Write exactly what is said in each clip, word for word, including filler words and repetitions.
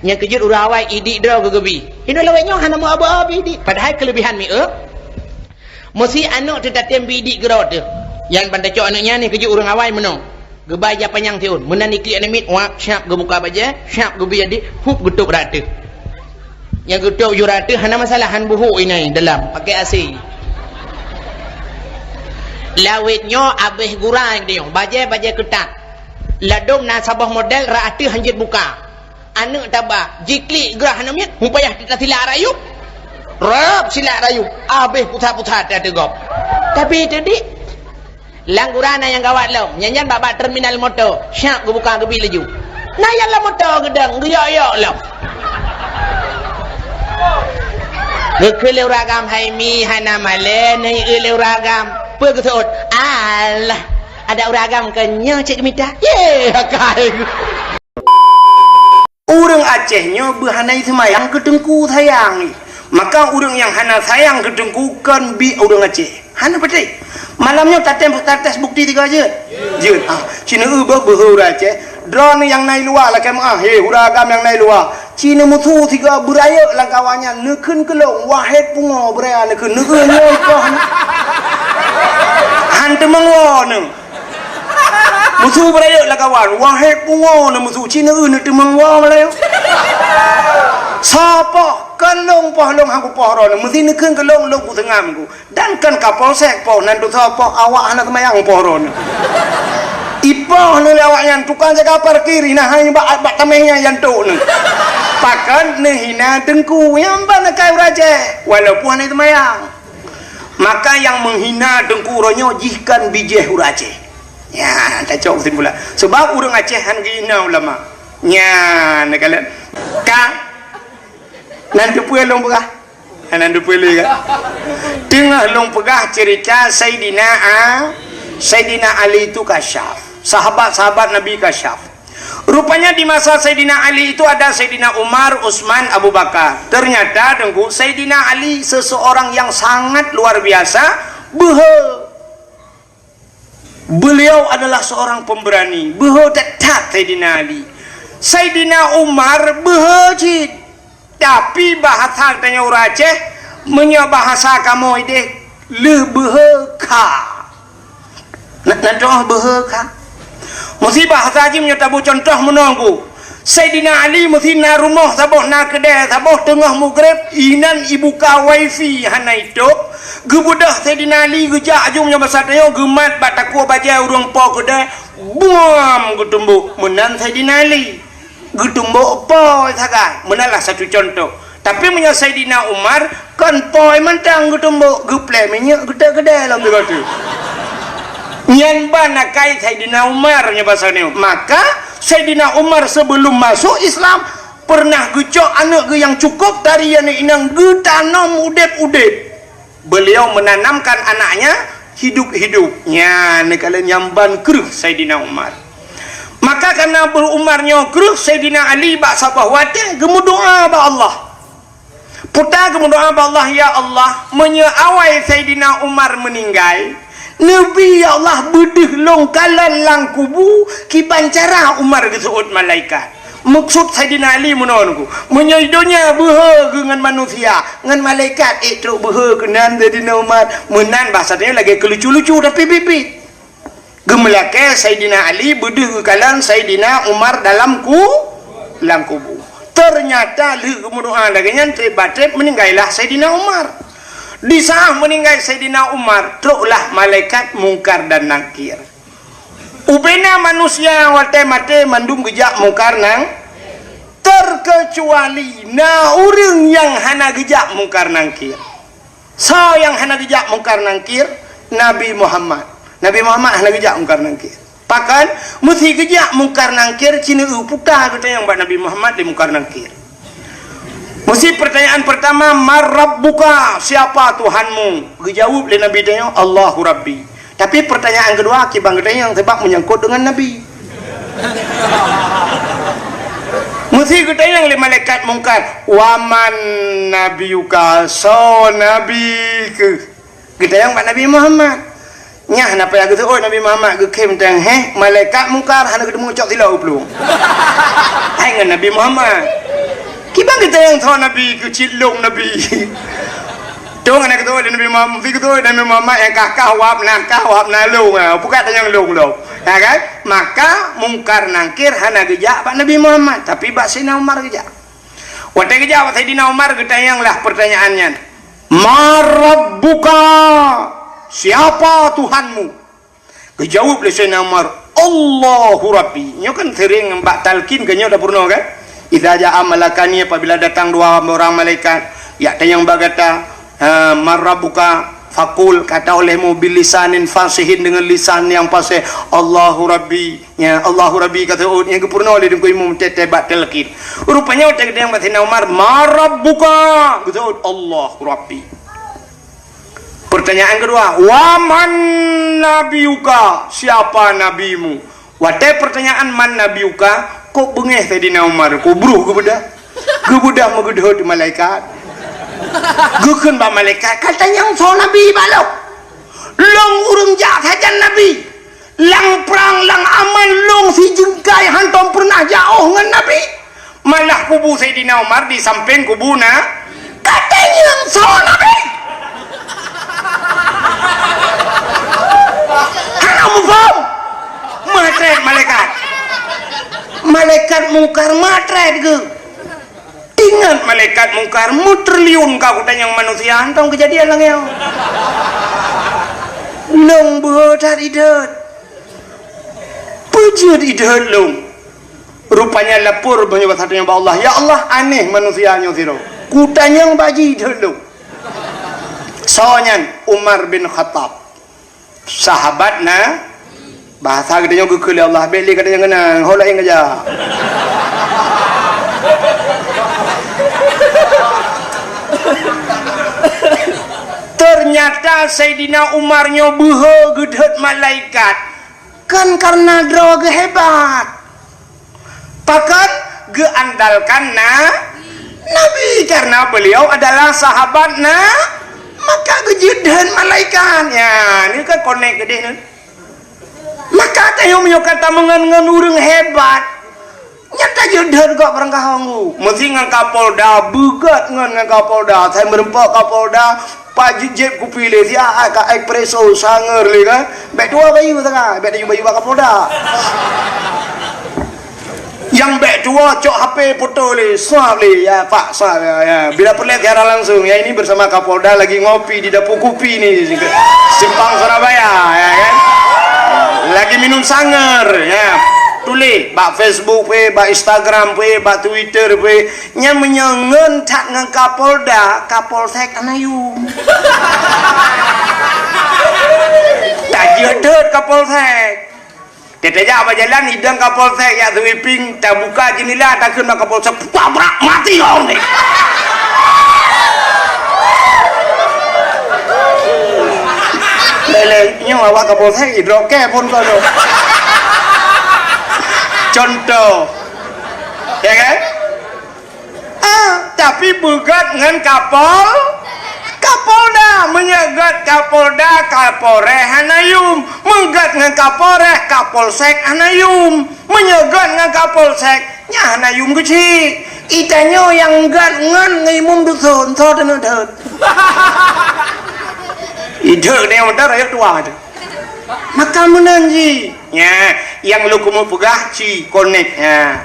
Nyang keujeuet ureuëng awai idik droe geugeubi. Inoe lawét nyoe hana meuob-ob idik. Padahai keuleubihan miéueb. Meusé aneuk teutatém bi idik keudroe teuh. Nyan ban tacok aneuk nyan ni keujeuet ureuëng awai meunoe. Geubai ija panyang siôn. Meunan iklik aneuk miet, wap, syap geubuka bajée, syap geubi idik, hup geutôb rata. Nyang geutôb ju rata hana masalah, han buhuk inai dalam, pakai A C. Lawét nyoe abéh gura nyang diyong, bajée-bajée keutat. Ladôm na saboh model rata hanjeuet buka. Aneuk taba, jiklik grah aneuk miet, hupayah teuta silak rayup. Rab silak rayup, abéh pusat-pusat teugob. Tapi teudik, lam gura na nyang gawat lom, nyan-nyan bak-bak terminal moto, syap geubuka geubi laju. Na nyang lam moto geudong, geuyok-yok lom. Geukheun lé ureuëng agam, "Hai mi, hana malée neuieu lé ureuëng agam." Peue geuseuôt? Alah, ada ureuëng agam keu nyoe cit geumita. Ye, akai. Ureuëng Aceh nyoe beuhana seumayang keu teungku sayang. Maka ureuëng nyang hana sayang keu teungku kon bi ureuëng Aceh. Hana peutéh. Malam nyoe tatem, tates bukti tiga jeuet. Jeuet. Ah, cina eu beuh beuh ureuëng Aceh. Droeneuh nyang na i luwa lakée meuah, he, ureuëng agam nyang na i luwa. Cina musu tiga beurayeuk lam kawan nyan, neukheun keulong, wahet pungo beuraya neukheun, neukheun nyoe ikoh. Han teumeung woe neuh. Musu beurayeuk lam kawan, wahet pungo neuh musu, cina eu neuteumeung woe meulayeue. Soe poh, kon lôn poh lôn han kupoh droeneuh, meusi neukheun keu lôn, lôn kuseungam ku. Dan kon Kapolsek poh, nan tusoe poh, awak hana seumayang poh droeneuh. Ipoh neuh lé awak nyan, tukang jaga parkir, hina hai bak, bak tameh nyan jantok neuh. Pakon neuhina teungku, nyang ban akai ureuëng Aceh, walaupun hana seumayang. Maka nyang meuhina teungku uroe nyoe jih kon bijéh ureuëng Aceh. Nyan, tacok keusimpulan. Sebab ureuëng Aceh han geuhina ulama. Nyan, neukalon. Ka? Nan teupeue lôn peugah? Nan teupeue lé kan? Teungoh lôn peugah cerita Saidina A-, Saidina Ali itu kasyaf. Sahabat-sahabat Nabi kasyaf. Rupanya di masa Saidina Ali itu ada Saidina Umar, Utsman, Abu Bakar. Ternyata, Teungku, Saidina Ali seseorang yang sangat luar biasa, beuhe. Beliau adalah seorang pemberani, beuhe that-that Saidina Ali. Saidina Umar beuhe cit. Tapi bahasa tanyoe ureuëng Aceh, meunyoe bahasa kamoe ideh, lheueh beuhe ka. Na, na droe beuhe ka. Meusi bahasa jih meunyoe taboh contoh meunoe ku. Saidina Ali meusi na rumoh saboh, na keudè saboh, teungoh mugreb, inan ibuka wifi hana itôb. Geubeudôh Saidina Ali geujak aju meunyoe bahasa tanyoe geumat bak takue bajée ureuëng po keudè, buam geutumbok. Meunan Saidina Ali. Geutumbok po sagai. Meunalah satu contoh. Tapi meunyoe Saidina Umar, kon po mantong geutumbok, geuplè minyeuk geutek keudè lam sigoe teuk. Nyan ban akai Saidina Umar nyoe bahasa nyoe. Maka Saidina Umar sebelum masuk Islam pernah geucok aneuk geuh nyang cukup tari aneuk inong geutanom udeb-udeb. Beliau menanamkan anaknya hidup-hidup. Nyan neukalon nyang ban kreueh Saidina Umar. Maka karena beuh Umar nyoe kreueh Saidina Ali bak saboh watée geumeudoá bak Allah. Puta geumeudoá bak Allah, "Ya Allah, meunyoe awai Saidina Umar meuninggai, neubi ya Allah beudeuh lôn kalon lam kubu kiban cara Umar geuseuôt malaikat." Meukeusut Saidina Ali meunoe Teungku, meunyoe donya beuhe geuh ngon manusia, ngon malaikat ék trok beuhe keunan Saidina Umar. Meunan bahasa tanyoe lagée keulucu-lucu tapi biet-biet. Geumeulakée Saidina Ali beudeuh geukalon Saidina Umar dalam ku-, lam kubu. Ternyata lheueh geumeudoá lagée nyan treb ba treb meuninggailah Saidina Umar. Di saat meuninggai Saidina Umar, troklah malaikat Mungkar dan Nakir. Ubena manusia watée maté mandum geujak Mungkar Nang-, terkecuali na ureuëng nyang hana geujak Mungkar Nakir. Soe nyang hana geujak Mungkar Nakir? Nabi Muhammad. Nabi Muhammad hana geujak Mungkar Nakir. Pakon? Meusi geujak Mungkar Nakir, cina eu puta geutanyong bak Nabi Muhammad di Mungkar Nakir. Meusi pertanyaan pertama, "Man rabbuka?" Siapa Tuhanmu? Geujaweueb lé Nabi tanyoe, "Allahu Rabbi." Tapi pertanyaan keudua, kiban geutanyong sebab menyangkut dengan Nabi. Meusi geutanyong lé malaikat Mungkar, "Wa man nabiyuka?" Soe Nabi keuh? Geutanyong bak Nabi Muhammad. Nyan hana payah geuseuôt Nabi Muhammad, geukhém teuh, heh, malaikat Mungkar hana geuteumé cok silop u plueng. Hai ngon Nabi Muhammad. Kiban geutanyoe soe Nabi keu cit lôn Nabi. Tueng hana geutôi lé Nabi Muhammad, meusi geutôi lé Nabi Muhammad nyang kah-kah wab na, kah wab na lôn, ha, peugah tanyong lôn lom. Ha kan? Maka Mungkar Nangkir hana geujak bak Nabi Muhammad, tapi bak Saidina Umar geujak. Watée geujak bak Saidina Umar geutanyong lah peurtanyaan nyan. "Man rabbuka?" Siapa Tuhanmu? Geujaweueb lé Saidina Umar, "Allahu Rabbi." Nyoe kan seuring bak talkin keu nyoe tapeurunoe kan? Idza jaa malakani, apabila datang dua orang malaikat, yak tanyong bak gata, ha, "Man rabbuka?" Fakul, kata olehmu, bilisanin fasihin, dengan lisan yang fasih, "Allahu Rabbi." Ya, "Allahu Rabbi," ka seuôt, nyang geupeurunoe lé Teungku Imum teuh-teuh bak talkin. Rupanya watée geutanyong bak Saidina Umar, "Man rabbuka?" Geuseuôt, "Allahu Rabbi." Pertanyaan kedua, "Wa man nabiyuka?" Siapa nabimu? Watée pertanyaan "Man nabiyuka?", kok beungéh Saidina Umar, kok bruh geubeudôh. Geubeudôh meugeudhôt malaikat. Geukheun bak malaikat, "Ka tanyong soe nabi bak lôn? Lôn ureuëng jak sajan nabi. Lam prang, lam aman lôn sijeungkai hántom peureunah jiôh ngon nabi. Malah kubu Saidina Umar di sampéng kubu na, ka tanyong soe nabi?" Hana muphom. Meutrét malaikat. Malaikat Mungkar meutrét geuh. Ingat malaikat Mungkar, meutriliun ka kutanyong manusia, hántom keujadian lagée nyoe. Lôn beuhe that idhôt. Peue jeuet idhôt lôn? Rupanya lapor meunyoe bak sateungoh bak Allah, "Ya Allah, aneh manusia nyoe sidroe. Kutanyong bak jih idhôt lôn." Soe nyan? Umar bin Khattab. Sahabat na, bahasa geutanyoe geukheun lé Allah, bék lé geutanyoe ngeunang, ho laén geujak. Ternyata Saidina Umar nyoe beuhe geudhôt malaikat, kon kareuna droe geuh hebat. Pakon? Geuandalkan na, Nabi, karena beliau adalah sahabat na, maka geujeuet deuen malaikat. Ya, ni kan konek geudeh ni. Maka tanyoe meunyoe ka tameungon ngon ureuëng hebat, nyata jeuet deuen gok barangkaho ngu. Meusi ngon Kapolda, beugot ngon, ngon Kapolda. Saya meureumpok Kapolda, Pak Jejeb kupi lé, siat ka espresso, sangar lé kan. Bék tuwoe bayeue sagai, bék tuwoe bayeue bak Kapolda. Nyang bék tuwoe cok H P foto lé, swab lé, ya Pak, swab, ya, ya. Bila peureulée siaran langsung, ya ini bersama Kapolda lagi ngopi di dapur kupi ni, Simpang Surabaya, ya kan. Lagi minum sangar, ya. Tuléh bak Facebook pih, bak Instagram pih, bak Twitter pih. Nyan meunyoe ngon that ngon Kapolda, Kapolsek hana yum. Tajeuet deuet Kapolsek. Teutajak bak jalan, idong Kapolsek jak sweeping, tabuka jeundela, takheun bak Kapolsek, "Pabrak mati kau ni!" Leleng, nyoe awak Kapolsek, idrop ke pun kau tu. Contoh. Ya kan? Ah, tapi beugot ngon Kapol, Kapolda. Meunyoe got Kapolda, Kapolres hana yum. Meugot ngon Kapolres, Kapolsek hana yum. Meunyoe got ngon Kapolsek, nyan hana yum keuchik. Itanyoe nyang got ngon, ngon imum dusun, soe teuneuk deuet. Ideuet deh, meunan rakyat tuha tu. Maka meunan jih. Nya, nyang lôn keumeung peugah ci konek. Nya.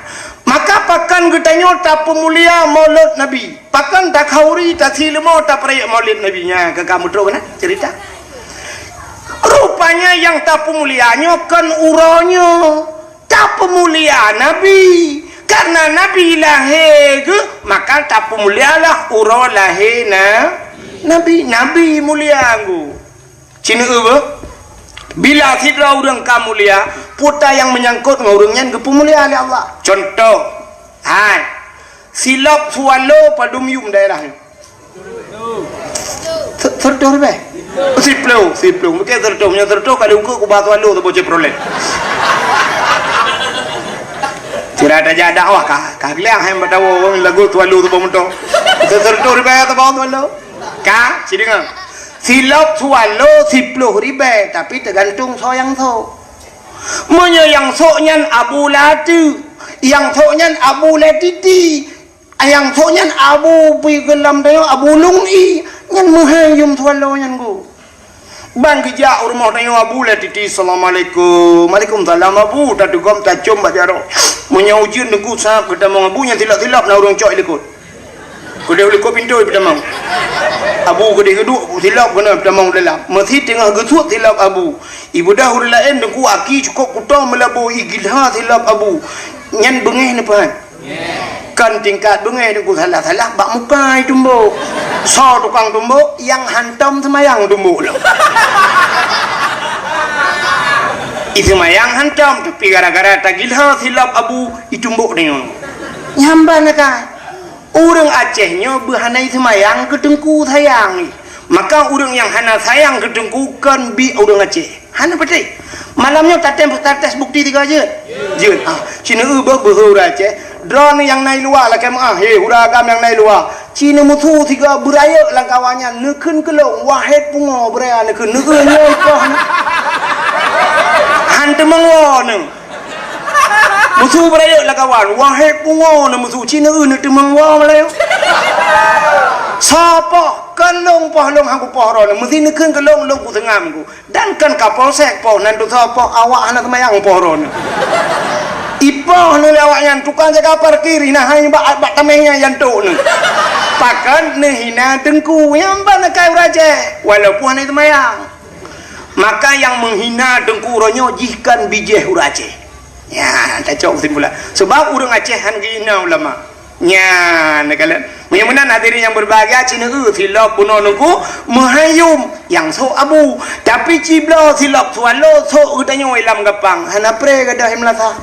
Maka pakon geutanyoe tapeumulia Maulud Nabi? Pakon takhauri, tasi leumo, tapeurayeuk Maulud Nabi? Nya, ka kamoe trok keunan cerita. Rupanya nyang tapeumulia nyoe kon uroe nyoe. Tapeumulia Nabi. Karena Nabi lahé geuh, maka tapeumulialah uroe lahé na, Nabi. Nabi mulia geuh. Ci neueu beuh, bila sidroe ureuëng ka mulia, peue nyang meunyangkot ngon ureuëng nyan geupeumulia lé Allah. Contoh, hai, silop Swallow padum yum daerah nyoe? Se-, seratus ribèe? Siploh, siploh. Mungkin seratus, meunyoe seratus kali ukeue kubah Swallow saboh Chevrolet. Sira tajak dakwah ka, ka geuliang hai bak tawoe lagu Swallow saboh moto. Seratus ribèe saboh Swallow. Ka, ci deungoe. Silop Swallow siploh ribèe, tapi teugantung soe nyang sok. Meunyoe nyang sok nyan Abu Lati, nyang sok nyan Abu Letiti, Nyang sok nyan Abu pi geulam tanyoe, Abu Lung I, nyan meuhai yum swallow nyan gu. Ban geujak u rumoh tanyoe Abu lé Titi, "Assalamualaikum." "Waalaikumsalam, Abu." Tatugom tacom bak jaroe. Meunyoe ujeuen teungku sab geutamong Abu, nyan silop-silop na ureueng cok i likot. Keudeh u likot pintoe geutamong. Abu keudeh geuduek silop keunoe geutamong u dalam. Meusi teungoh geusuet silop Abu. Ibeudôh ureueng laén teungku aki cukôp kuto meulabu, igilha silop Abu. Nyan beungéh neupeuhan. Kon tingkat beungéh teungku, salah-salah bak muka itumbok. Soe tukang tumbok? Nyang hantom seumayang tumbok lom. Iseumayang hantom, tapi gara-gara tagilha silop Abu, itumbok tanyoe. Nyan ban akai. Ureueng Aceh nyoe beuhana iseumayang keu teungku sayang. Maka ureueng nyang hana sayang keu teungku kon biek ureueng Aceh. Hana patéh. Malam nyoe tatem, tates bukti tiga jeuet. Jeuet. Ah, ci neueu beuh beuhe ureueng Aceh. Droeneuh nyang na i luwa lakée meu'ah, he, ureueng agam nyang na i luwa. Ci neumusu sigoe beurayeuk lam kawan nyan, neukheun keu lôn, wahét pungo beuraya neukheun, neueu nyoe ikoh. Han teumeung woe neuh. Musu beurayeuk lam kawan, wahét pungo neumusu, ci neueu neuteumeung woe meulayeue. Soe poh, kon lôn poh lôn han kupoh droeneuh, meusi neukheun keu lôn, lôn kuseungam ku. Dan kon Kapolsek poh, nan tusoe poh, awak hana seumayang poh droeneuh. Ipoh neuh lé awak nyan, tukang jaga parkir, hina hai bak, bak tameh nyan jantok neuh. Pakon neuhina teungku, nyang ban akai ureueng Aceh, walaupun hana seumayang. Maka nyang meuhina teungku uroe nyoe jih kon bijéh ureueng Aceh. Nyan, tacok keusimpulan. Sebab ureueng Aceh han geuhina ulama. Nyan, neukalon. Meunyoe meunan hadirin nyang berbahagia, ci neueu silop bunoe teungku meuhai yum nyang sok Abu. Tapi ci bloe silop swallow sok geutanyoe lam gapang. Hana pré gadôh i meulasa.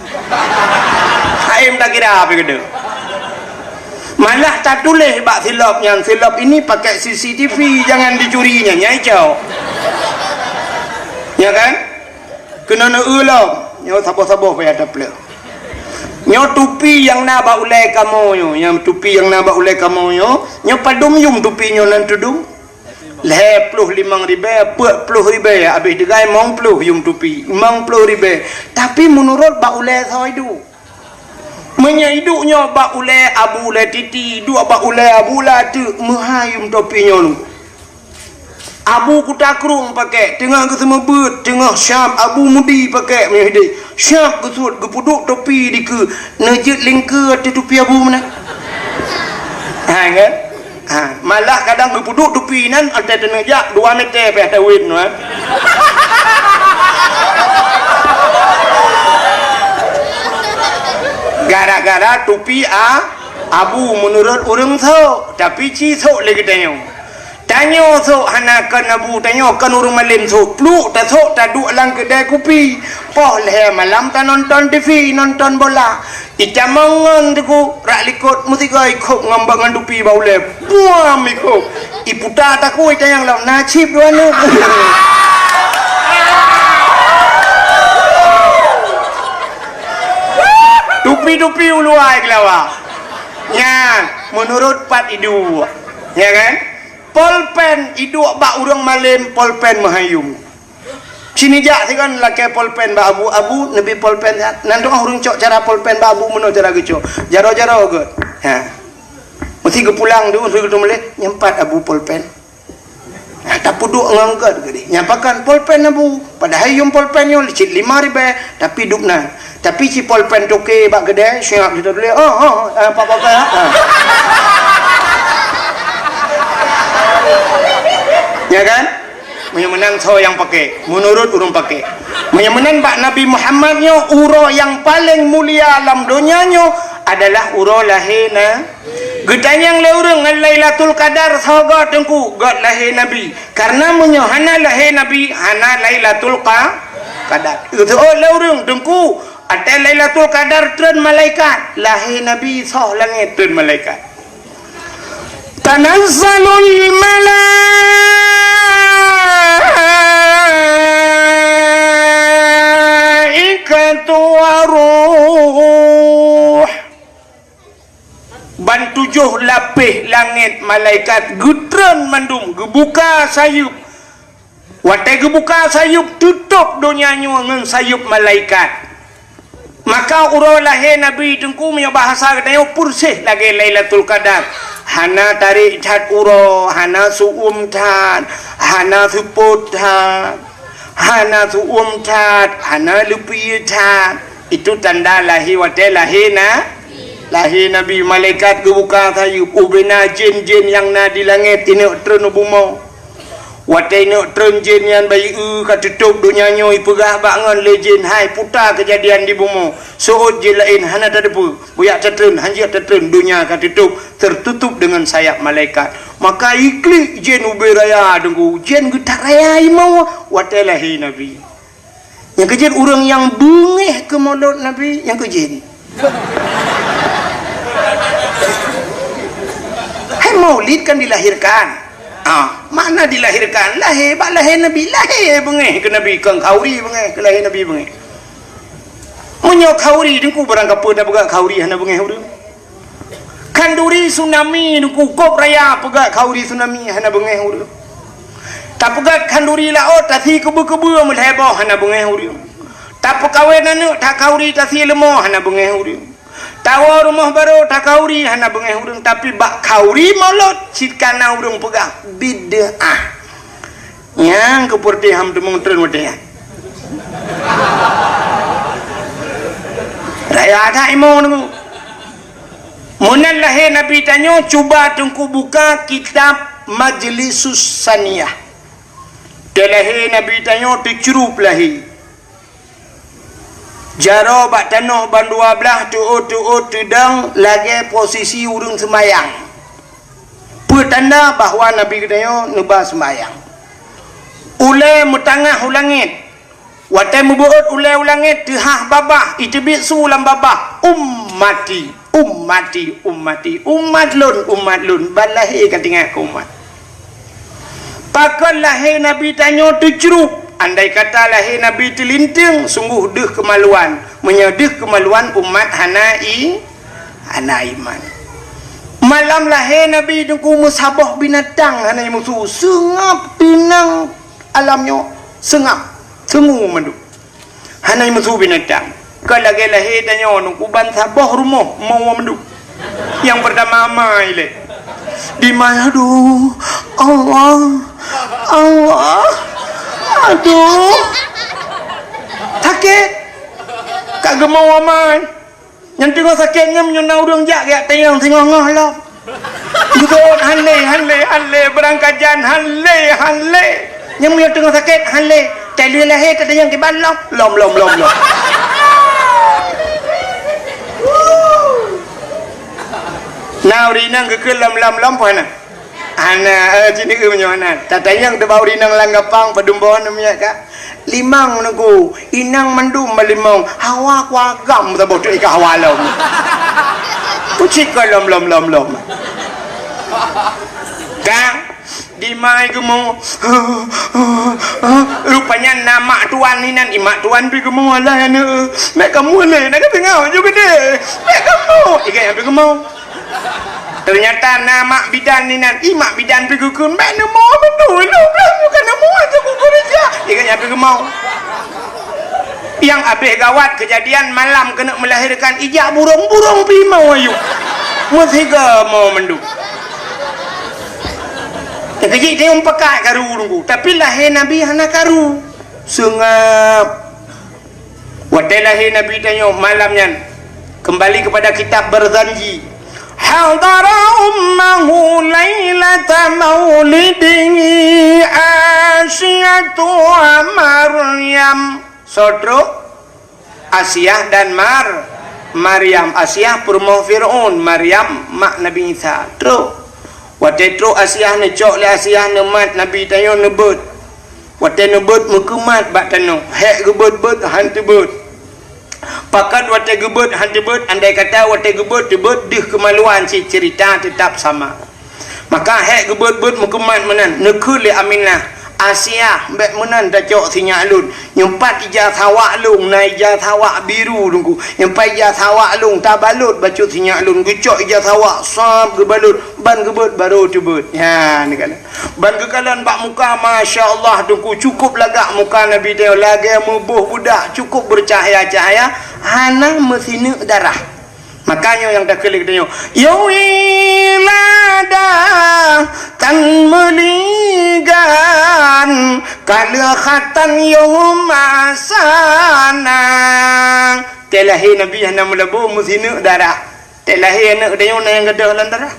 Haém takira pih gadôh. Malah tatuléh bak silop nyan, "Silop ini pakai C C T V, jangan dicuri," nyan, nyan icok. Ya kan? Keunoe neueu lom, nyoe saboh-saboh payah tapleueh. Nyoe tupi nyang na bak ulée kamoe nyoe, nyang tupi nyang na bak ulée kamoe nyoe, nyoe padum yum tupi nyoe nan tudum? Lhée ploh limong ribée, peuet ploh ribée, abéh teugai limong ploh yum tupi, limong ploh ribée. Tapi meunurot bak ulée soe iduek. Meunyoe iduek nyoe bak ulée Abu Lé Titi, iduek bak ulée Abu Lé Teuk, meuhai yum topi nyoe. Abu Kuta Krueng pakék, teungoh geuseumeubeut, teungoh syab Abu Mudi pakék meunyoe hidéh. Syab geusuet, geupeuduek topi dikeue, neujeuet lingkeue ateueh tupi Abu meunan. Ha, kan? Ha, malah kadang geupeuduek tupi nyan, watée teuneujak dua meter pih tawét nyoe. Gara-gara tupi a, Abu meunurot ureueng sok, tapi ci sok lé geutanyoe. Tanyoe sok hana kon Abu, tanyoe kon ureueng malém sok. Pluek tasok taduek lam keudée kupi. Poh lhée malam tanonton T V, nonton bola. Itamong ngon teungku, rak likot meusigoe ikhôb ngon bak ngon tupi bak ulée. Buam ikhôb. Iputa takue itanyong lom, na cit dua neuk. Tupi-tupi uluwa keulawa. Nyan, meunurot pat iduek. Ya kan? Polpen iduek bak ureueng malém, polpen meuhai yum. Ci neujak sigon lakée polpen bak Abu, "Abu, neubi polpen nyan." Nan teungoh ureueng cok cara polpen bak Abu meunoe cara geucok. Jaroe-jaroe geuh. Ha. Meusi geupulang deuh, meusi geuteumuléh, "Nyan pat Abu polpen." Ha, tapeuduek ngon gét geuh. "Nyan pakon polpen Abu?" Padahai yum polpen nyoe cit limong ribée, tapi dub nan. Tapi ci polpen toke bak keudée, siap siteudulée. Oh, oh, oh, eh, pak polpen, ha? Ha. Ya kan? Meunyoe meunan soe nyang pakék? Meunurot ureueng pakék. Meunyoe meunan bak Nabi Muhammad nyoe, uroe nyang paleng mulia lam donya nyoe adalah uroe lahé na-, geutanyong lé ureueng ngon Lailatul Qadar soe goe teungku, göt lahé Nabi. Karena meunyoe hana lahé Nabi, hana Lailatul Qa-, Qadar. Geuteuôt lé ureueng teungku, watée Lailatul Qadar treun malaikat, lahé Nabi soh langét treun malaikat. Tanazzalul malaikatu waruh. Ban tujoh lapéh langét malaikat geutreun mandum, geubuka sayeuep. Watée geubuka sayeuep, teutôb donya nyoe ngon sayeuep malaikat. Maka uroe lahé Nabi Teungku, meunyoe bahasa geutanyoe, peureséh lagée Lailatul Qadar. Hana tarék that uroe, hana su'uem that, hana seupôt that, hana su'uem that, hana leupie that. Itu tanda lahé watée lahé na, lahé Nabi. Malaikat geubuka sayeuep, ubena jén-jén nyang na di langét ineuk treun u bumoe. Watée ineuk treun jén nyan bayeue ka teutôb donya nyoe, ipeugah bak ngon lé jén, "Hai, puta keujadian di bumoe. Seuôt jén laén hana tateupeue. Bujak tatreun, hanjeuet tatreun, donya ka teutôb, tertutup dengan sayap malaikat." Maka iklik jén ubé raya Teungku, jén geutat raya imoe watée lahé Nabi. Nyang keujeuet ureuëng nyang beungéh keu mulod Nabi, nyang keujeuet. Hai, maulid kan dilahirkan. Ah, makna dilahirkan, lahé, bak lahé Nabi, lahé beungéh keu Nabi, kon khanduri beungéh keu lahé Nabi beungéh. Meunyoe khanduri Teungku, barangkapeue tapeugah khanduri hana beungéh ureuëng. Khanduri tsunami Teungku, kôb raya peugah khanduri tsunami hana beungéh ureuëng. Tapeugah khanduri laôt, tasie keubeu-keubeu meulhèe boh hana beungéh ureuëng. Tapeukawen aneuëk, takhanduri tasie leumo hana beungéh ureuëng. Tawoe rumoh barô, takhanduri hana beungéh ureuëng, tapi bak khanduri mulod cit kana ureuëng peugah bid'ah. Nyang keupeureuté ham teumeung treun watée nyan. Raya that imoe Teungku. Meunan lahé Nabi tanyoe, cuba Teungku buka kitab Majlisus Saniyah. Teulahé Nabi tanyoe teucrup lahé. Jaroe bak tanoh ban dua blaih, teuôt-teuôt teudong lagée posisi ureuëng seumayang. Peue tanda bahwa Nabi geutanyoe neuba seumayang. Ulée meutangah u langét. Watée meubeuôt ulée u langét, teuhah babah, iteubiet su lam babah, "Ummati, ummati, ummati, umat lôn, umat lôn." Ban lahé ka teuingat keu umat. Pakon lahé Nabi tanyoe teucrup? Andai kata lahé Nabi teulinteung, sunggoh deuh keumaluan. Meunyoe deuh keumaluan, umat hana i-, hana iman. Malam lahé Nabi Teungku, meusaboh binatang hana jimusu, seungab teunang alam nyoe, seungab, seungue mandum. Hana jimusu binatang. Kon lagée lahé tanyoe Teungku, ban saboh rumoh moe mandum. Nyang peurtama amai lé. Dimai, aduh, Allah, Allah, aduh. Sakét. Ka geumoe amai. Nyang teungoh sakét nyan meunyoe na ureuëng jak geutanyong singoh-ngoh lom. Geuseuôt han lé, han lé, han lé, beurangkajan han lé, han lé. Nyang meunyoe teungoh sakét han lé, tai lheueh lahé tatanyong kiban lom, lom, lom, lom, lom. Na ureuëng inong geukheun lom, lom, lom, peue hana? Hana, eh, cit neu meunyoe hana. Tatanyong teubak ureuëng inong lam gapang, padum boh neumiet ka. Limong Teungku, inong mandum meulimong, hawa kuagam saboh teuk ika hawa lom. Kucik ka lom, lom, lom, lom. Ka, dimai geumo. Rupanya na mak tuan inan, i mak tuan pi geumo, alah aneuk. Mek kamoe lé, na ka teungoh ju geude. Mek kamoe, igai pi geumo. Teunyata na mak bidan inan, i mak bidan pi geukheun, "Bék neumoe beutôi lôn, lôn bukan neumoe ateueh kuku reja." Iga nyan pi geumoe. Nyang abéh gawat keujadian malam keuneuk meulahérkan, ijak burông-burông pi moe ayue. Meusiga moe mandum. Keujih teuh pakat karu Teungku, tapi lahé Nabi hana karu. Seungab. Watée lahé Nabi tanyoe malam nyan, keumbali keupada kitab Barzanji. Hadara ummahu lailata maulidihi Asiyatu wa Maryam. Soe trok? Asiyah dan Mar-, Maryam. Asiyah peurumoh Fir'aun, Maryam mak Nabi Isa. Trok. Watée trok Asiyah, neucok lé Asiyah neumat Nabi tanyoe neubeuet. Watée neubeuet meukeumat bak tanoh, hék geubeuet-beuet han teubeuet. Pakon watée geubeuet han teubeuet, andai kata watée geubeuet teubeuet deuh keumaluan cit, ceurita teutap sama. Maka hék geubeuet-beuet meukeumat meunan, neukheun lé Aminah, Asiah, bèk meunan tacok sinyak lôn. Nyoe pat ija sawak lôn, na ija sawak biru Teungku. Nyoe pat ija sawak lôn, tabalot bacut sinyak lôn. Geucok ija sawak, sab geubalot, ban geubeuet barô teubeuet. Nyan geukalon. Ban geukalon bak muka, masya Allah Teungku, cukup lagak muka Nabi tanyoe, lagèe meuboh beudak, cukup beucahya-cahya, hana meusineuk darah. Maka nyoe nyang takheun lé geutanyoe, "Ya wiladah tan meuligan, ka lheueh khatan yôh masana." Teuh lahé Nabi hana meulabô meusineuk darah. Teuh lahé aneuk geutanyoe na nyang gadôh lam darah.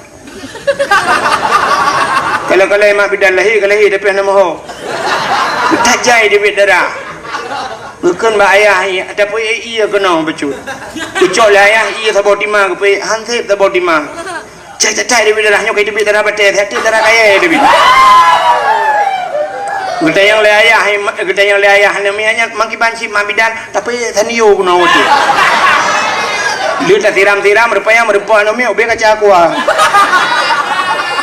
Kalau-kalau mak bidan lahé ka lahé tapi hana moho. Tajai dibit darah. Geukheun bak ayah, tapi ie keunoe bacut. Geucok lé ayah ie saboh tima geupeuék, han sép saboh tima. Cai catai dibit darah nyoe, kai dibit darah batèe, hati darah kayèe dibit. Geutanyong lé ayah, geutanyong lé ayah, aneuk miet nyan, makiban cit mak bidan, tapi tanio keunoe watèe. Lheueh tasiram-siram, rupanya meureumpok aneuk miet ubé kaca aqua.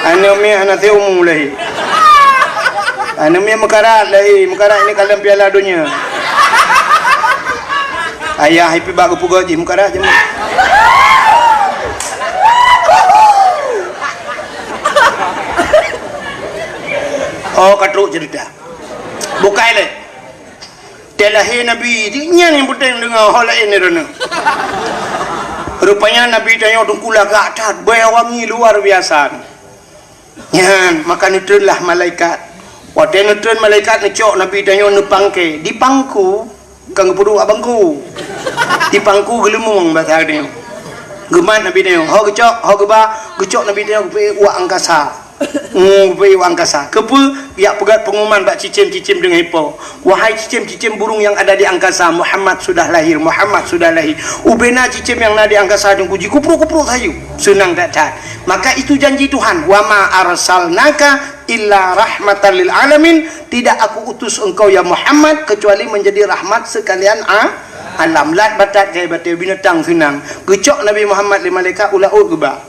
Aneuk miet hana seumu lahé. Aneuk miet meukarat lahé, meukarat ini kalon Piala Donya. Ayah ipi bak geupeugah jih meukarat jih. Oh, ka trok cerita. Bukai lé. Teuh lahé Nabi, nyan nyang peunteng deungoe, ho laén droeneuh. Rupanya Nabi tanyoe Teungku lagak that, bèe wangi luar biasa. Nyan, maka neutreunlah malaikat. Watèe neutreun malaikat neucok Nabi tanyoe neupangke, dipangku, kan geupeuduek bak bangku. Dipangku geuleumong basa tanyoe. Geumat Nabi tanyoe, ho geucok, ho geuba, geucok Nabi tanyoe geupeuék u angkasa. Ngu, geupeuék u angkasa. Keupeue? Geujak peugöt peungumuman bak cicém-cicém deungon ipo. Wahai cicém-cicém burung yang ada di angkasa, Muhammad sudah lahir, Muhammad sudah lahir. Ubé na cicém nyang na di angkasa Teungku jikupruek-kupruek sayup. Seunang that-that. Maka itu janji Tuhan, "Wa ma arsalnaka illa rahmatan lil alamin." Tidak Aku utus engkau, ya Muhammad, kecuali menjadi rahmat sekalian a-, alam. Lat batat jai batèe binatang seunang. Geucok Nabi Muhammad lé malaikat u laôt geuba.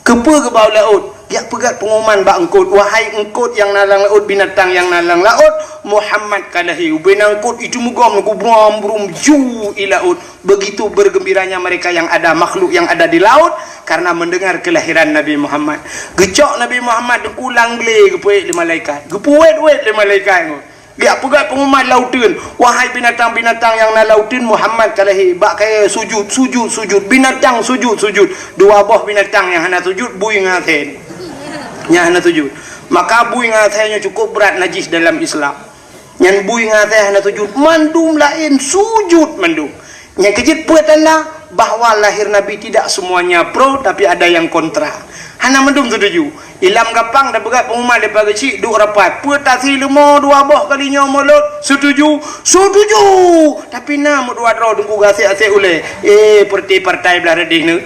Keupeue geuba u laôt? Geujak peugöt peungumuman bak eungkôt, "Wahai eungkôt nyang na lam laôt, binatang nyang na lam laôt, Muhammad ka lahé." Ubé na eungkôt itu meugom, geubrôm-brôm ju i laôt. Begitu bergembiranya mereka yang ada, makhluk yang ada di laut, karena mendengar kelahiran Nabi Muhammad. Geucok Nabi Muhammad Teungku lam glé geupeuék lé malaikat. Geupeuwét-wét lé malaikat nyoe. Geujak peugöt peungumuman lauteuen, "Wahai binatang-binatang nyang na lauteuen, Muhammad ka lahé." Bak kayèe sujud, sujud, sujud. Binatang sujud, sujud. Dua boh binatang nyang hana sujud, bui ngon asèe. Nyang hana sujud. Maka bui ngon asèe nyoe cukup brat najis dalam Islam. Nyan bui ngon asèe hana sujud. Mandum laén sujud mandum. Nyang keujeuet peue tanda bahwa lahir Nabi tidak semuanya pro, tapi ada yang kontra. Hana mandum setuju. Ilam gampang tapeugah peungumuman daripada keuchik duek rapat. Peue tasi leumo dua boh kali nyoe mulod? Setuju. Setuju. Tapi na meudua droe Teungku gasek-asek ulèe. Eh, peureuté partai blah reudeh nyoe.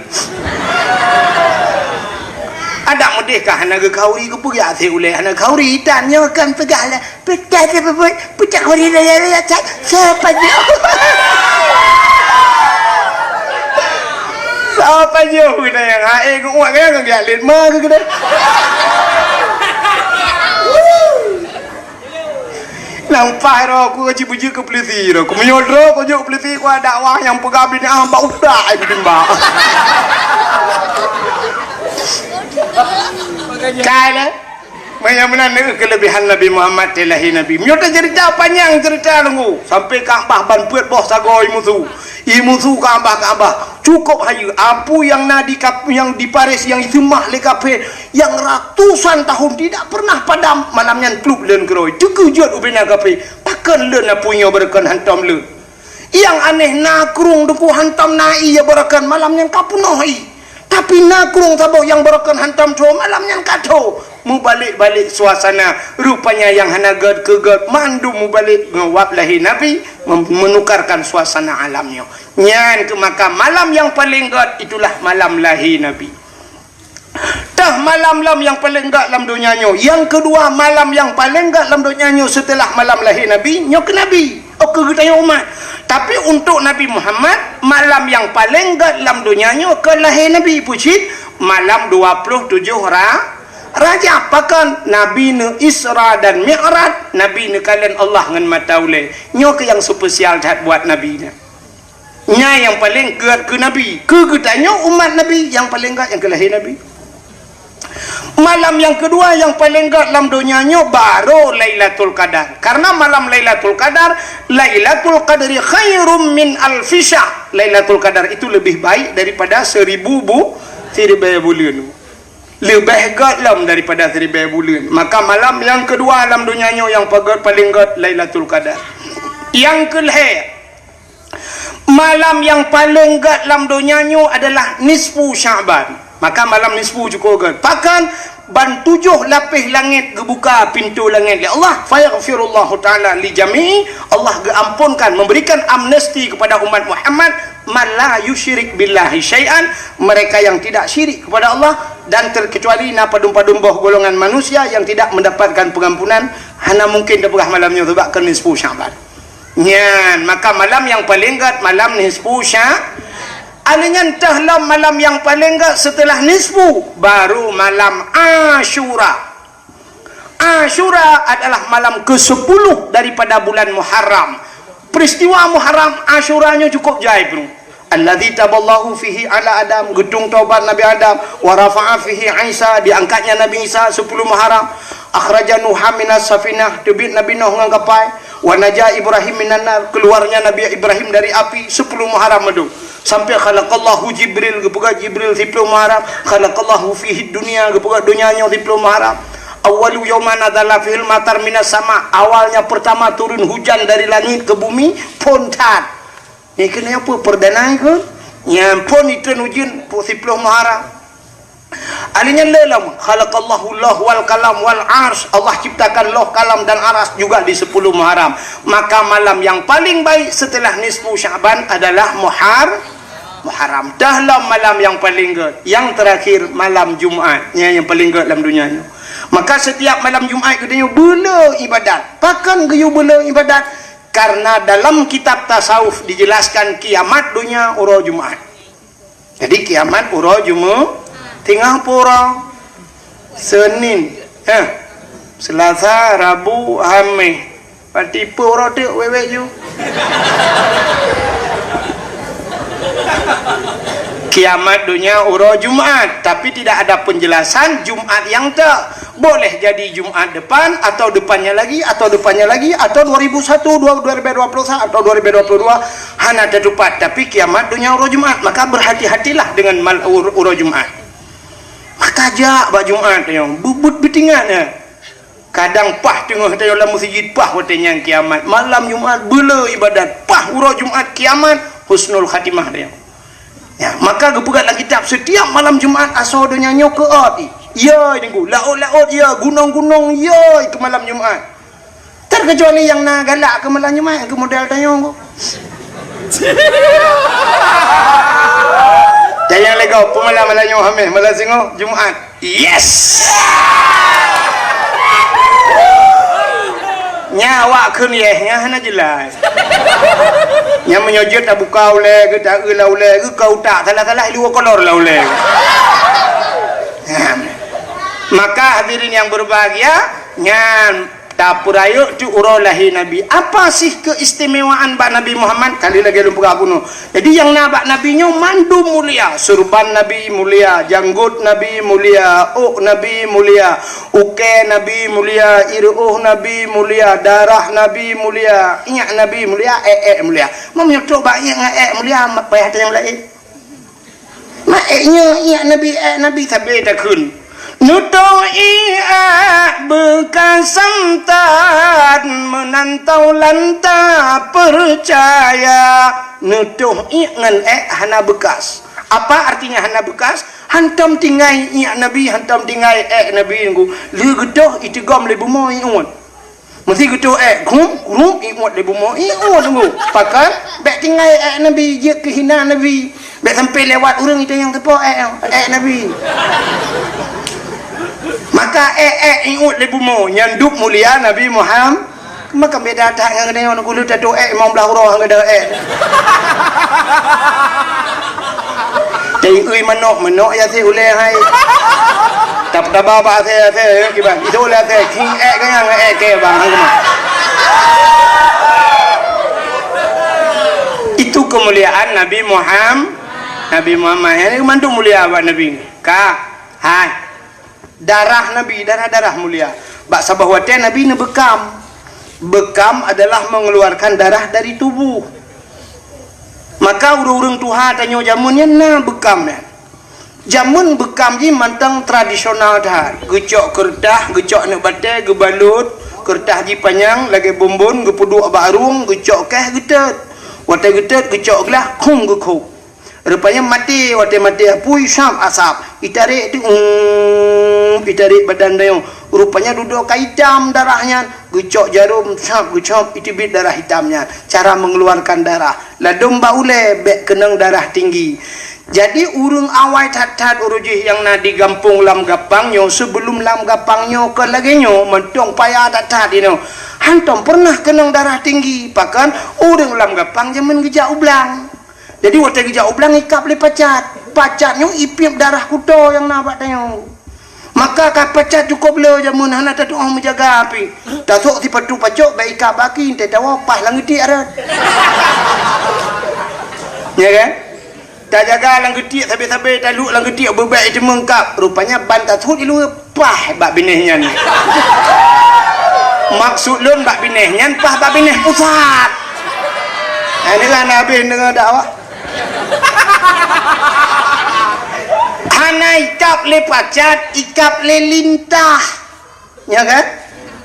Adak meudeh ka hana geukhauri, keupeue gasek ulèe hana khauri? Tan nyoe kan peugah lah. Peucah teupeubuet, peucah kuri raya-raya cat, sepajoh. Sepajoh geutanyoe, hai geuuek geutanyoe, geujak lét ma geuh geutanyoe. Nang paih roh ku, ka jibeujeuet keu peulisi roh ku. Meunyoe droe ku jok peulisi ku, dakwah nyang peugah binatang bak utak ai bimbang. Kai lé. Meunyoe meunan nyoe keulebihan Nabi Muhammad, teulahé Nabi. Meunyoe taceurita panyang ceurita Teungku, sampoe Ka'bah ban peuet boh sagoe imusu. Imusu Ka'bah, Ka'bah. Cukup hayeue, apui nyang na di Ka'b-, nyang di Paris nyang iseumah lé kafé, nyang ratusan tahun tidak pernah padam, malam nyan plup lheueh keudroe. Teukeujot ubena kafé, pakon lheueh apui nyoe beureukan hantom lheueh. Nyang aneh na krueng Teungku hantom na ie beureukan, malam nyan ka peunoh ie. Tapi na krueng saboh nyang beureukan hantom tho, malam nyan ka tho. Meubalek-balek suasana, rupanya nyang hana gèt keu gèt mandum meubalek ngon wab lahé Nabi, mem-, menukarkan suasana alam nyoe. Nyan keuh maka malam nyang paleng gèt itulah malam lahé Nabi. Teuh malam lom nyang paleng gèt lam donya nyoe. Nyang keudua, malam nyang paleng gèt lam donya nyoe seuteulah malam lahé Nabi, nyoe keu Nabi. Oh, keu geutanyoe umat. Tapi untuk Nabi Muhammad, malam nyang paleng gèt lam donya nyoe keu lahé Nabi. Peue cit? Malam dua ploh tujoh Ra-, Rajab pakon Nabi neu Isra dan Mi'raj, Nabi neukalon Allah ngon mata ulée. Nyoe keuh nyang spesial that buat Nabi nyan. Nyan nyang paleng gét keu Nabi. Keu geutanyoe umat Nabi nyang paleng gét nyang keu lahé Nabi. Malam nyang keudua nyang paleng gét lam donya nyoe baru Lailatul Qadar. Karena malam Lailatul Qadar, Lailatul Qadri khairum min alfi syahr. Lailatul Qadar itu lebih baik daripada seribu bu-, siribée buleuen. Leubeh gét lom daripada siribée buleuen. Maka malam nyang keudua lam donya nyoe nyang pagét paleng gét Lailatul Qadar. Nyang keulhée, malam nyang paleng gét lam donya nyoe adalah nisfu Sya'ban. Maka malam nisfu cukôp gét. Pakon ban tujoh lapéh langét geubuka pintoe langét lé Allah. Fayaghfirullahu ta'ala li jami'i. Allah geuamponkan, memberikan amnesti kepada umat Muhammad, man la yusyrik billahi syai'an, mereka yang tidak syirik kepada Allah, dan terkecuali na padum-padum boh golongan manusia yang tidak mendapatkan pengampunan, hana mungkin tapeugah malam nyoe sebab keu nisfu Sya'ban. Nyan, maka malam nyang paleng gét malam nisfu Sya-, alheuh nyan teuh lom malam nyang paleng gét setelah nisfu, baru malam Asyura. Asyura adalah malam kesepuluh daripada bulan Muharram. Peristiwa Muharram Asyura nyoe cukup jai pih. Alladzi taballahu fihi ala Adam, geutung taubat Nabi Adam, wa rafa'a fihi Isa, diangkatnya Nabi Isa sepuluh Muharram, akhraja Nuha minas safinah, teubiet Nabi Nuh ngon kapai, wa naja Ibrahim minan nar, keluarnya Nabi Ibrahim dari api sepuluh Muharram meudu. Sampai khalaqallahu Jibril, geupeugah Jibril siploh Muharram, khalaqallahu fihi dunya, geupeugah donya nyoe siploh Muharram. Awwalu yauman nazala fihil matar minas sama, awalnya pertama turun hujan dari langit ke bumi, phon that. Nyan keuneuk peue perdana keuh? Nyan phon itreun ujeuen pu-, siploh Muharram. Alheuh nyan lé lom, khalaqallahu lauh wal qalam wal arsy. Allah ciptakan lauh, kalam dan aras juga di sepuluh Muharram. Maka malam yang paling baik setelah nisfu Sya'ban adalah Muhar-, Muharram. Teuh lom malam yang paling gét. Yang terakhir malam Jumat. Nyan yang paling gét lam donya nyoe. Maka setiap malam Jumat geutanyoe beuleu ibadat. Pakon geuyue beuleu ibadat? Karena dalam kitab tasawuf dijelaskan kiamat donya uroe Jumat. Jadi kiamat uroe Jumu-, tinggai pura. Senin, eh, Selasa, Rabu, Hameh. Berarti pura teuk wewek ju. Kiamat donya uroe Jumat, tapi tidak ada penjelasan Jumat nyang teuk. Boleh jadi Jumat depan, atau depannya lagi, atau depannya lagi, atau dua ribu satu, dua, dua ribu dua puluh satu, atau dua ribu dua puluh dua, hana teutupat. Tapi kiamat donya uroe Jumat, maka berhati-hatilah dengan mal-, ur-, uroe Jumat. Maka jak bak Jumat nyoe, bubut beutingat nyan. Kadang pah teungoh tanyoe lam meuseujid, pah watée nyan kiamat. Malam Jumat beuleu ibadat, pah uroe Jumat kiamat, husnul khatimah tanyoe. Ya, maka geupeugah lam kitab, setiap malam Jumat asoe donya nyoe keuôt. Ya, Teungku, laôt-laôt ya, gunong-gunong ya, keu malam Jumat. Terkecuali nyang na galak keu malam Jumat, keu model tanyoe. Dan nyang lego, peumalam malam nyoe Hameh, malam singoh Jumat. Yes! Nya awak kheun yes, nya hana jelas. Nya meunyoe jeuet tabuka ulée geuh, taeu lam ulée geuh, ka utak salah-salah, ilu kolor lam ulée geuh. Nah, maka hadirin yang berbahagia, nyan tapeurayeuk teuk uroe lahé Nabi. Apa sih keistimewaan bak Nabi Muhammad? Kali lagée lôn peugah bunoe. Jadi nyang na bak Nabi nyoe mandum mulia. Surban Nabi mulia, janggot Nabi mulia, ôk Nabi mulia, ukée Nabi mulia, ireuôh Nabi mulia, darah Nabi mulia, iék Nabi mulia, ék-ék mulia. Meunyoe trok bak iék ngon ék mulia, payah tanyong laén. Mak ék nyoe iék Nabi, ék Nabi sabe takheun. Neutôh iék beukasan that meunan taulan tapeucaya. Neutôh iék ngon ék hana beukas. Apa artinya hana beukas? Hantom tinggai iék Nabi, hantom tinggai ék Nabi nunggu. Lheueh geutôh iteugom lé bumoe iék. Meusé geutôh ék, grum, grum, iék lé bumoe, iék nunggu. Pakon? Bék tinggai ék Nabi, jeuet keuhina Nabi. Bék sampai lewat ureuëng itanyong sapo ék, ék Nabi. Maka ék, ék iék lé bumoe, nyan dub mulia Nabi Muhammad. Maka beda that ngon geutanyoe, nunggu lheueh tatoh ék, limong blaih uroe ngon geutanyoe ék. Teuiui manok, manok ya si ulée hai. Tap-tap Baba asai-asai, ya, kiban. Itu oleh asai, king ek kayang, ek ke bang. Itu kemuliaan Nabi Muhammad. Nabi Muhammad. Ini mandum mulia bak Nabi. Ka, hai. Darah Nabi, darah-darah mulia. Bak saboh watée Nabi neubekam. Bekam adalah mengeluarkan darah dari tubuh. Maka ureuëng-ureuëng tuha tanyoe jameun nyan na bekam nyan. Jameun bekam jih mantong tradisional that. Geucok keureutah, geucok aneuk batée, geubalot, keureutah jih panyang lagée bonbon, geupeuduek bak rueng, geucok keh geutet. Watée geutet, geucok glah, khum geukhop. Rupanya maté, watée maté apui, sab asab. Itarek tu, um, itarek badan dayong. Rupanya dudoe ka itam darah nyan. Geucok jarom, sab, geucok, iteubiet darah itam nyan. Cara mengeluarkan darah. Ladom bak ulée bék keunong darah tinggi. Jadi, ureuëng awai that-that uroe jih nyang na di gampông lam gapang nyoe, sibeulom lam gapang nyoe kon lagée nyoe, mantong paya that-that inoe. Hantom peureunah keunong darah tinggi, pakon ureuëng lam gapang jameun geujak u blang. Jadi, watée geujak u blang ikab lé pacat. Pacat nyoe ipiep darah kuto nyang na bak tanyoe. Maka ka pacat cukôp le jameun hana tatuoh meujaga pih. Tasok sipatu pacok bak ikab baki, teuh tawoe paih lam geutiek rot. Ya kan? Tajaga lam geutiek sabe-sabe, taluek lam geutiek beubek iteumeung kab. Rupanya ban tasut ilue paih bak binéh nyan. Maksud lôn bak binéh nyan paih bak binéh pusat. Nah, inilah na habéh deungoe dakwah. Hana ikab lé pacat, ikab lé lintah. Ya kan?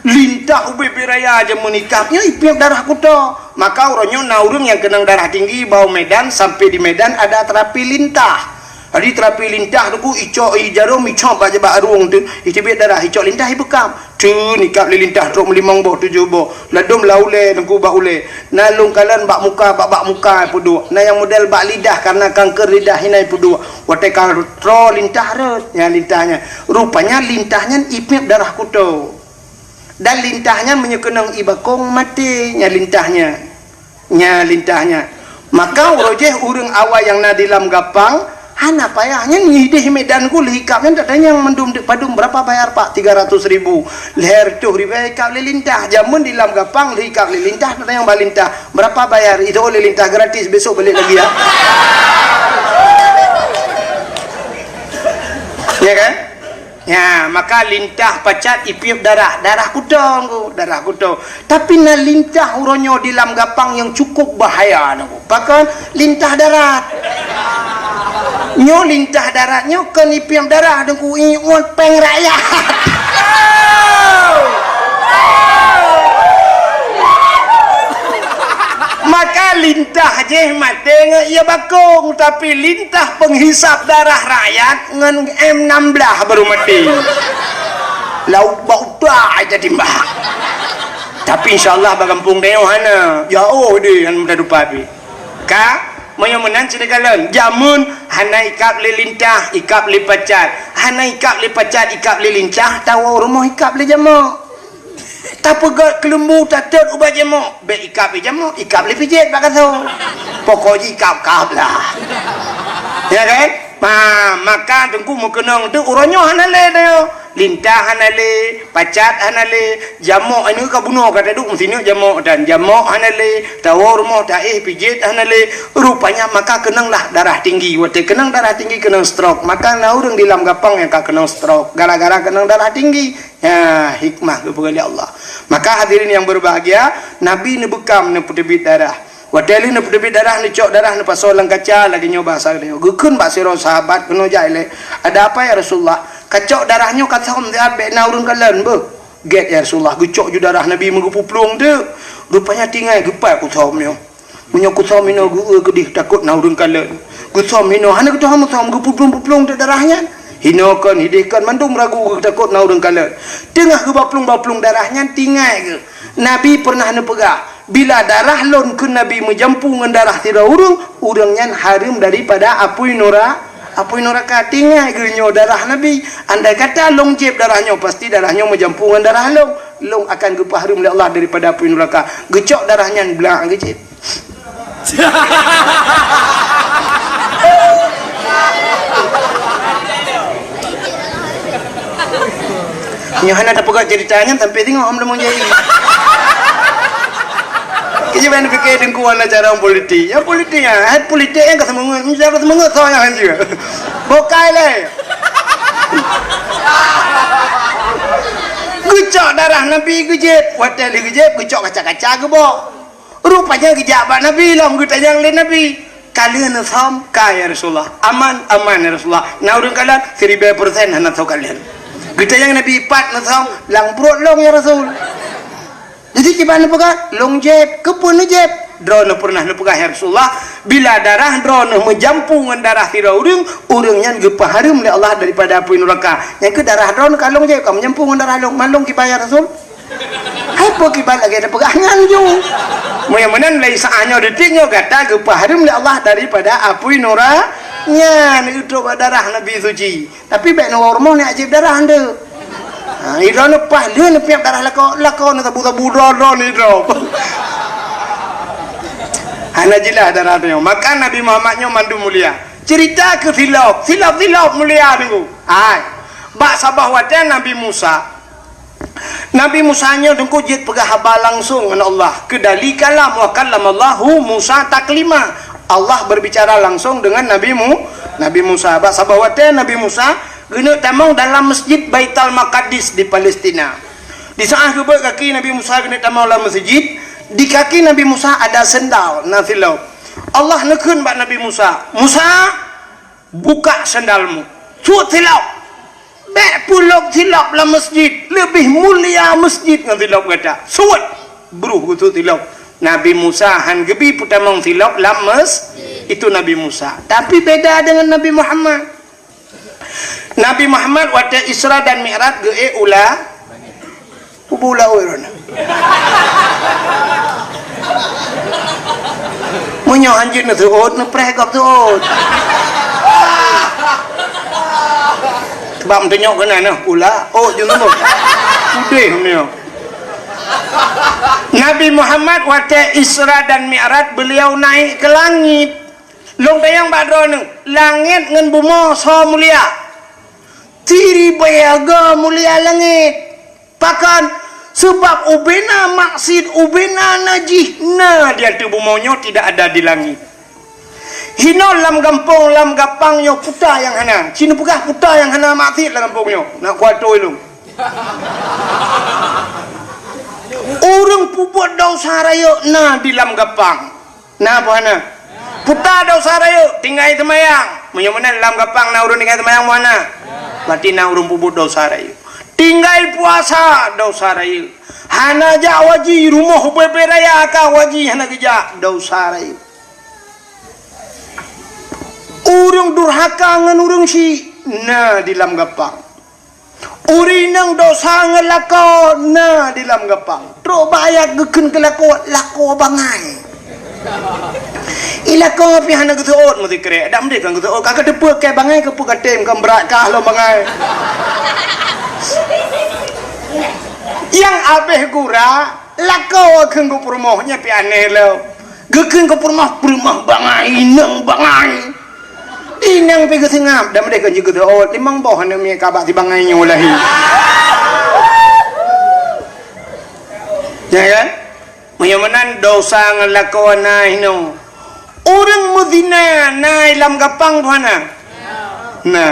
Lintah ubé-bé raya jameun ikab nyoe ipiep darah kuto. Maka uroe nyoe na ureuëng nyang keunong darah tinggi bak u Medan, sampai di Medan ada terapi lintah. Jadi terapi lintah tu ku icok i jarom icok bak, bak rueng tu, iteubiet darah, icok lintah ibekam. Teun ikab lé lintah trok meulimong boh, tujoh boh. Ladom lam ulée, teungku bak ulée. Na lôn kalon bak muka, bak, bak muka peuduek. Na nyang model bak lidah, karena kanker lidah inan peuduek. Watée ka troe lintah rot, nyan lintah nyan. Rupanya lintah nyan ipiep darah kuto. Dan lintah nyan meunyoe keunong ibakong maté, nyan lintah nyan. Nya lintah nyan. Maka uroe jih ureuëng awai nyang na di lam gapang, hana payah nyan ideh Medan ku lheuh ikab nyan tatanyong mandum deuk padum, "Berapa bayar, Pak?" "Tiga ratus ribu." Lhèe reutôh ribèe ikab lé lintah. Jameun di lam gapang lheuh ikab lé lintah tatanyong bak lintah, "Berapa bayar?" Itu oleh lintah, "Gratis, besok balik lagi ya." Ya kan? Ya, maka lintah pacat ipiep darah, darah kuto, darah kuto. Tapi na lintah uroe nyoe di lam gapang nyang cukup bahaya, Teungku. Pakon? Lintah darat. Nyoe lintah darat nyoe kon ipiep darah, Teungku, iwet péng rakyat. Maka lintah jih maté ngon ie bakong, tapi lintah penghisap darah rakyat ngon M enam belas baru maté. Lauk bak utak aja timbak. Tapi insyaallah bak gampông tanyoe hana. Jauh deh, hana mudah tupat pih. Ka, meunyoe meunan sinoe kalon, jameun hana ikab lé lintah, ikab lé pacat. Hana ikab lé pacat, ikab lé lintah, tawoe rumoh ikab lé jamok. Tapeugöt keuleumbu, tatot ubat jamok. Bék ikab lé jamok, ikab lé pijet bak gasoe. Pokok jih ikab-kab lah. Ya kan? Ma, maka Teungku meukeunong tu uroe nyoe hana lé nyoe. Lintah hana lé, pacat hana lé, jamok, aneuk ka bunoe ka taduek meusineuk jamok dan jamok hana lé, tawoe rumoh taéh pijet hana lé. Rupanya maka keunong lah darah tinggi. Watèe keunong darah tinggi keunong stroke. Maka na ureueng di lam gapang nyang ka keunong stroke gara-gara keunong darah tinggi. Ya, hikmah geupeugah lé Allah. Maka hadirin yang berbahagia, Nabi neubeukam neupeuteubiet darah. Watèe lheueh neupeuteubiet darah, neucok darah, neupasoe lam kaca, lagèe nyoe bahasa geutanyoe. Geukheun bak sidroe sahabat keunoe jai lé, "Ada apa ya Rasulullah? Kacok darah nyoe kasam siat, bèk na ureueng kalon beuh." "Gèt ya Rasulullah." Geucok ju darah Nabi meugeupuplueng teuk. Rupanya tinggai geupat kusam nyoe. Meunyoe kusam inoe geu-eu keudeh, takot na ureueng kalon. Geusom hinoe, hana geutuha musom, geupuplueng-puplueng teuk darah nyan. Hinoe kon, hideh kon, mandum ragu geuh takot na ureueng kalon. Teungoh geubaplueng-baplueng darah nyan, tinggai geuh. Nabi peureunah neupeugah, "Bila darah lôn," kheun Nabi, "meujampu ngon darah sidroe ureueng, ureueng nyan hareuem daripada apui nura-, apui nuraka." Tinggai geuh nyoe darah Nabi. Andai kata lôn jieb darah nyoe, pasti darah nyoe meujampu ngon darah lôn. Lôn akan geupeuhareuem lé Allah daripada apui nuraka. Geucok darah nyan, blak geuh jieb. Nyoe hana tapeugah cerita nyan sampai singoh hom lemong jai. Keujiban pikir teungku hana cara politik. Ya politik ya, hai politik nyang ka seumeungeut, meunyoe seumeungeut soe nyang hanjeuet. Bokai lé. Geucok darah Nabi geujép, watèe lheueh geujép geucok kaca-kaca geubok. Rupanya geujak bak Nabi lom geutanyong lé Nabi, "Ka lheueh neusöm?" "Ka, ya Rasulullah." "Aman?" "Aman, ya Rasulullah." "Na ureueng kalon?" "Siribèe persen hana soe kalon." Geutanyong Nabi, "Pat neusöm?" "Lam pruet lôn, ya Rasul." Jadi kiban neupeugah, "Lôn jép." "Keupeue neujép?" "Droeneuh peureunah neupeugah, ya Rasulullah, bila darah droeneuh meujampu ngon darah sidroe ureueng, ureueng nyan geupeuhareuem lé Allah daripada apui nuraka. Nyan keuh darah droeneuh ka lôn jép, ka meujampu ngon darah lôn. Man lôn kiban, ya Rasul?" Hai po kiban lagèe tapeugah nyan ju. Meunyoe meunan lé saat nyoe detik nyoe gata geupeuhareuem lé Allah daripada apui nura nyan, geutôp bak darah Nabi suci. Tapi bèk neuwoe rumoh neujép darah nyan. Ha, idroe neupaih lheueh neupiep darah lakoe, lakoe neusabu-sabu droe-droe nidroe. Hana jeulaih darah nyoe. Maka Nabi Muhammad nyoe mandum mulia. Cerita keu silop, silop-silop mulia nunggu. Hai. Bak saboh watèe Nabi Musa, Nabi Musa nyoe teungku jeuet peugah haba langsong ngon Allah. Keudali kalam, wa kallamallahu Musa taklima. Allah berbicara langsong dengan Nabi Mu-, Nabi Musa. Bak saboh watèe Nabi Musa geuneuk tamong dalam Masjid Baitul Maqdis di Palestina. Di saat geubeuet kaki Nabi Musa geuneuk tamong lam masjid, di kaki Nabi Musa ada sendal, na silop. Allah neukheun bak Nabi Musa, "Musa, buka sandalmu." Suet silop. Bèk peulop silop lam masjid. Leubeh mulia masjid ngon silop gata. Suet. Bruh geusuet silop. Nabi Musa han geubi peutamong silop lam masjid. Itu Nabi Musa. Tapi beda dengan Nabi Muhammad. Nabi Muhammad watèe Isra dan Mi'raj geuék u la-, Kubu laôt droeneuh. Meunyoe hanjeuet neuseuôt, neupreh gob seuôt. Sebab meuteunyoe keunan nyoe, pula, ôt jeuet seuôt. Udeh meunyoe. Nabi Muhammad watèe Isra dan Mi'raj, beliau naik ke langit. Lôn tanyong bak droeneuh, langét ngon bumoe soe mulia? Siribèe go mulia langét. Pakon? Sabab ubena maksiet, ubena najih na di ateueh bumoe nyoe, tidak ada di langét. Hinoe lam gampông, lam gapang nyoe puta nyang hana. Ci neupeugah puta nyang hana maksiet lam gampông nyoe. Na kuatôi lôn. Ureueng peubuet desya rayeuk na di lam gapang. Na boh hana? Puta desya rayeuk, tinggai seumayang. Meunyoe meunan lam gapang na ureueng tinggai seumayang boh hana? Berarti na ureueng peubuet desya rayeuk. Tinggai puasa desya rayeuk. Hana jak haji, rumoh ubé-bé raya ka haji hana geujak, desya rayeuk. Ureueng durhaka ngon ureueng syik na di lam gapang. Ureueng inong desya ngon lakoe na di lam gapang. Trok bak ayat geukheun keu lakoe, lakoe bangai. I lakoe pih hana geuseuôt meusikrek. Dak meudeh kan geuseuôt, ka geuteupeue keu bangai keupeue ka tem, ka brat kah lom bangai. Nyang abéh gura, lakoe kheun geupeurumoh, nyan pih aneh lom. Geukheun geupeurumoh, peurumoh bangai, inong bangai. Inong pih geuseungab, dak meudeh kon jeuet geuseuôt, limong boh aneuk miet ka bak si bangai nyoe lahé. Ya kan? Meunyoe meunan desya ngon lakoe na hinoe. Ureueng meuzina na i lam gapang boh hana? Na.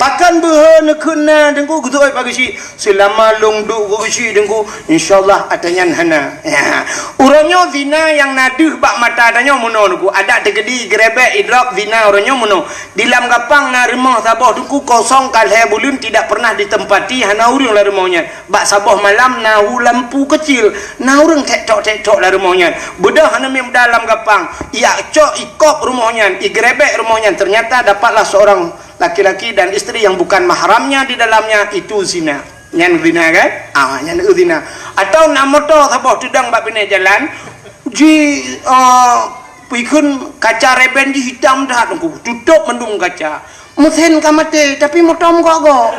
Pakon beuhe neukheun na, Teungku, geuseuôt bak geuchik? Seulama lôn duek bak geuchik, Teungku, insya Allah ata nyan hana. Ya. Uroe nyoe zina nyang na deuh bak mata tanyoe meunoe, Teungku. Adak teukeudi, geurebek, idrop, zina uroe nyoe meunoe. Di lam gapang na rumoh saboh, Teungku, kosong ka lhèe buleuen tidak pernah ditempati, hana ureueng lam rumoh nyan. Bak saboh malam na hu lampu keucil, na ureueng tèk-tôk-tèk-tôk lam rumoh nyan. Beudôh aneuk miet muda lam gapang, ijak cok, ikop rumoh nyan, igeurebek rumoh nyan, ternyata dapatlah seorang laki-laki dan isteri yang bukan mahramnya di dalamnya, itu zina. Nyan zina kan? Ah, nyan zina. Atau na moto saboh teudong bak binéh jalan, ji, ah, pikheun kaca reben jih itam that, Teungku. Tutôp mandum kaca. Mesin ka maté, tapi moto meugok-gok.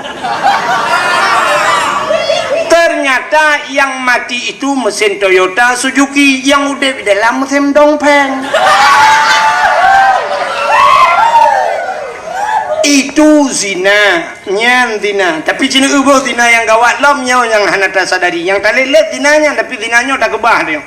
Ternyata yang mati itu mesin Toyota Suzuki, yang udép di dalam mesin Dongfeng. Itu zina, nyan zina. Tapi cina uboh zina nyang gawat lom nyoe nyang hana tasadari. Nyang talét-lét zina nyan, tapi zina nyoe takeubah nyoe.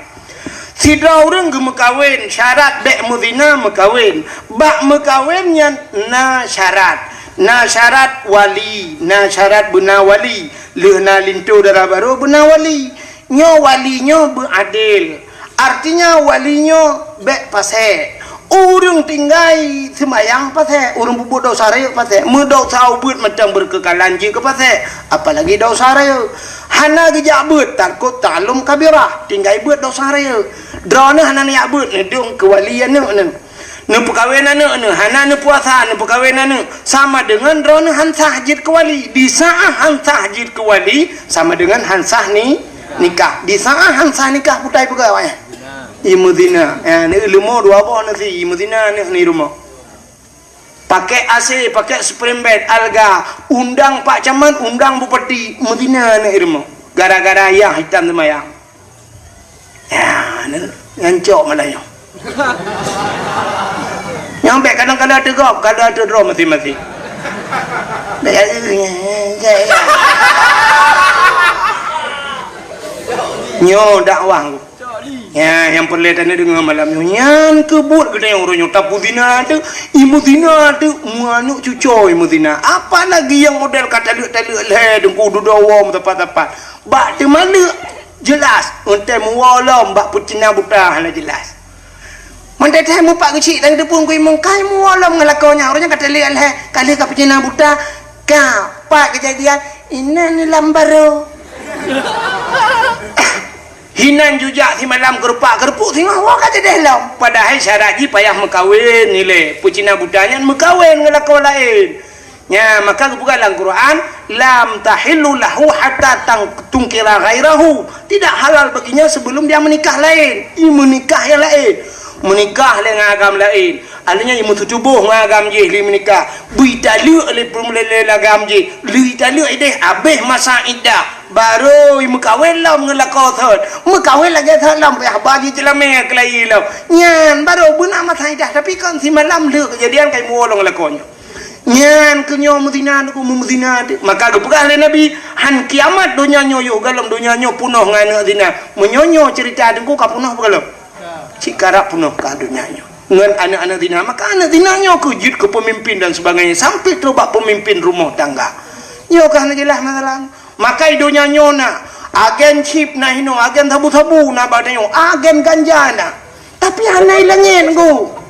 Sidroe ureuëng geumeukawen, syarat bék meuzina meukawen. Bak meukawen nyan na syarat. Na syarat wali, na syarat beuna wali. Lheueh na linto dara barô beuna wali. Nyoe wali nyoe beuadil. Artinya wali nyoe bék pasék. Ureuëng tinggai seumayang pasék, ureuëng peubuet desya rayeuk pasék. Meudesya ubeuet mantong beureukeukalahan jeuet keu pasék, apalagi desya rayeuk. Hana geujak beuet, takot ta'allum kabirah, tinggai beuet desya rayeuk. Droeneuh hana neujak beuet, neudong keu wali aneuëk neuh. Neupeukawen aneuëk neuh, hana neupuasa, neupeukawen aneuëk, sama deungon droeneuh han sah jeuet keu wali. Di saát han sah jeuet keu wali, sama deungon han sah ni, nikah. Di saát han sah nikah, putai peugah awaknyan. Imeuzina. Ya, ni leumo dua boh nasi, imeuzina aneuëk ni rumoh. Pakai A C, pakai spring bed, alga, undang pak camat, undang bupati, meuzina aneuëk rumoh. Gara-gara yah hitam seumayang. Ya, ni, nyan cok malah nyoe. Nyang bék kadang-kadang teugop, kadang teudroe mati-mati. Bék, nyoe dakwah. Ya, nyang peureulée taneuk deungoe malam nyoe. Nyan keuh buet geutanyoe uroe nyoe. Tapuzina teuk, imeuzina teuk, meuaneuk cucoe imeuzina. Apalagi nyang model ka taleuek-taleuek lhée, deungku dudoe woe meusapat-sapat. Bak teumaleuek, jeulaih, eunteuk meuwoe lom bak peucina buta hana jeulaih. Mantong teuh mupak geuchik dan geuteupeue keu imum, kai meuwoe lom ngon lakoe nyan. Uroe nyan ka taleuek lhée, ka lheueh ka peucina buta, ka, pat keujadian, inan lam barô. Hinan jujak simalam keurupak-keurupuk singoh woe ka jadeh lom. Padahai syarat jih payah meukawen ilée. Peucina buta nyan meukawen ngon lakoe laén. Nya, maka geupeugah lam Quran, "Lam tahillu lahu hatta tang-, tunkira ghairahu." Tidak halal baginya sebelum dia menikah lain. I meunikah nyang laén. Meunikah lé ngon agam laén. Artinya, i meututuboh ngon agam jih lé meunikah. Beu italeuek lé peum-, lé, lé agam jih. Lé italeuek ideh, abéh masa iddah. Barô i meukawen lom ngon lakoe thon. Meukawen lagée thon lom, payah ba jih ceulamé keulayi lom. Nyan, barô beuna masa iddah. Tapi kon simalam lheueh keujadian kai meuwoe lom ngon lakoe nyoe. Nyan keuh nyoe meuzina teungku, meuzina teuk. Maka geupeugah lé Nabi, "Han kiamat donya nyoe yoh, galom donya nyoe punoh ngon aneuëk zina." Meunyoe nyoe ceurita teungku ka punoh peue galom? Cit karab punoh ka donya nyoe. Ngon aneuëk-aneuëk zina, maka aneuëk zina nyoe keuh jeuet keu peumimpin dan sebagainya, sampai trok bak peumimpin rumoh tangga. Nyoe ka hana jeulaih masalah. Maka i donya nyoe na, agen chip na hinoe, agen sabu-sabu na bak tanyoe, agen ganja na. Tapi hana i langét, Teungku.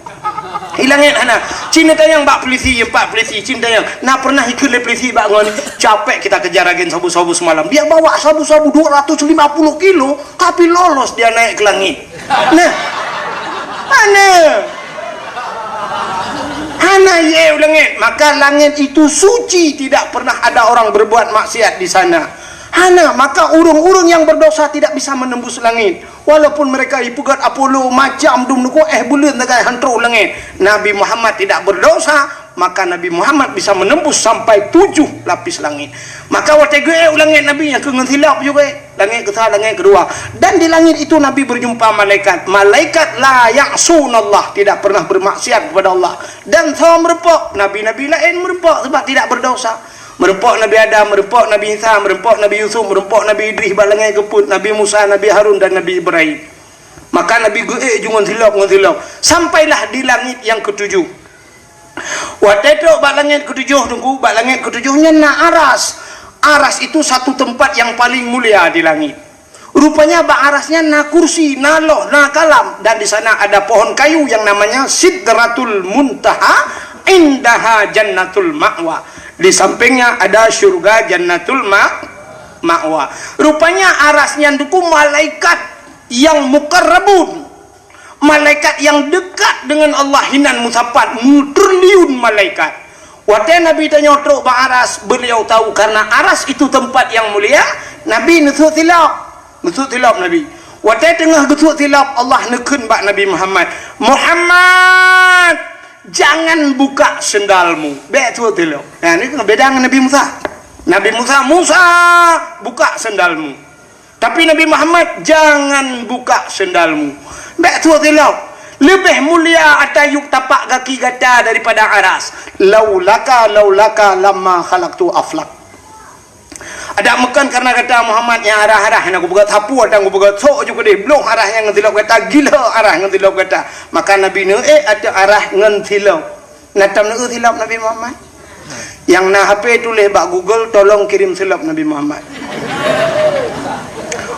I langét hana. Cit neutanyong bak polisi, pat polisi, cit neutanyong. Na pernah ikheun lé polisi bak ngon, "Capek kita kejar agen sabu-sabu semalam. Dia bawa sabu-sabu dua ratus lima puluh kilo, tapi lolos dia naik ke langit." Nah. Hana. Hana ié u langét. Maka langét itu suci, tidak pernah ada orang berbuat maksiat di sana. Hana, maka ureuëng-ureuëng nyang berdosa tidak bisa menembus langit. Walaupun mereka ipeugét Apollo macam dum neuko éh buleuen sagai han troh u langét, Nabi Muhammad tidak berdosa, maka Nabi Muhammad bisa menembus sampai tujuh lapis langit. Maka watée geuék u langét Nabi nyang keu ngon silop juga, langét keusa, langét keudua. Dan di langit itu Nabi berjumpa malaikat. Malaikat la ya'sunallah, tidak pernah bermaksiat kepada Allah. Dan soe meureumpok, nabi-nabi laén meureumpok sebab tidak berdosa. Meureumpok Nabi Adam, meureumpok Nabi Isa, meureumpok Nabi Yusuf, meureumpok Nabi Idris bak langét keu peuet, Nabi Musa, Nabi Harun, dan Nabi Ibrahim. Maka Nabi geuék ju ngon silop, ngon silop. Sampailah di langit yang ketujuh. Watée trok bak langét ketujoh, Teungku, bak langét ketujoh nyan na aras. Aras itu satu tempat yang paling mulia di langit. Rupanya bak aras nyan na kursi, na loh, na kalam, dan di sana ada pohon kayu yang namanya Sidratul Muntaha, indaha Jannatul Ma'wa. Di sampingnya ada syurga Jannatul Ma-, Ma'wa. Rupanya aras nyan, Teungku, malaikat yang muqarrabun. Malaikat yang dekat dengan Allah hinan meusapat, meutriliun malaikat. Watée Nabi tanyoe trok bak aras, beliau tahu karena aras itu tempat yang mulia, Nabi neusut silop. Neusut silop Nabi. Watée teungoh geusut silop, Allah neukheun bak Nabi Muhammad, "Muhammad, jangan buka sendalmu." Bék sut silop. Nah, ni beda ngon Nabi Musa. Nabi Musa, "Musa, buka sendalmu." Tapi Nabi Muhammad, "Jangan buka sendalmu." Bék sut silop. Leubeh mulia ata yup tapak gaki gata daripada aras. Laulaka, laulaka lamma khalaqtu aflak. Adak meukan karena gata Muhammad nyang arah-arah nyang kupeugah sapu atau kupeugah sok ju keudeh bloh arah nyang ngon silop gata, gila arah ngon silop gata. Maka Nabi neuék ateueh arah ngon silop. Na tam neueu silop Nabi Muhammad? Nyang na H P tuléh bak Google, "Tolong kirim silop Nabi Muhammad."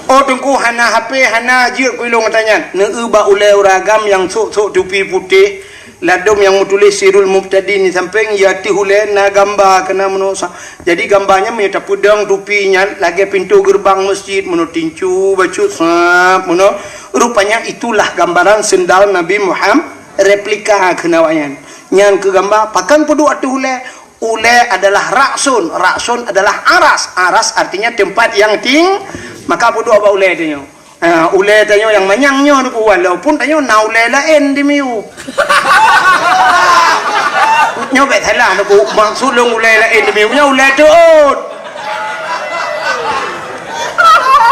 Oh Teungku hana H P, hana jeuet keu ilong tanyan. Neueu bak ulée ureuëng agam nyang sok-sok tupi putéh, ladom nyang meutuléh Sirul Mubtadin di sampéng, ya teuh ulée na gamba keunan meunoe sa-, jadi gamba nyan meunyoe tapeudong tupi nyan lagée pintoe geureubang meuseujid meunoe tincu bacut sab meunoe. Rupanya itulah gambaran seundal Nabi Muhammad, replika keunan awaknyan. Nyan keu gamba pakon peuduek ateueh ulée. Ulée adalah raksun, raksun adalah aras. Aras artinya tempat yang ting-, maka peuduek bak ulée tanyoe. Ha, ulée tanyoe nyang manyang nyoe Teungku, walaupun tanyoe na ulée laén di miyueb. Nyoe bék salah Teungku, maksud lôn ulée laén di miyueb nyoe ulée teuôt.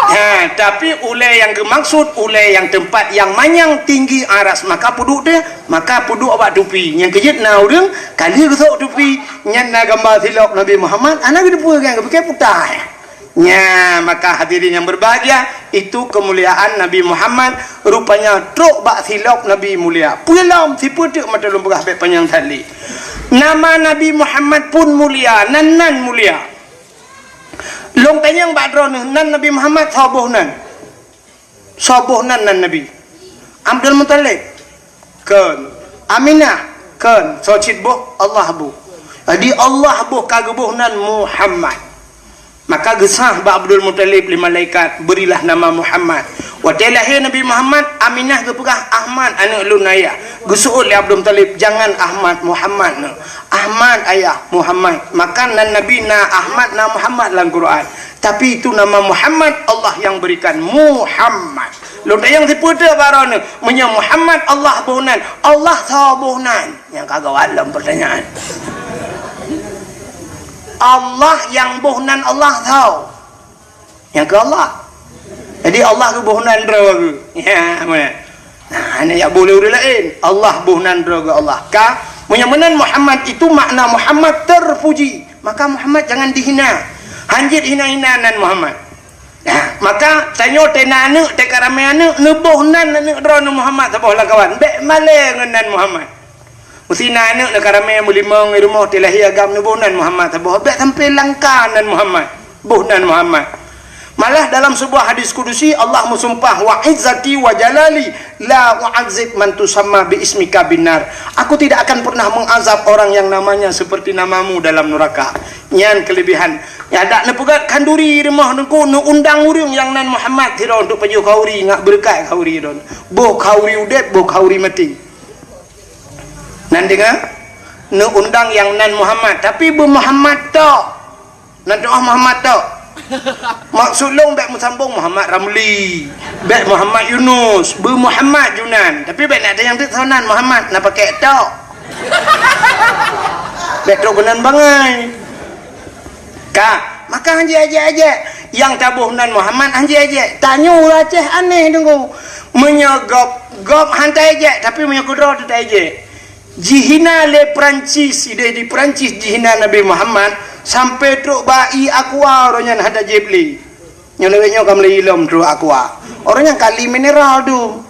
Ha, tapi ulée nyang geumaksud ulée nyang tempat yang manyang tinggi aras, maka peuduek teuh, maka peuduek bak tupi. Nyang keujeuet na ureuëng ka lheueh geusok tupi, nyan na gamba silop Nabi Muhammad, hana geuteupeue kan, geupike putai. Nya, maka hadirin yang berbahagia, itu kemuliaan Nabi Muhammad. Rupanya trok bak silop Nabi mulia. Peue lom, sipeue teuk mata lôn peugah bék panyang that lé. Nama Nabi Muhammad pun mulia, nan-nan mulia. Lôn tanyong bak droeneuh, nan Nabi Muhammad soe boh nan? Soe boh nan nan Nabi? Abdul Muthalib? Kon. Aminah? Kon. Soe cit boh? Allah boh. Jadi Allah boh ka geuboh nan Muhammad. Maka geusah bak Abdul Muthalib lé malaikat, "Berilah nama Muhammad." Watée lahé Nabi Muhammad, Aminah geupeugah, "Ahmad, aneuëk lôn ayah." Geuseuôt lé Abdul Muthalib, "Jangan Ahmad, Muhammad neuh." "Ahmad ayah, Muhammad." Maka nan Nabi na Ahmad, na Muhammad lam Quran. Tapi itu nama Muhammad Allah yang berikan. Muhammad. Lôn tanyong sipeue teuh bak droeneuh, meunyoe Muhammad Allah boh nan, Allah soe boh nan? Nyang ka gawat lom pertanyaan. Allah nyang boh nan Allah soe? Nyang keu Allah. Jadi Allah geuboh nan droe geuh. Ya, mana? Nah, hana jak boh lé ureuëng laén. Allah boh nan droe geuh Allah. Ka, meunyoe meunan Muhammad itu makna Muhammad terpuji. Maka Muhammad jangan dihina. Hanjeuet hina-hina nan Muhammad. Nah, maka tanyoe teuh na aneuëk, teuh ka ramé aneuëk, neuboh nan aneuëk droeneuh Muhammad saboh lam kawan. Bék malée ngon nan Muhammad. Meusi na aneuëk neuh ka ramé meulimong di rumoh, teuh lahé agam neuboh nan Muhammad saboh. Bék sampai langka nan Muhammad. Boh nan Muhammad. Malah dalam sebuah hadis kudusi Allah meusumpah, "Wa izzati wa jalali la u'adzib man tusamma bi ismika binnar." Aku tidak akan pernah mengazab orang yang namanya seperti namamu dalam neraka. Nyan kelebihan. Ya, dak neupeugét khanduri di rumoh Teungku, neuundang ureuëng nyang nan Muhammad sidroe untuk pajoh khanduri, ngat beureukat khanduri droe. Boh khanduri udeb, boh khanduri maté. Nan deungoe, neuundang nyang nan Muhammad, tapi beu Muhammad tok. Nan doa Muhammad tok. Maksud lôn bék meusambong Muhammad Ramli, bék Muhammad Yunus, beu Muhammad Junan. Tapi bék nak tanyong teuk soe nan Muhammad, na pakai tok. Bék trok keunan bangai. Ka, maka han jeuet ajak-ajak. Nyang taboh nan Muhammad han jeuet ajak. Tanyoe ureuëng Aceh aneh Teungku. Meunyoe gob, gob han taejek, tapi meunyoe keudroe teuh taejek. Jihina lé Perancis, ideh di Perancis jihina Nabi Muhammad, sampai trok bak ié Aqua uroe nyan hana jieb lé. Nyoe lewat nyoe ka meulai ilom trok Aqua. Uroe nyan kali mineral tu.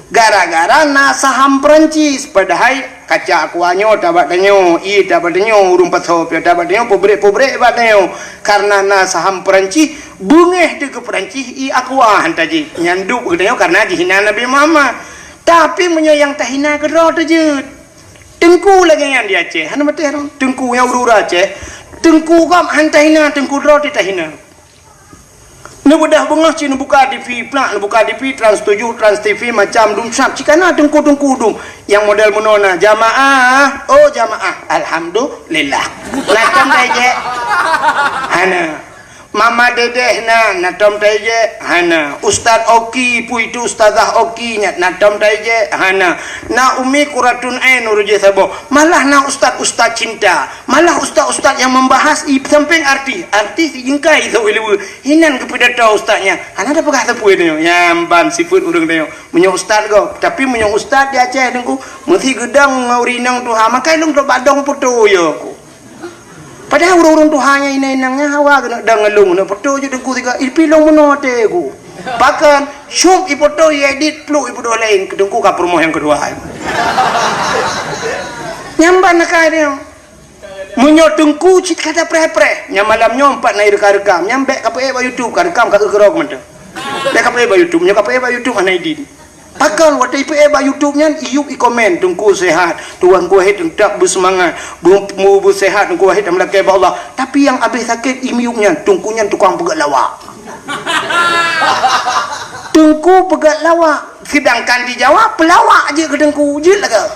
Gara-gara na saham Perancis, padahai kaca Aqua nyoe tabak tanyoe, ié tabak tanyoe, ureuëng pasoe pih tabak tanyoe, pabrik-pabrik bak tanyoe. Karena na saham Perancis, beungéh teuh keu Perancis ié Aqua han tajieb. Nyan duek keu tanyoe karena jihina Nabi Muhammad. Tapi meunyoe nyang tahina keudroe teuh jeuet. Teungku lagée nyan di Aceh, hana maté rang. Teungku nyang ureuëng Aceh, teungku gob han tahina, teungku droe teuh tahina. Neubeudoh beungoh cit neubuka T V, plak neubuka T V, Trans tujuh, Trans T V, macam dum sab cit kana teungku-teungku dum. Nyang model meunoe na, "Jamaah, oh jamaah, alhamdulillah." Nah, kan dah ejek? Hana. Mama Dedeh na, na tom taijek, hana. Ustaz Oki, peue itu Ustazah Oki nyan, na tom taijek, hana. Na Umi Quratun Ain ureueng jih saboh. Malah na ustaz-ustaz cinta. Malah ustaz-ustaz nyang membahas i sampéng artis. Artis jingkai sôk i luwa. Hinan geupidato ustaz nyan. Hana tapeugah sapeue tanyoe. Nyan ban sifeuet ureueng tanyoe. Meunyoe ustaz gob. Tapi meunyoe ustaz di Aceh Teungku, meusti geudong ngon ureueng inong tuha. Makai lôn trok bak dong poto yo ku. Padahai ureueng-ureueng tuha nyang inong-inong nyan hawa keuneuk dong ngon lôn, keuneuk poto jeuet Teungku sigoe, ipilong meunoe até ku. Pakon, syup ipoto, iedit, pluek ipudoh laén, keu Teungku ka peurumoh nyang keudua. Nyan ban akai tanyoe. Meunyoe Teungku cit ka tapreh-preh, nyan malam nyoe pat na irekam-rekam, nyan bèk kapeuék bak YouTube, karekam ka eu keudroe mantong. Bèk kapeuék bak YouTube, nyoe kapeuék bak YouTube hana idin. Pakon watèe ipeuék bak YouTube nyan, iyup ikomen, "Teungku sehat, Teungku Wahid teutap beuseumangat, beu-, beu-, beuseuhat, Teungku Wahid dan meulakèe bak Allah." Tapi nyang abéh sakét imiyup nyan, Teungku nyan tukang peugèt lawak. Teungku peugèt lawak, sedangkan di Jawa peulawak jeuet keu Teungku, jeuet lagèe.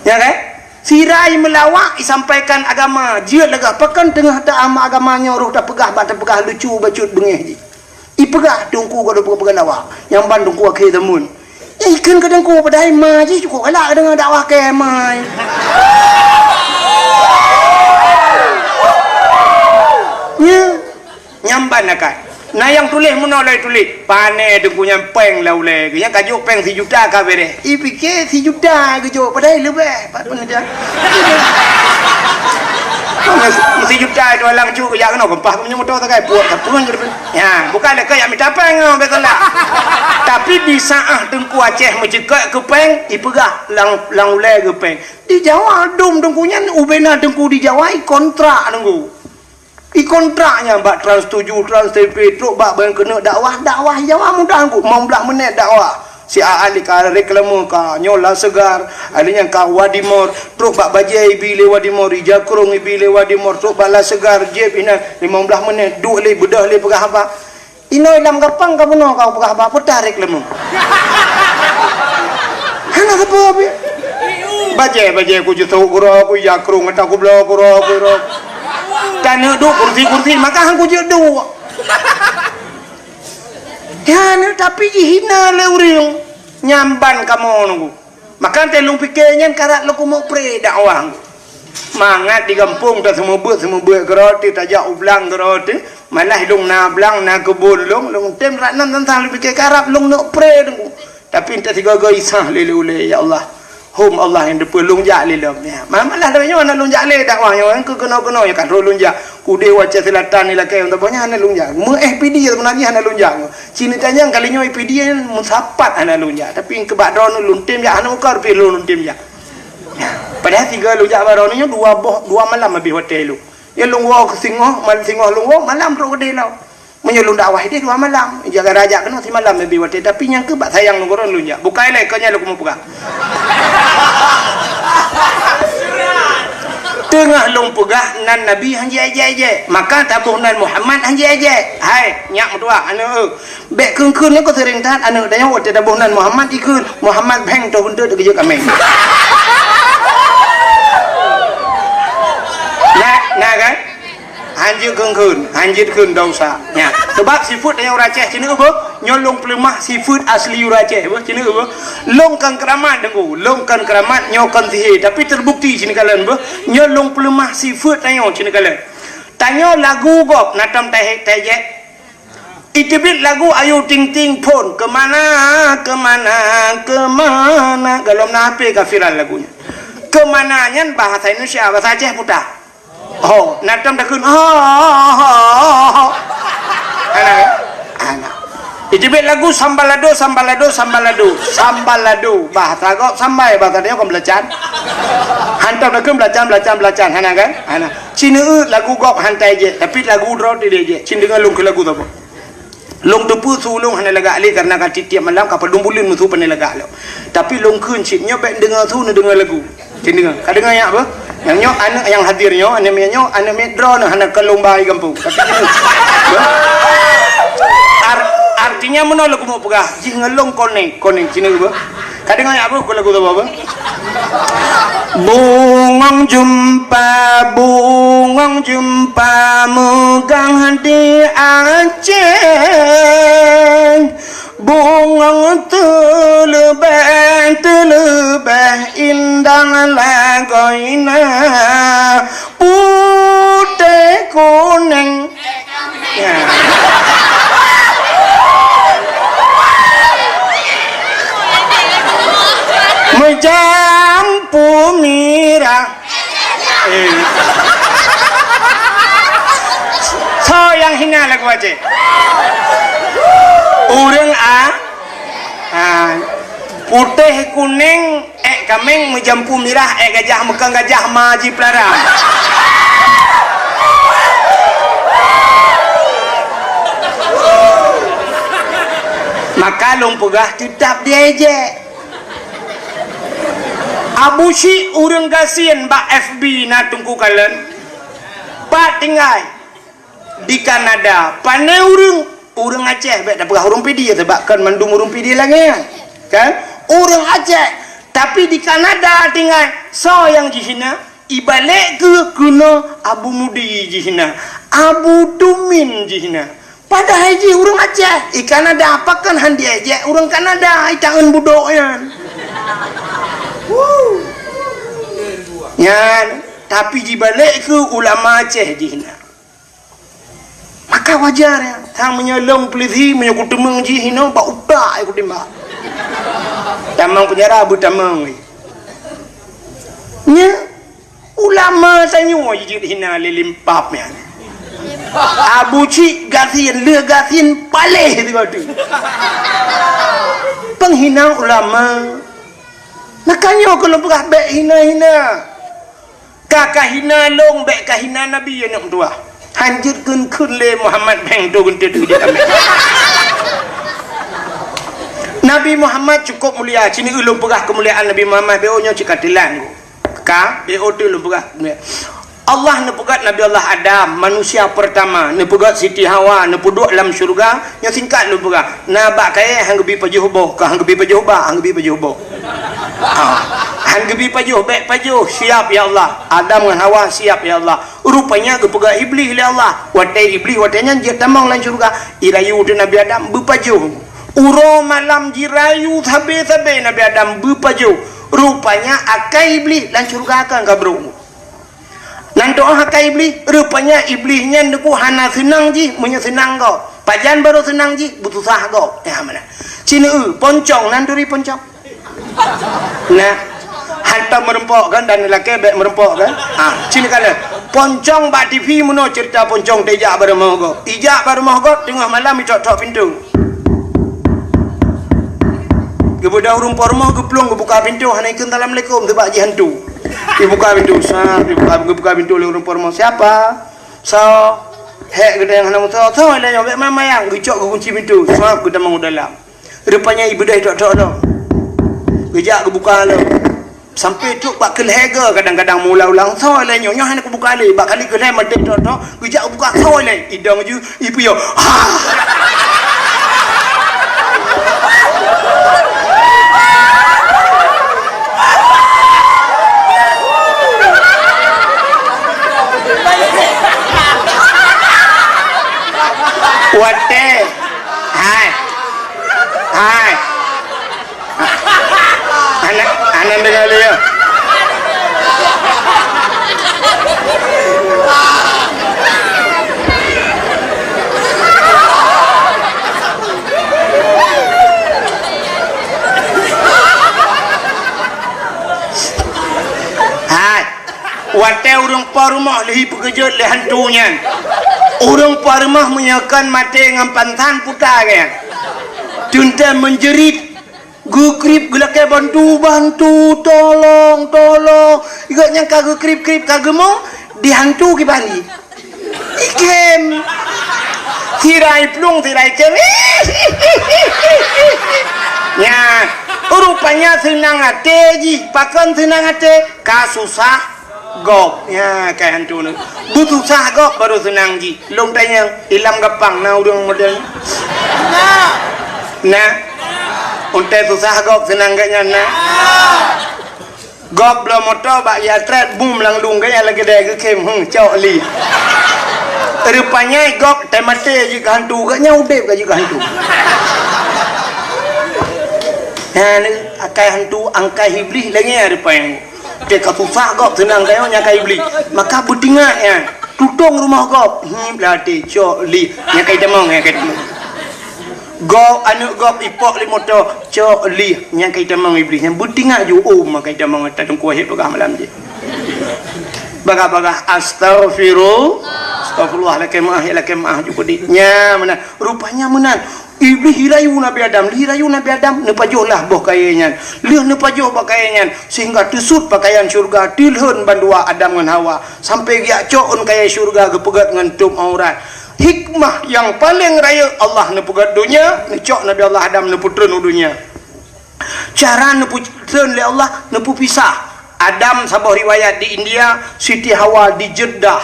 Ya kan? Sira imeulawak isampaikan agama, jeuet lagèe pakon teungoh ta-, agama nyoe roh tapeugah bak tapeugah lucu bacut beungéh jih. Ipeugah Teungku ka deuh peugah lawak, nyang ban Teungku akhé zaman. Eh, ikheun keu Teungku padahai ma jih cukôp galak deungoe dakwah keu ma. Nya, nyang ban akai. Na nyang tuléh meunoe lé tuléh, pané Teungku nyan péng lam ulèe geuh, nyang ka jok péng sijuta ka bèrèh. Ipike sijuta geujok padahai leubeh. Pat peungeja. Meusijuta itu alang cuk jak keunoe keumpah keumeunyoe moto sagai puak sapeue. Ya, bukan lé keu jak mita péng nyoe biasalah. Tapi di saat Teungku Aceh meuceukat keu péng, ipeugah lam, lam ulèe geuh péng. Di Jawa dum Teungku nyan ubena Teungku di Jawa ikontrak Teungku. Ikontrak nyan bak Trans tujuh, Trans T V, trok bak ban keuneuk dakwah, dakwah Jawa mudah Teungku, limong blah menit dakwah. Si Aan di ka reklame ka nyoe La Segar, ada nyang ka Wadi Mor, trok bak bajèe ibi lé Wadi Mor, ija krông ibi lé Wadi Mor, trok bak La Segar, jép inan limong blah menit, duek lé beudôh lé peugah haba. Inoe lam gapang ka bunoe ka peugah haba, peutah reklame. Hana sapeue pih. Bajèe, bajèe ku jisôk keudroe, ku ija krông ata ku bloe keudroe, keudroe. Taneuk duek kursi-kursi, maka han ku jeuet duek. Ya, tapi jihina lé ureueng. Nyan ban kamoe Teungku. Maka teuh lôn pike nyan karab lôn keumeuk pré dakwah. Mangat di gampông ta seumeubeuet-seumeubeuet keudroe teuh, tajak u blang keudroe teuh, malah lôn na blang, na keubon lôn, lôn tem rat nan teuntang lôn pike karab lôn neuk pré Teungku. Tapi entah sigoe-goe isah lé ulèe, ya Allah. Hom Allah nyang teupeu lôn jak lé lom. Ya. Ma-, malah lagèe nyoe hana lôn jak lé dakwah nyoe, keu keunoe-keunoe ya kan roh lôn jak. Udeh u Aceh Selatan ni lakèe, tapi nyan hana lôn jak. Meu F P D sebenarnya hana lôn jak. Cina tanyong kali nyoe P D meusapat hana lôn jak, tapi keu bak droeneuh lôn tem jak, hana muka rupiah lôn, lôn tem jak. Padahai tiga lôn jak bak droeneuh nyoe dua boh, dua malam habéh watèe lôn. Ya lôn woe keu singoh, mal-, singoh lôn woe, malam trok keudéh lom. Meunyoe lôn dakwah idéh dua malam, jaga rajak keunoe simalam habéh watèe, tapi nyang keu bak sayang lôn keu droeneuh lôn jak. Bukai lé, keu nyan lôn keumeung peugah. Teungoh lôn peugah nan Nabi han jiék-ék, maka taboh nan Muhammad han jiék-ék. Hai, nyak meutuah, aneuk eu. Bèk kheun-kheun nyoe keu seuring that aneuk tanyoe watèe taboh nan Muhammad ikheun, Muhammad bheng toh beunteut geujok kaméng. Nah, nah kan? Hanjeuet kheun-kheun, hanjeuet kheun dosa. Nya, sebab sifeuet tanyoe ureueng Aceh, cina beuh, nyoe lôn peuleumah sifeuet asli ureueng Aceh beuh, cina beuh. Lôn kon keuramat Teungku, lôn kon keuramat, nyoe kon sihé, tapi terbukti cina kalon beuh, nyoe lôn peuleumah sifeuet tanyoe cina kalon. Tanyoe lagu gob na tom tahe-, taijek. Iteubiet lagu Ayu Ting Ting phôn, "Kemana, kemana, kemana." Golom na H P ka viral lagu nyan. Kemana nyan bahasa Indonesia, bahasa Aceh peue? Ho, na tom takheun, ho, ho, ho, ho. Hana, hana. Iteubiet lagu Sambalado, Sambalado, Sambalado. Sambalado, bahasa gob sambai, bahasa tanyoe kon beulacan. Han tom takheun beulacan, beulacan, beulacan. Hana kan? Hana. Cina eu lagu gob han taijek, tapi lagu droe teuh jijek. Cit deungoe lôn keu lagu saboh. Lôn teupeue su lôn hana lagak lé, karena ka tiep-tiep malam ka padum buleuen meusu pandai lagak lom. Tapi lôn kheun cit nyoe bèk neudeungoe su, neudeungoe lagu. Cit deungoe. Ka deungoe nyak beuh? Nyang nyoe aneuk nyang hadir nyoe, aneuk miet nyoe, aneuk miet droeneuh hana kon lôn ba i gampông. Tapi cit deungoe. Beuh? Ar-, artinya meunoe lôn keumeung peugah, jih ngon lôn konek, konek cit deungoe beuh. Ka deungoe nyak beuh, kon lagu saboh beuh? Bungong jeumpa, bungong jeumpa meugah di Aceh. Bungong teuleubeh, teuleubeh indah lagoina, putéh kuneng. Ya. Meujampu mirah. Eh. Soe nyang hina lagu Aceh? Ureueng a, a, putéh kuneng, ék kaméng, meujampu mirah, ék gajah, meukang gajah ma jipeulara. Maka lôn peugah teutap diejek. Abu Syik ureueng gasien bak F B na Teungku kalon. Pat tinggai? Di Kanada. Pané ureueng? Ureueng Aceh, bèk tapeugah ureueng Pidie, sabab kon mandum ureueng Pidie lagèe nyan. Kan? Ureueng Aceh. Tapi di Kanada tinggai. Soe nyang jihina? Ibalek keuh keunoe Abu Mudi jihina. Abu Tumin jihina. Padahai jih ureueng Aceh, i Kanada, pakon han diejek ureueng Kanada, i taeun budok nyan. Huh. Nyan, tapi jibalek keu ulama Aceh jih nyan. Maka wajar nyan, sang meunyoe lôn peulisi, meunyoe kuteumeung jih inoe, bak utak kutimbak. Tamong peunjara, beutamong. Nyan, Ulama tanyoe jijeuet hina lé limpab nyan. Abu Cik gasien, lheueh gasien paléh sigoe teuk. Peunghina ulama. Maka nyoe keu lôn peugah bèk hina-hina. Ka kahina lôn, bèk kahina Nabi aneuk meutuwah. Han jeuet kheun-kheun lé Muhammad Beng tu geunteut geujeuet amé. Nabi Muhammad cukôp mulia, ci neu lôn peugah keumuliaan Nabi Muhammad, bèk nyoe cit ka teulan. Ka, bèk teuh lôn peugah. Allah neupeugöt Nabi Allah Adam, manusia pertama, neupeugöt Siti Hawa, neupeuduek lam syeuruga, nyoe singkat lôn peugah. Na bak kayèe han geubi pajoh boh, ka han geubi pajoh bak, han geubi pajoh boh. Ha. Han geubi pajoh, bèk pajoh, siap ya Allah. Adam ngon Hawa siap ya Allah. Rupanya geupeugöt Iblih lé Allah. Watèe Iblih watèe nyan jeuet tamong lam syeuruga, irayu teuh Nabi Adam beupajoh. Uroe malam jirayu sabé-sabé Nabi Adam beupajoh. Rupanya akai Iblih lam syeuruga kan ka brôk. Nan teu'oh akai Iblih, rupanya Iblih nyan teungku hana seunang jih meunyoe seunang gob. Pajan barô seunang jih, beususah gob. Nyan meunan. Ci neu, poncong nan turi poncong. Nah, hantom meureumpok kan, dan lakèe bèk meureumpok kan? Ha, ci neu kalon. Poncong bak T V meunoe ceurita poncong teuh ijak bak rumoh gob. Ijak bak rumoh gob, teungoh malam itok-tok pintoe. Geubeudôh ureueng po rumoh geuplueng geubuka pintoe, hana ikheun assalamualaikum, sabab jih hantu. Ibuka pintoe, sat, ibuka, geubuka pintoe lé ureueng po rumoh. Siapa? Soe? Hék geutanyoe hana meusoe. Soe lé nyoe, bèk mayang-mayang, geucok geukunci pintoe, sat, geutamong u dalam. Rupanya ibeudôh itok-tok lom. Geujak geubuka lom. Sampoe trôk bak keu lhèe goe kadang-kadang meuulang-ulang, "Soe lé nyoe?" Nyoe hana kubuka lé, bak kali keu lhèe meudeh trôk-trôk, geujak kubuka, "Soe lé?" Idong ju, ipiôh. Ha! Watèe. Hai. Hai. Hana, hana deungoe lé, ya. Hai. Watèe ureueng po rumoh lheuh ipeukeujot lé hantu nyan. Ureueng po rumoh meunyoe kon maté ngon pansan puta geuh nyan. Teuntèe meunjerit. Geukrieb geulakèe, "Bantu, bantu, tolong, tolong." Gobnyan ka geukrieb-krieb ka geumong, di hantu kiban jih. Ikhém. Sira iplueng, sira ikhém. Nyan, rupanya seunang até jih. Pakon seunang até? Ka susah gob. Nyan, kai hantu nyoe. Beususah gob baru seunang jih. Lôn tanyong, ilam Gampang na ureueng model nyoe? Na. Na. Untée susah gob seunang gobnyan na. Gob bloe moto bak yatret bum lam lung gaya lagèe dai geukhém, hmm, cok li. Rupanya gob teumaté jih keu hantu, geuh nyan udép ka jih keu hantu. Nyan akai hantu, angkai iblih lagèe nyan rupanya. Teuka susah gob seunang kayong nyan akai iblih. Maka beutingat nyan. Tutong rumoh gob, hmm, blah até, cok li. Nyan akai tamong, nyan akai tamong. Gob, aneuk gob ipok lé moto, cok li, nyang ka itamong iblih, nyang beutingat ju, oh, maka itamong ata teungku wahé peugah malam jih. Bagah-bagah, astaghfiru-, astaghfirullah, lakèe meu'ah, ya lakèe meu'ah, ju peudit. Nya meunan, rupanya meunan. Iblih irayu Nabi Adam, irayu Nabi Adam, neupajoh lah boh kayèe nyan. Lheueh neupajoh boh kayèe nyan, sehingga teusut pakaian syurga, teulhon bandua Adam ngon Hawa, sampai geujak cok ôn kayèe syurga geupeugèt ngon tôb aurat. Hikmah nyang paleng rayeuk Allah neupeugèt donya, neucok Nabi Allah Adam neupeutreun u donya. Cara neupeutreun lé Allah, neupeupisah. Adam saboh riwayat di India, Siti Hawa di Jeddah.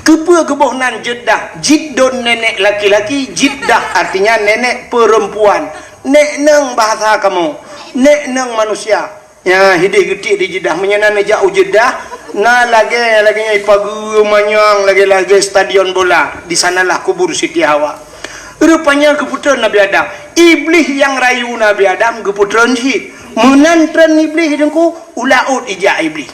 Keupeue geuboh nan Jeddah? Jiddon nenek laki-laki, Jiddah artinya nenek perempuan. Nek neng bahasa kamoe, nek neng manusia. Nya, hideh geutiek di Jeddah. Meunyoe na neujak u Jeddah, na lagèe, lagèe nyan ipageue manyang, lagèe-lagèe stadion bola. Di sanalah kubur Siti Hawa. Rupanya geupeutreun Nabi Adam. Iblih nyang rayu Nabi Adam geupeutreun cit. Meunan treun Iblih teungku, u laôt ijak Iblih.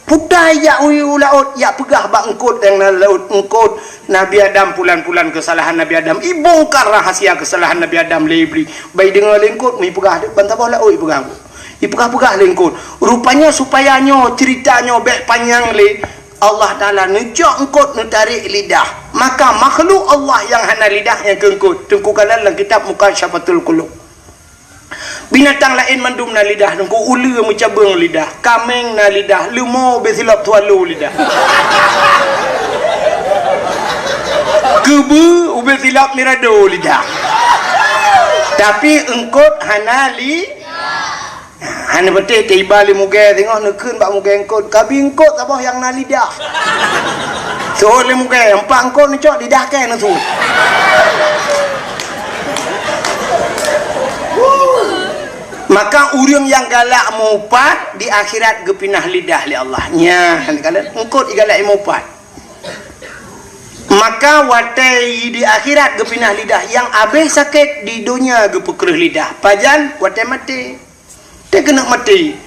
Puta ijak u, u laôt, jak peugah bak eungkôt nyang na laôt, eungkôt, Nabi Adam, pulan-pulan keusalahan Nabi Adam. Ibongkar rahasia keusalahan Nabi Adam lé Iblih. Bai deungö lé eungkôt, meuipeugah, ban saboh laôt ipeugah. Ipeugah-peugah lé eungkôt. Rupanya supaya nyoe, cerita nyoe bèk panyang lé, Allah Taala neucok eungkôt, neutarek lidah. Maka makhluk Allah nyang hana lidah nyang keu eungkôt. Teungku kalon lam kitab Mukasyafatul Qulub. Binatang laén mandum na lidah, teungku, uleue meucabeueng lidah, kaméng na lidah, leumo ubé silop swallow lidah. Keubeue ubé silop mirado lidah. Tapi eungkôt hana li-, hana beuteh teuiba lé mugée singoh neukheun bak mugée eungkôt, kabi eungkôt saboh nyang na lidah. Seuôt lé mugée, empat eungkôt neucok lidah kèe neuseuôt. Maka ureueng nyang galak meuupat di akhirat geupinah lidah lé Allah. Nya, kan kalian eungkôt igalak meuupat. Maka watèe di akhirat geupinah lidah, nyang abéh sakét di donya geupeukreuh lidah. Pajan? Watèe maté. Teuh keuneuk maté.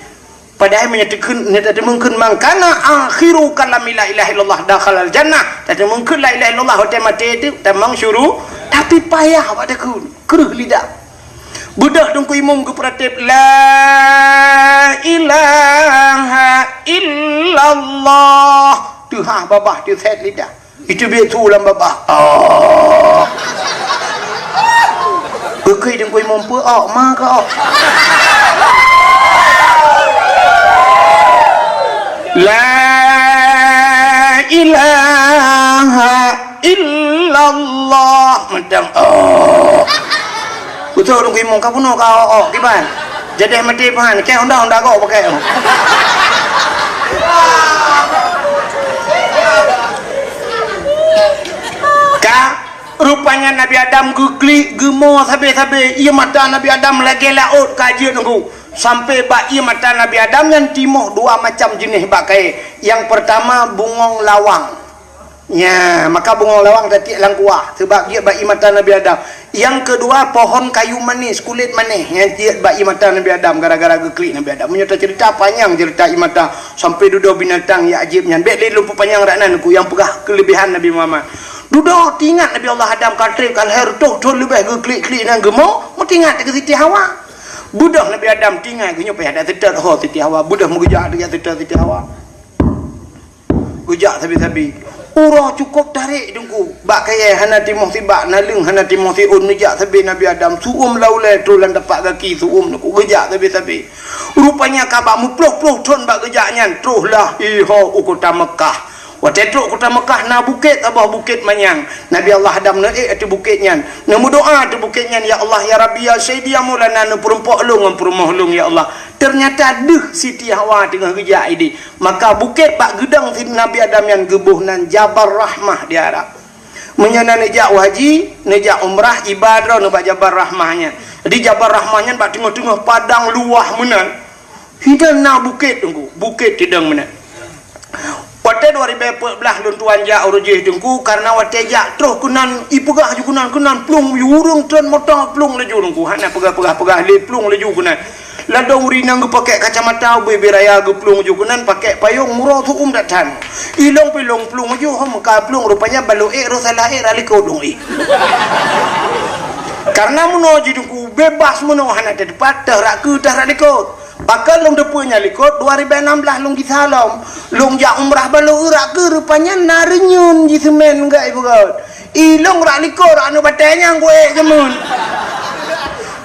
Padahai meunyoe teukheun, nyoe tateumeung kheun, "Man kana akhiru kalami la ilaha illallah dakhalal jannah." Tateumeung kheun la ilaha illallah watèe maté teuh, tamong syuru-, tapi payah bak takheun, kreuh lidah. Beudôh teungku imum geupeuratéb, "La ilaha illallah." Teuhah babah teusét lidah. Itu biet su lam babah. Oh. Geukheun teungku imum peu, oh, ma ka, oh. La ilaha illallah. Mantap. Oh. Beutôi ureueng imum ka bunoe ka awak-awak kiban. Jadi maté pahan, kèe honda-honda gok pakai. Ka, rupanya Nabi Adam geuklik, geumo sabe-sabe. Ie mata Nabi Adam lagèe laôt ka jeuet nunggu. Sampai bak ie mata Nabi Adam nyan timoh dua macam jeunèh bak kayèe. Nyang peurtama bungong lawang. Nya, maka bungong lawang tatiek lam kuah, sabab jeuet bak ie mata Nabi Adam. Nyang keudua, pohon kayu manis, kulét manéh, nyang jeuet bak ie mata Nabi Adam gara-gara geuklik Nabi Adam. Meunyoe taceurita panyang ceurita ie mata, sampai dudoe binatang nyang ajéb nyan. Bèk lé lôn peupanyang rak nan, ku nyang peugah keuleubehan Nabi Muhammad. Dudoe teuingat Nabi Allah Adam ka trép ka lhèe reutôh thôn leubeh geuklik-klik nyan geumo, meuteuingat keu Siti Hawa. Beudôh Nabi Adam teuingat, geunyoe payah dak seutôt ho Siti Hawa. Beudôh meugeujak dak seutôt Siti Hawa. Geujak sabe-sabe. Uroe cukôp tarek teungku. Bak kayèe hana timoh sibak, naleueng hana timoh siôn, neujak sabe Nabi Adam. Su'uem lam ulèe, troh lam tapak gaki su'uem teungku. Geujak sabe-sabe. Rupanya ka bak meuploh-ploh thôn bak geujak nyan, troh lah iho u kota Meukah. Watèe trok kota Meukah na bukét, saboh bukét manyang. Nabi Allah Adam neuék ateueh bukét nyan. Neumeudoa ateueh bukét nyan, "Ya Allah, ya Rabbi, ya Sayyidi, ya Maulana, neupeurumpok lôn ngon peurumoh lôn, ya Allah." Teunyata deuh Siti Hawa teungoh geujak idéh. Maka bukét bak geudong Nabi Adam nyan geuboh nan Jabal Rahmah di Arab. Meunyoe na neujak u haji, neujak umrah, iba droeneuh bak Jabal Rahmah nyan. Di Jabal Rahmah nyan bak teungoh-teungoh padang luwah meunan. Hinan na bukét, Teungku, bukét sidang meunan. Watée dua ribée peuet blaih lôn tuan jak uroe jih, Teungku, kareuna watée jak troh keunan, ipeugah ju keunan, keunan plueng ju ureuëng treun moto plueng laju, Teungku. Hana peugah-peugah-peugah lé plueng laju keunan. Ladôm ureuëng nyang geupakék kacamata ubé-ubé raya geuplueng ju keunan pakék payong murah tuum that-that. Ilong pilong plueng ju hom ka plueng rupanya balo ék roh salah ék rot likot lông ék. Kareuna meunoe jih Teungku beubaih meunoe hana teupat teuh rak keu teuh rak likot. Pakon lôn teupeue nyan likot dua ribée nam blaih lôn gisa lom. Lôn jak umrah balo rak keu rupanya na renyun jiseumén gak ibu got. Ilong rak likot rak aneuk batée nyang kuék jameun.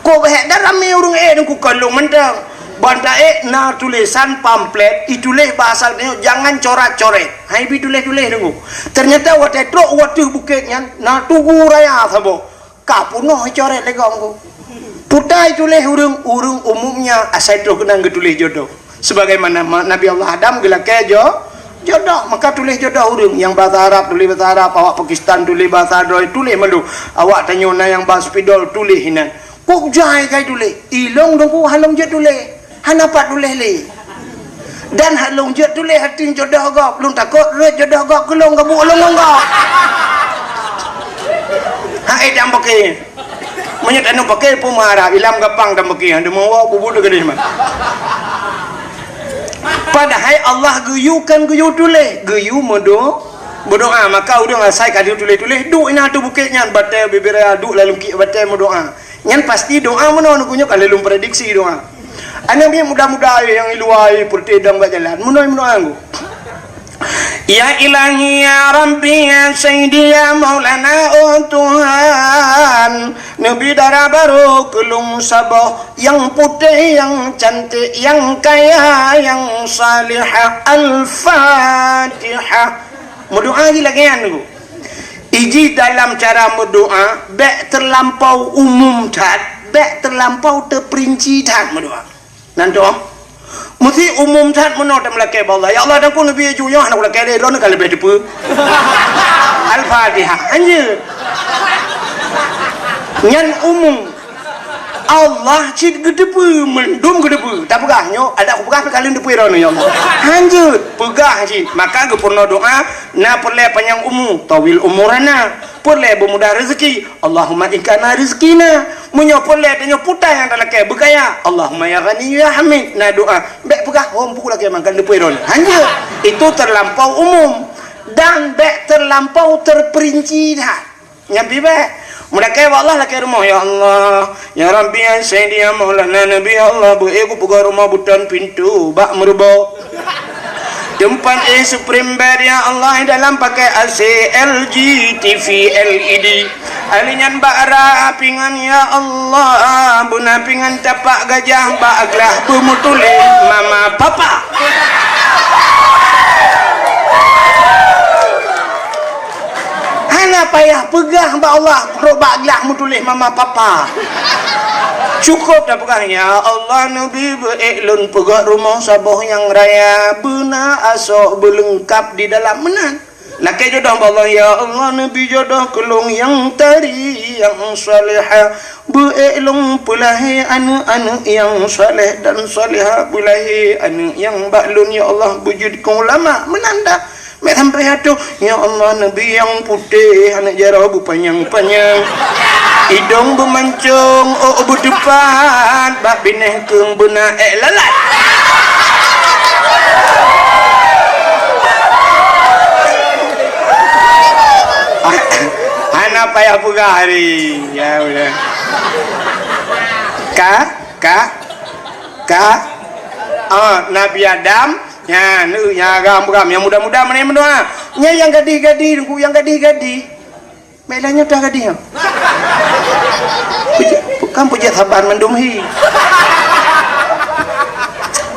Kok beuhék dah ramé ureuëng ék Teungku kon lôn mantong. Ban taék na tulésan pamflet ituléh bahasa Indonesia jangan corat-coret. Hai bi tuléh-tuléh Teungku. Ternyata watée trok u ateueh bukét nyan na tugu raya saboh. Ka peunoh icoret lé gong Teungku. Putai tuléh ureuëng, ureuëng umumnya asai troh keunan geutuléh jodoh. Sebagaimana ma-, Nabi Allah Adam geulakée jo-, jodoh, maka tuléh jodoh ureuëng. Nyang bahasa Arab tuléh bahasa Arab, awak Pakistan tuléh bahasa droe tuléh mandum. Awak tanyoe na nyang ba spidol tuléh inan. Kok jai kai tuléh? Ilong Teungku halong jeuet tuléh. Hana pat tuléh lé. Dan halong jeuet tuléh hati jodoh gob. Lôn takot rot jodoh gob keulong gabuk lôn ngon gob. Hai dam paké. Meunyoe tanyoe paké peue meuharab ilam gampang dan beuki, hana meuwoe bubu teugeudeh mah. Padahai Allah geuyue kan geuyue tuléh, geuyue meudo-, meudoa. Maka ureuëng asai ka geuyue tuléh-tuléh, duek inan ateueh bukét nyan, batée bibiraya duek lam lungkiek batée meudoa. Nyan pasti doa meunoe Teungku nyoe ka lheueh lôn prediksi doa. Aneuk miet muda-muda nyang i luwa peureuteh dong bak jalan, meunoe meudoa Teungku. Ya Ilahi, ya Rabbi, ya Sayyidi, ya Maulana, oh Tuhan, neubi dara barô keu lôn saboh, nyang putéh, nyang cantik, nyang kaya, nyang salihah. Al-Fatihah. Meudoa jih lagée nyan Teungku. Iji dalam cara meudoa, bék teulampau umum that, bék teulampau teuperinci that meudoa. Nan doh. Meusti umum that meunoe tameulakée bak Allah. Ya Allah, dan ku neubi ju nyoe hana kulakée lé, droeneuh ka leubeh teupeue. Al-Fatihah. Hanjeuet. Nyan umum. Allah cit geuteupeue, mandum geuteupeue. Tapeugah nyoe, adak kupeugah pih ka lheueh teupeue droeneuh, ya Allah. Hanjeuet, peugah cit. Maka geupeurunoe doa, na peureulée panyang umu, tawil umurana. Peureulée beumudah rezeki. Allahumma in kana rizqina. Meunyoe peureulée tanyoe putai nyang talakée beukaya. Allahumma ya Ghaniyyu ya Hamid. Na doa. Bék peugah hom peue lakée mangkan leupoi droeneuh. Hanjeuet. Itu terlampau umum. Dan bék terlampau terperinci that. Nyan pih bék. Meulakée bak Allah lakée rumoh, ya Allah. Ya Rabbi, ya Sayyidi, ya Maulana Nabi, ya Allah, beu ék kupeugah rumoh beuton pintoe bak meurubo. Teumpat éh supreme bed, ya Allah, dalam pakai A C, L G, T V, L E D. Ahli nyan bak ra pingan, ya Allah, beuna pingan tapak gajah bak glah beumeutuléh mama papa. Hana payah peugah bak Allah, rot bak glah meutuléh mama papa. Cukup tapeugah, ya Allah, neubi beu ék lôn peugah rumoh saboh nyang raya, beuna asoe beuleungkap di dalam meunan. Lakée jodoh bak Allah, ya Allah, neubi jodoh keu lôn nyang tari, nyang salehah. Beu ék lôn peulahé aneuëk-aneuëk nyang saleh dan salehah, beulahé aneuëk nyang bak lôn, ya Allah, beujeuet keu ulama. Meunan dah. Mek sampai atoh, ya Allah, neubi nyang putéh, aneuk jaroe beupanyang-panyang. Idong beumancong, ôk beuteupat, bak binéh keueng beuna ék lalat. Hana payah peugah hari. Ya, udah. Ka, ka, ka. Ah, Nabi Adam, nyan, eh, nyang agam-agam, nyang muda-muda mana yang berdoa. Nyan nyang gadih-gadih, Teungku, nyang gadih-gadih. Mek lagée nyoe dah gadih nyoe. Peujeuet, kan peujeuet saban mandum hi.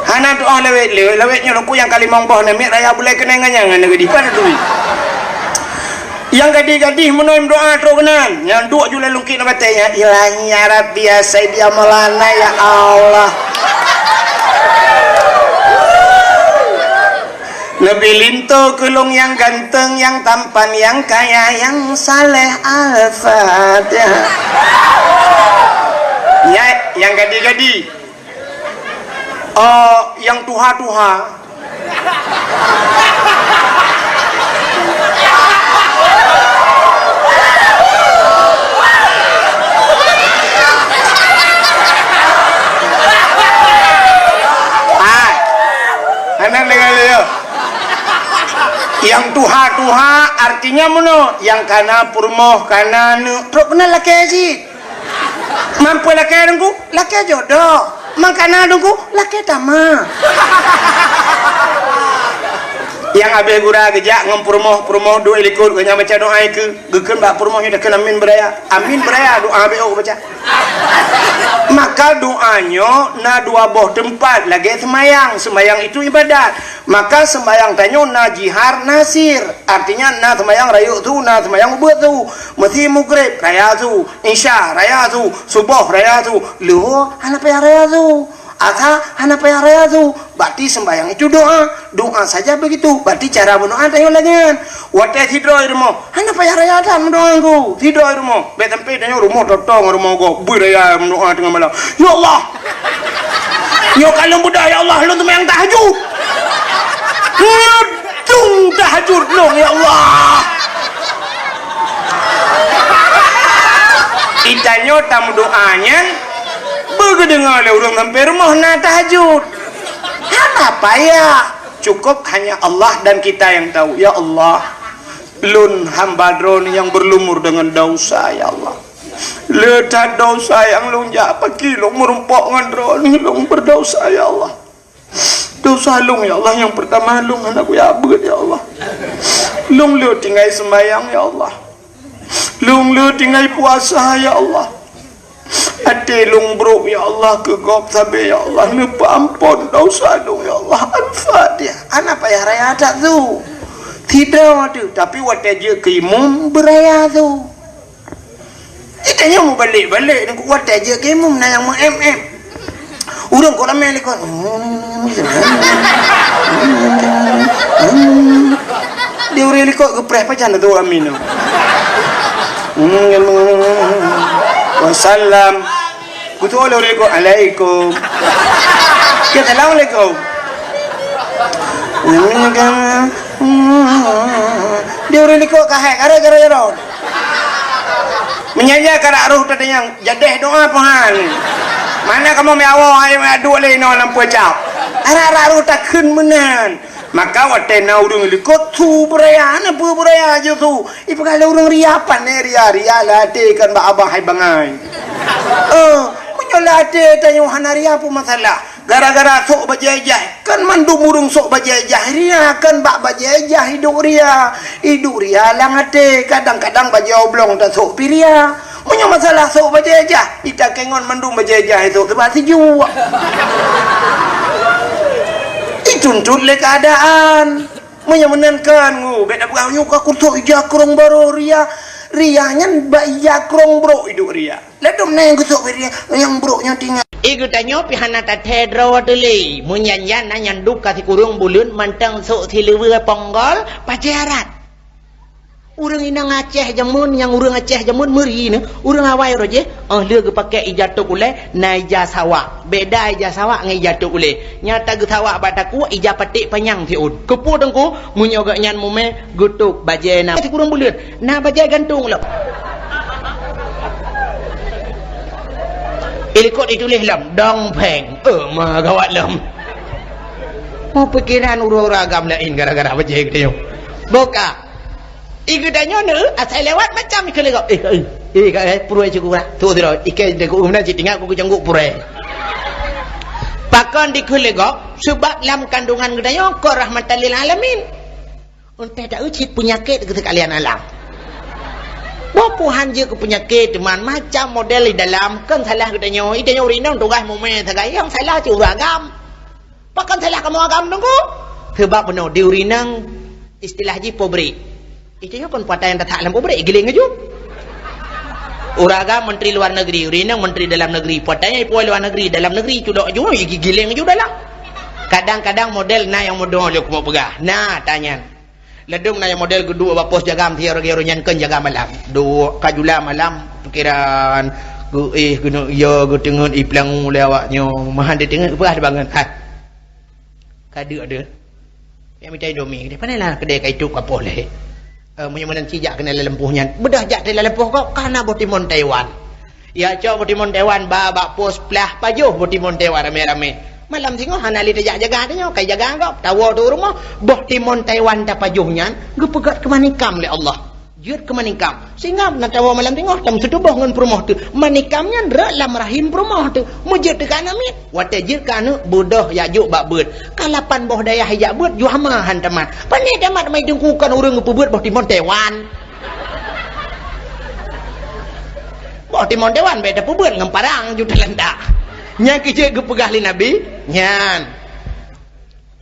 Hana doa lawét, lawét, lawét nyoe Teungku nyang ka limong boh namiet raya bulai keunong ngon nyang hana gadih. Pan tui. Nyang gadih-gadih meunoe meudoa trok keunan. Nyang duek ju lam lungkit ngon batée nyan, Ilahi ya Rabbi ya Sayyidi ya Maulana ya Allah. Neubi linto keu lôn nyang ganteng, nyang tampan, nyang kaya, nyang saleh. Al-Fatihah. Nyan nyang gadih-gadih. Eh, nyang tuha-tuha. Ah, hana deungoe lé, yo. Nyang tuha-tuha artinya meunoe, nyang kana peurumoh, kana aneuk, trok keunan lakée cit. Man peue lakée Teungku? Lakée jodoh. Man kana Teungku? Lakée tamah. Nyang abéh gura geujak ngon peurumoh, peurumoh duek likot, geuhnyan baca doa ikeue, geukheun bak peurumoh nyoe takheun amin beuraya. Amin beuraya doa abéh geubaca. Maka doa nyoe na dua boh teumpat lagée seumayang. Seumayang itu ibadat. Maka seumayang tanyoe na jihar, na sir. Artinya na seumayang rayeuk su, na seumayang ubeut su. Meusi Maghrib raya su, Isya raya su, Suboh raya su, Luhur hana payah raya su, Asa hana payah raya su. Berarti seumayang itu doa. Doa saja begitu. Berarti cara meudoa tanyoe lagée nyan. Watée sidroe rumoh, hana payah raya that meudoa Teungku. Sidroe rumoh, bék sampai tanyoe rumoh totong rumoh gob, beuraya meudoa teungoh malam. Ya Allah, nyoe ka lôn beudôh, ya Allah, lôn seumayang tahajud. Nyoe dung tahajud lôn, ya Allah. Di tanyoe tameudoa nyan, beugeudeungoe lé ureuëng sampai rumoh na tahajud. Hana payah. Cukup hanya Allah dan kita yang tahu. Ya Allah, lôn hamba Droe nyang berlumur dengan dosa, ya Allah. Le that dosa nyang lôn jak, pakri lôn meurumpok ngon Droe, lôn berdosa, ya Allah. Dosa lôn, ya Allah, nyang pertama lôn hana kuya beuet, ya Allah. Lôn le tinggai seumayang, ya Allah. Lôn le tinggai puasa, ya Allah. Até lôn brok, ya Allah, keu gob sabe, ya Allah, neupeuampon dosa lôn, ya Allah. Al-Fatihah. Hana payah raya that su. Sidroe teuh, tapi watée jeuet keu imum beuraya su. Di tanyoe mubalek-balek, watée jeuet keu imum na nyang meu-em-em. Ureuëng kok ramé likot. Di ureuëng likot geupreh pajan tu amin. Wasallam. Kutu oleh ureuëng likot, alaikum. Ya, assalamualaikum. Di ureuëng likot kahai, gara-gara jaroe. Meunyan karak roh teudeungoe, jadeh doa Tuhan. Mana kamoe meuawoe hai meuaduk lé inoe lam peucap. Arak-arak roh takheun meunan. Maka watée na ureuëng likot su beuraya, na peue beuraya jih su. Ipeugah lé ureuëng ria, pane ria, ria lam até kan bak abah hai bangai. Eh, meunyoe lam até tanyoe hana ria peue masalah. Gara-gara sôk bajée ijah, kan mandum ureuëng sôk bajée ijah ria, kan bak bajée ijah iduek ria. Iduek ria lam até, kadang-kadang bajée oblong tasôk pih ria. Meunyoe masalah sôk bajée ijah, ita kengon mandum bajée ijah sôk teuba sijuek. Ituntut lé keuadaan. Meunyoe meunan kan ngu, bék tapeugah nyoe ka kusôk ija krong barô ria. Ria nyan bak ija krong brok iduek ria. Ladôm na nyang geusok bak ria, nyang brok nyoe tinggai. Eh, geutanyoe pih hana tathée droe teuh lé. Meunyan-nyan na nyan duek ka sikureueng buleuen mantong sôk sileue ponggol, pacé arat. Ureuëng inong Aceh jameun, nyang ureuëng Aceh jameun meuri nyoe, ureuëng awai roh jih, oh, lheueh geupaké ija tôb ulée, na ija sawak. Beda ija sawak ngon ija tôb ulée. Nyata geusawak bak takue, ija paték panyang siôn. Keupeue Teungku? Meunyoe gobnyan mumé, geutôb bajée na. Sikureueng buleuen. Na bajée gantong lom. Ilikot ituléh lom, dong peng. Eh, ma gawat lom. Mau pikiran ureuëng-ureuëng agam laén gara-gara bajée geutanyoe. Boka. I geutanyoe neu, asai lewat macam ikeu legok. Eh, eh, eh, eh, purée cukup lah. Tu, tu, tu. Ikai deku guna cit tinggal ku keucanggup purée. Pakon dikeu legok, sebab lam kandungan geutanyoe ko rahmatan lil alamin. Untée ta cit peunyakét keu sekalian alam. Boh puhan jeuet keu peunyakét, teuma macam model di dalam, kon salah geutanyoe. Geutanyoe ureuëng inong tugaih mumé sagai, nyang salah cit ureuëng agam. Pakon salah kamoe agam Teungku? Sebab bunoe di ureuëng inong istilah jih pabrik. Geutanyoe kon puata nyang tatak lam pabrik, giléng laju. Ureuëng agam menteri luar negeri, ureuëng inong menteri dalam negeri. Puata nyang ipuwoe luar negeri, dalam negeri cudok laju, giléng laju dalam. Kadang-kadang model na nyang mudoh lé kupeugah. Na, tanyan. Ladôm na nyang model geuduek bak pos jaga meusier lagée ureuëng nyan kon jaga malam. Duek ka jula malam, pikiran geuéh, geuneuk yo, geuteungeut, ipeulangu lé awak nyoe. Mahan diteungeut, peugah dibangon. Hai. Tadeuk deh. Nyang mita Indomie keudeh. Pane lah keudeh ka itôp ka poh lé. Eh, meunyoe meunan ci jak keunan lam lampôh nyan. Beudôh jak teuh lam lampôh gob, ka na boh timon Taiwan. Ya, cok boh timon Taiwan ba bak pos plah pajoh boh timon Taiwan ramé-ramé. Malam singoh hana lé tajak jaga tanyoe, kai jaga gob. Tawoe teuh u rumoh, boh timon Taiwan tapajoh nyan geupeugét keu manikam lé Allah. Jeuet keu manikam. Sehingga na tawoe malam singoh, tam seutuboh ngon peurumoh teuh. Manikam nyan rhot lam rahim peurumoh teuh. Meujeuet teuh keu aneuk miet. Watée jeuet keu aneuk, beudôh jak jok bak beuet. Ka lapan boh dayah ijak beuet, jua ma han tamat. Pane tamat mai teungku kon ureuëng geupeubeuet boh timon Taiwan. Boh timon Taiwan bék tapeubeuet ngon parang ju talantak. Nyang keu jeuet geupeugah lé Nabi, nyan.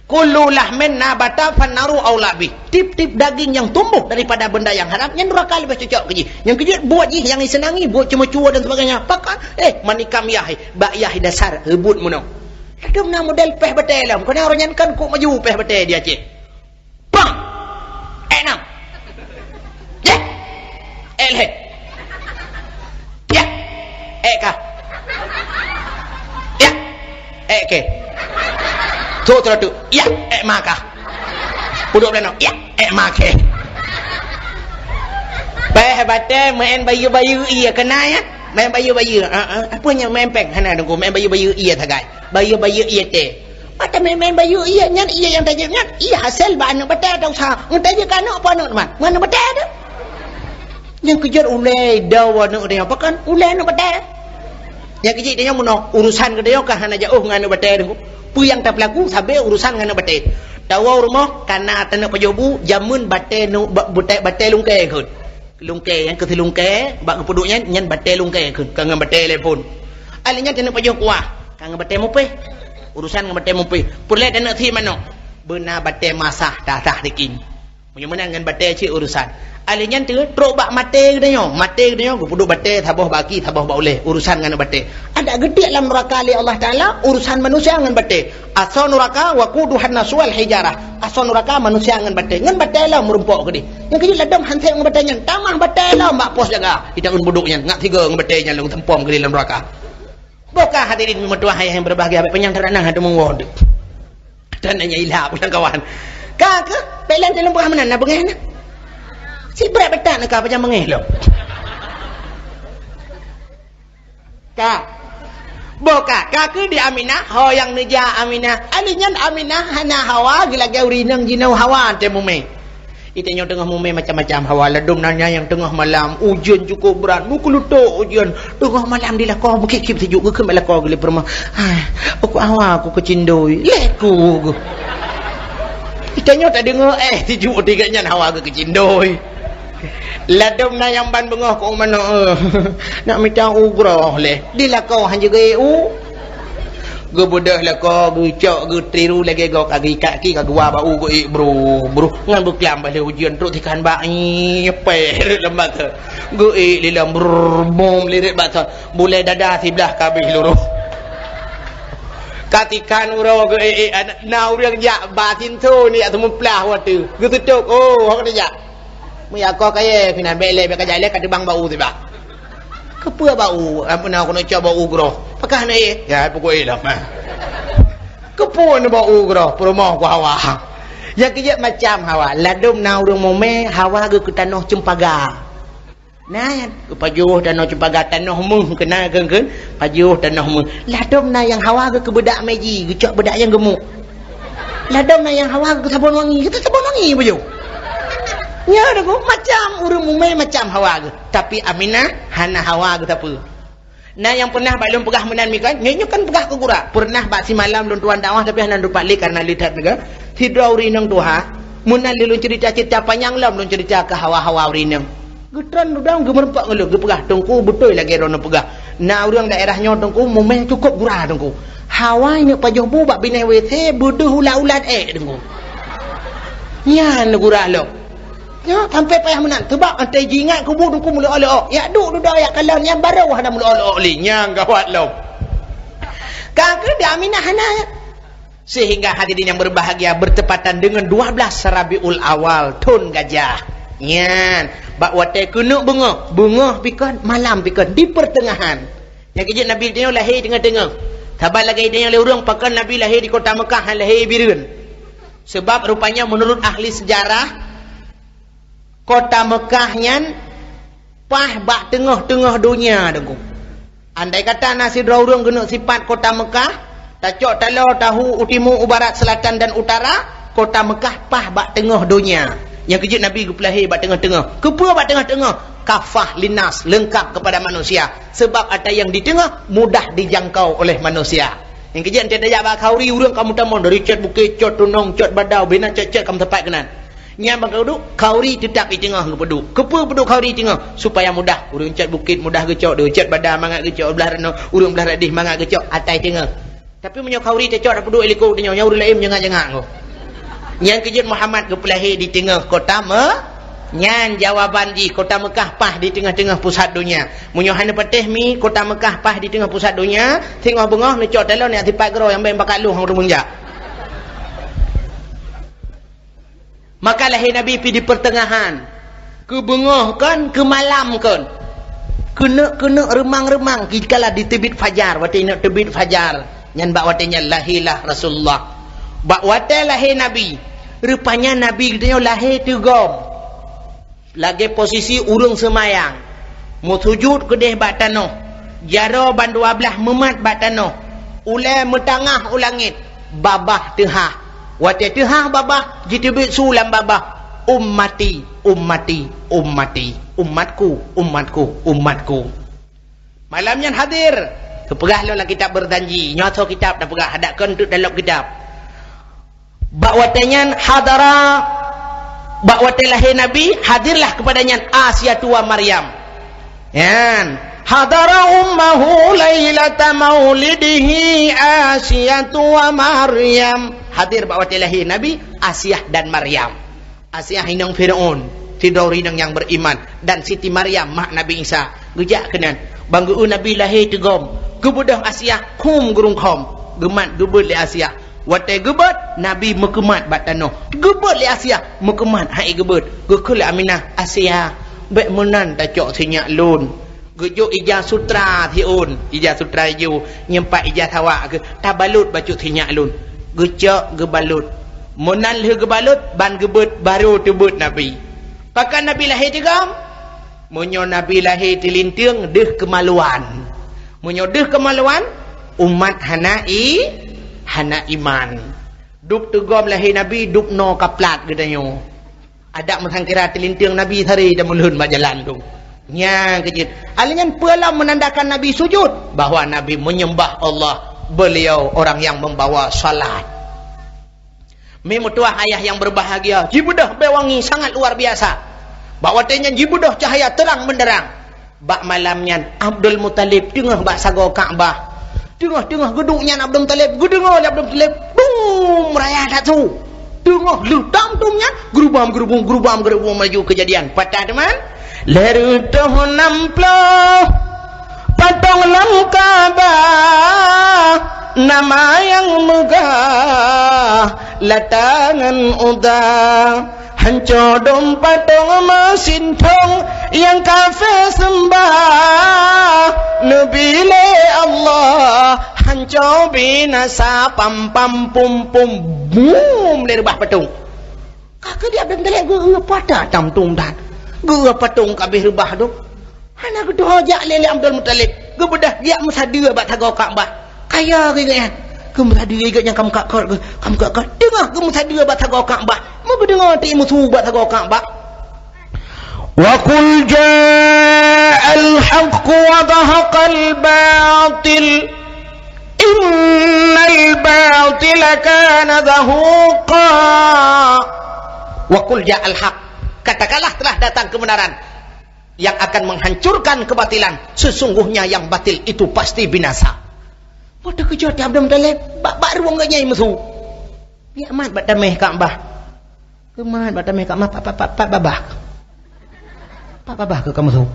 Kullu lahmin nabata fannaru aula bih. Tiep-tiep daging nyang tumboh daripada benda nyang haram, nyan nuraka leubeh cocok keu jih. Nyang keu jeuet buet jih nyang iseunangi, buet ceumeucue dan sebagainya. Pakon? Eh, manikam yah, eh, bak yah dasar reubot meunoe. Ladôm na model péh batée lom. Keunan uroe nyan kan kok maju péh batée di Aceh. Pang! Eh, nam! Yeh! Eh, lhèe! Yeh! Eh, ka! Yeh! Eh, ke! Trôk, trôk, trôk! Yeh! Eh, ma ka! Pudok Belano! Yeh! Eh, ma ke! Péh batée meu'en bayeue-bayeue ié keunan, ya? Meu'en bayeue-bayeue. Ha, ha. Apa nyang meu'en péng? Hana, Teungku. Meu'en bayeue-bayeue ié sagai. Bayeue-bayeue ié teh. Mata meu'en bayeue ié nyan, ié nyang tajép nyan, ié hasé bak aneuk batée tausaha. Ngon tajép keu aneuk apa aneuk teuma? Ngon aneuk batée teuh. Nyang keu jeuet ulée idau aneuk teuh nyan, pakon ulée aneuk batée. Nyang keu jeuet teuh nyan meunoe, urusan geutanyoe ka hana jauh ngon aneuk batée teuh. Peue nyang tapeulaku sabe urusan ngon aneuk batée. Tawoe u rumoh, ka na taneuk pajoh bu, jameun batée nu-, ba-, batée, batée lungkée kheun. Lungkée, nyang keu si lungkée, bak geupeuduek nyan, nyan batée lungkée kheun, ka ngon batée lé phon. Alèh nyan taneuk pajoh kuah, ka ngon batée mupéh. Urusan ngon batée mupéh. Peureulée taneuk si manok. Beuna batée masah, tasah sikin. Meunyoe meunan ngon batée cit urusan. Alèh nyan teuh, trok bak maté geutanyoe. Maté geutanyoe, geupeuduek batée, saboh bak aki, saboh bak ulée. Urusan ngon batée. Adak geutiek lam nuraka lé Allah Taala, urusan manusia ngon batée. Asoe nuraka, waquduhan nasu wal hijarah. Asoe nuraka manusia ngon batée. Ngon batée lom meurumpok keudeh. Nyang keu jeuet ladôm han sép ngon batée nyan. Tamah batée lom bak pos jaga. Ita ngon budok nyan. Ngat tiga ngon batée nyan lôn seumpom keudeh lam nuraka. Boh ka hadirin meutuah ayah nyang berbahagia, bék panyang teuranang hana teumeung woe. Dan nanya ilap, kawan. Ka keuh, pék lén teuh lôn peugah meunan, na beungéh na. Sibrat beuthat na ka pajan beungéh lom. Ka. Boh ka, ka keuh di Aminah, ho nyang neujak Aminah. Alèh nyan Aminah hana hawa, geulagée ureueng inong jinoe hawa teuh mumé. Di tanyoe teungoh mumé macam-macam hawa, ladôm na nyang teungoh malam, ujeuen cukôp brat, meukeulutôk ujeuen. Teungoh malam di lakoe, meukip-kip sijuek, geukheun bak lakoe geuh lé peurumoh. Hai, aku hawa, aku keucindoi. Lé ku geuh. Di tanyoe tadeungoe, eh, sijuek tinggai nyan hawa geuh keucindoi. Ladôm na nyang ban beungoh keu manok, eh. Nak mita ugroe lé. Di lakoe han jeuet geuék u. Geubeudôh lakoe, geucok, geutiru lagée goe ka geuikat ki ka geuwa bak u geuék bru, bru. Ngon beuklam bah lé ujeuen trok tikan bak i pèh rot lam batot. Geuék lé lom brrr, bom lirit batot. Bulée dada siblah ka abéh luroh. Ka tikan uroe geuék-ék, na ureueng jak ba sinto ni jak seumeuplah watée. Geututôp, oh, hok dijak. Meujakoe kayée keunan, bék lé, bék kajak lé, ka teubang bak u siblah. Keupeue bak u, ampun, aku neuk cok bak u groe. Pakah na éh? Ya, pukul éh lom, ha. Keupeue neubak u groe, peurumoh ku hawa. Nyang keu jeuet macam hawa, ladôm na ureueng mumé, hawa geuh keu tanoh ceumpaga. Na nyan, geupajoh tanoh ceumpaga, tanoh méuh keunan kheun-kheun, pajoh tanoh méuh. Ladôm na nyang hawa geuh keu beudak meji, geucok beudak nyang geumuk. Ladôm na nyang hawa geuh keu sabon wangi, geuh keu sabon wangi pajoh. Nyan dah ku, macam ureueng mumé macam hawa geuh. Tapi Aminah hana hawa geuh sapeue. Na nyang peunah bak lôn peugah meunan mi kan? Nyoe, nyoe kan peugah keu gura. Peunah bak simalam lôn tuan dakwah tapi hana lôn pat lé kareuna lé that meuga. Sidroe ureueng inong tuha, meunan lé lôn cerita, cerita panyang lom lôn cerita keu hawa-hawa ureueng inong. Geutron rudong geumeureumpok ngon lôn, geupeugah, "Teungku, beutôi lagée droeneuh peugah. Na ureueng daerah nyoe, Teungku, mumé cukôp gura, Teungku. Hawa neuk pajoh bu bak binéh W C, beudôh ulat-ulat ék, Teungku." Nyan gura lom. Nyoe sampoe payah meunan, seubab watée jiingat kubu Teungku meuleuok-leuok. Jak duek dudoe jak kalon, nyan barô hana meuleuok-leuok lé. Nyan gawat lom. Ka keuh di Aminah hana. Sehingga hadirin yang berbahagia, bertepatan dengan dua belas Rabiul Awal, thon gajah. Nyan, bak watée keuneuk beungoh, beungoh pih kon, malam pih kon, di pertengahan. Nyang keu jeuet Nabi tanyoe lahé teungoh-teungoh. Saban lagée tanyoe lé ureueng, pakon Nabi lahé di kota Meukah, han lahé Bireuen. Sebab rupanya menurut ahli sejarah, kota Mekah nyan paih bak teungoh-teungoh donya, Teungku. Andai kata na sidroe ureuëng geuneuk sipat kota Mekah, tacok taloe tahu u timu, u barat, selatan dan utara, kota Mekah paih bak teungoh donya. Nyang keujeuet Nabi geupeulahé bak teungoh-teungoh. Keupeue bak teungoh-teungoh? Kafah linnas, lengkap kepada manusia. Sebab ata nyang di teungoh mudah dijangkau oleh manusia. Nyang keujeuet teuh tajak bak khauri, ureuëng ka meutamong dari cot bukét, cot tunong, cot badau, bina cot-cot ka meusapat keunan. Nyan ban keuduek khauri teutap di teungoh geupeuduek. Keupeue peuduek khauri teungoh? Supaya mudah. Ureuëng cot bukét mudah geucok, ureuëng cot badau mangat geucok, blah ranoe, ureuëng blah radeh mangat geucok, atai teungoh. Tapi meunyoe khauri tacok tapeuduek likot tanyoe, nyan ureuëng laén meunyengat-nyengat ko. Nyan keujeuet Muhammad geupeulahé di teungoh kota Me-, nyan jawaban jih, kota Mekah paih di teungoh-teungoh pusat donya. Meunyoe hana patéh mi, kota Mekah paih di teungoh pusat donya, singoh beungoh neucok taloe neujak sipat keudroe nyang bèk pakat lôn ureuëng meunjak. Maka lahé Nabi pi di pertengahan. Keu beungoh kon, keu malam kon. Keuneuk-keuneuk reumang-reumang, dikala diteubiet fajar, watèe neuk teubiet fajar. Nyan bak watèe nyan lahé lah Rasulullah. Bak watèe lahé Nabi, rupanya Nabi geutanyoe lahé teugom. Lagèe posisi ureuëng seumayang, meusujut keudeh bak tanoh, jaroe bandua blaih meumat bak tanoh, ulèe meutangah u langét, babah teuhah. Watèe teuhah babah, jiteubiet su lam babah, "Ummati, ummati, ummati, umatku, umatku, umatku." Malam nyan hadir. Geupeugah lom lam kitab Berjanji. Nyoe asoe kitab tapeugah, adak kon teuk dalam kitab. Bak watèe nyan hadara, bak watèe lahé Nabi, hadirlah kepada nyan Asiatu wa Maryam. Nyan, hadara ummahu lailata maulidihi Asiatu wa Maryam. Hadir bak watèe lahé Nabi, Asiah dan Maryam. Asiah inong Firaun, sidroe inong nyang beriman, dan Siti Maryam, mak Nabi Isa. Geujak keunan, ban geu-eu Nabi lahé teugom, geubeudôh Asiah, hum geurungkhom, geumat geubeuet lé Asiah. Watèe geubeuet, Nabi meukeumat bak tanoh. Geubeuet lé Asiah, meukeumat han ék geubeuet. Geukheun lé Aminah, "Asiah, bèk meunan tacok sinyak lôn." Geujok ija sutra siôn, ija sutra ijo, nyeumpat ija sawak geuh, tabalot bacut sinyak lôn. Geucok geubalot. Meunan lheueh geubalot, ban geubeuet, barô teubeuet Nabi. Pakon Nabi lahé teugom? Meunyoe Nabi lahé teulinteung, deuh keumaluan. Meunyoe deuh keumaluan, umat hana i-, hana iman. Dub teugom lahé Nabi, dub noe ka plat geutanyoe. Adak meusangkira teulinteung Nabi sari dan meulhon bak jalan tu. Nyang keujeuet. Hal nyan peue lom menandakan Nabi sujud? Bahwa Nabi menyembah Allah. Beliau orang yang membawa salat. Meutuah ayah yang berbahagia, jibeudôh bèe wangi sangat luar biasa. Bak watèe nyan jibeudôh cahaya terang benderang. Bak malam nyan, Abdul Muthalib teungoh bak sagoe Ka'bah. Teungoh-teungoh geuduek nyan Abdul Muthalib, geudeungoe lé Abdul Muthalib, bum, raya that su. Teungoh lheueh tam-tum nyan, geurubam-geurubum, geurubam-geurubum laju keujadian. Patah teuma. Lhèe reutôh nam ploh patong lam Ka'bah, nama nyang meugah Lata ngon Uzza. Hanco dum patong meusintong nyang kafé seumbah, neubi lé Allah hanco binasa, pam pam pum pum, bum, lé reubah patong. Ka keudiak Abdul Muthalib geu-eu patah tam-tum that. Geu-eu patong ka abéh reubah tu. Hana geudoh jak lé, lé Abdul Muthalib. Geubeudôh jak meusadeue bak sagoe Ka'bah. Kaya geuh gobnyan. Geumeusadeue gobnyan ka meukat-kat geuh, ka meukat-kat. Teungoh geumeusadeue bak sagoe Ka'bah, meugeudeungoe teuk musu bak sagoe Ka'bah. Wa qul ja'al haqq wa zahaqal batil. Innal batila kana zahuqa. Wa qul ja'al haqq. Katakanlah, telah datang kebenaran yang akan menghancurkan kebatilan. Sesungguhnya yang batil itu pasti binasa. Watèe teukeujot Abdul Muthalib, bak, bak rueng gobnyan meusu. Geujak mat bak taméh Ka'bah. Geumat bak taméh Ka'bah, pat, pat, pat, pat babah. Pat babah keu ka meusu.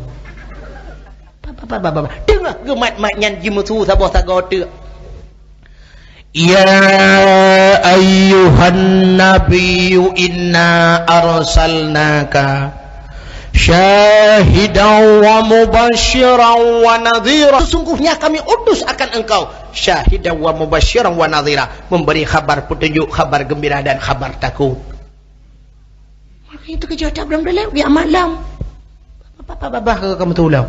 Pat, pat, pat babah. Teungoh geumat-mat nyan jimeusu saboh sagoe teuk. Ya ayyuhan nabiyyu inna arsalnaka Syahidan wa mubasyiran wa nadhira. Sesungguhnya kami utus akan engkau syahidan wa mubasyiran wa nadhira, memberi khabar petunjuk, khabar gembira dan khabar takut. Maka itu keujeuet atra Abdul Muthalib, ya malam. Apa babah keu kamoe tulông?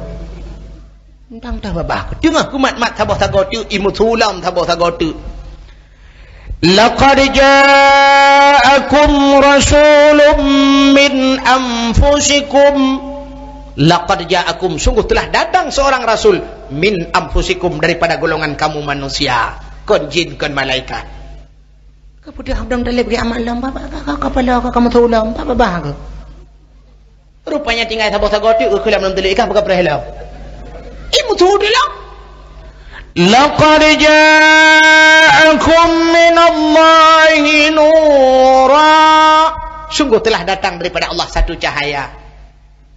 Tang dah babah keu. Teungoh keumat-mat saboh sagoe teuk, imeusulam saboh sagoe teuk. Laqad ja'akum rasulun min anfusikum. Laqad ja'akum, sungguh telah datang seorang rasul, min anfusikum, daripada golongan kamu manusia. Kon jin, kon malaikat. Keupeue Abdul Muthalib geuamat lom, ba, ba, ka, ka, kapala ka, ka meusulam, ba, ba, ba, ka. Rupanya tinggai saboh sagoe teuk keu lam teuleueh ikan beuka preh lom. Ih, meusulam. Laqad ja'akum minallahi nura. Sungguh telah datang daripada Allah satu cahaya.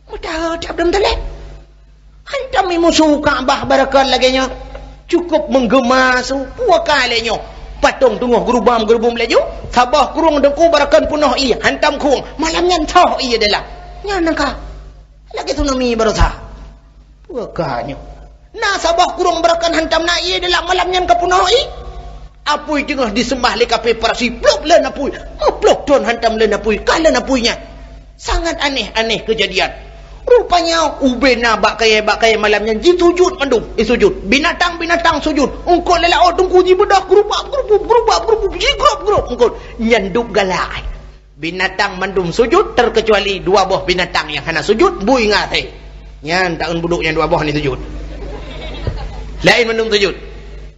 Meudaha Abdul Muthalib. Hantom imusu Ka'bah barakon lagée nyoe. Cukup menggema su, peue ka lé nyoe. Patong teungoh geurubam-geurubum laju, saboh krueng deungku barakon peunoh ié, hantom krueng. Malam nyan thoh ié dalam. Nyan ka. Lagée tsunami baroesa. Peue ka nyoe. Na saboh krueng barakon hantom na ié dalam malam nyan ka peunoh ié. Apui teungoh diseumbah lé kafé Parsi, plop lé apui. Plop thon hantom lé apui, ka lé apui nyan. Sangat aneh-aneh keujadian. Rupanya ubena bak kayée-bak kayée malam nyan jisujut mandum, eh, sujut. Binatang-binatang sujut. Eungkot lé laôt teungku jibeudôh geurubab-geurubub, geurubab-geurubub, jigrob-grob eungkot. Nyan dub galak. Binatang mandum sujut, terkecuali dua boh binatang nyang hana sujut, bui ngon asèe. Nyan taeun budok nyang dua boh nyan sujut. Laén mandum sujut.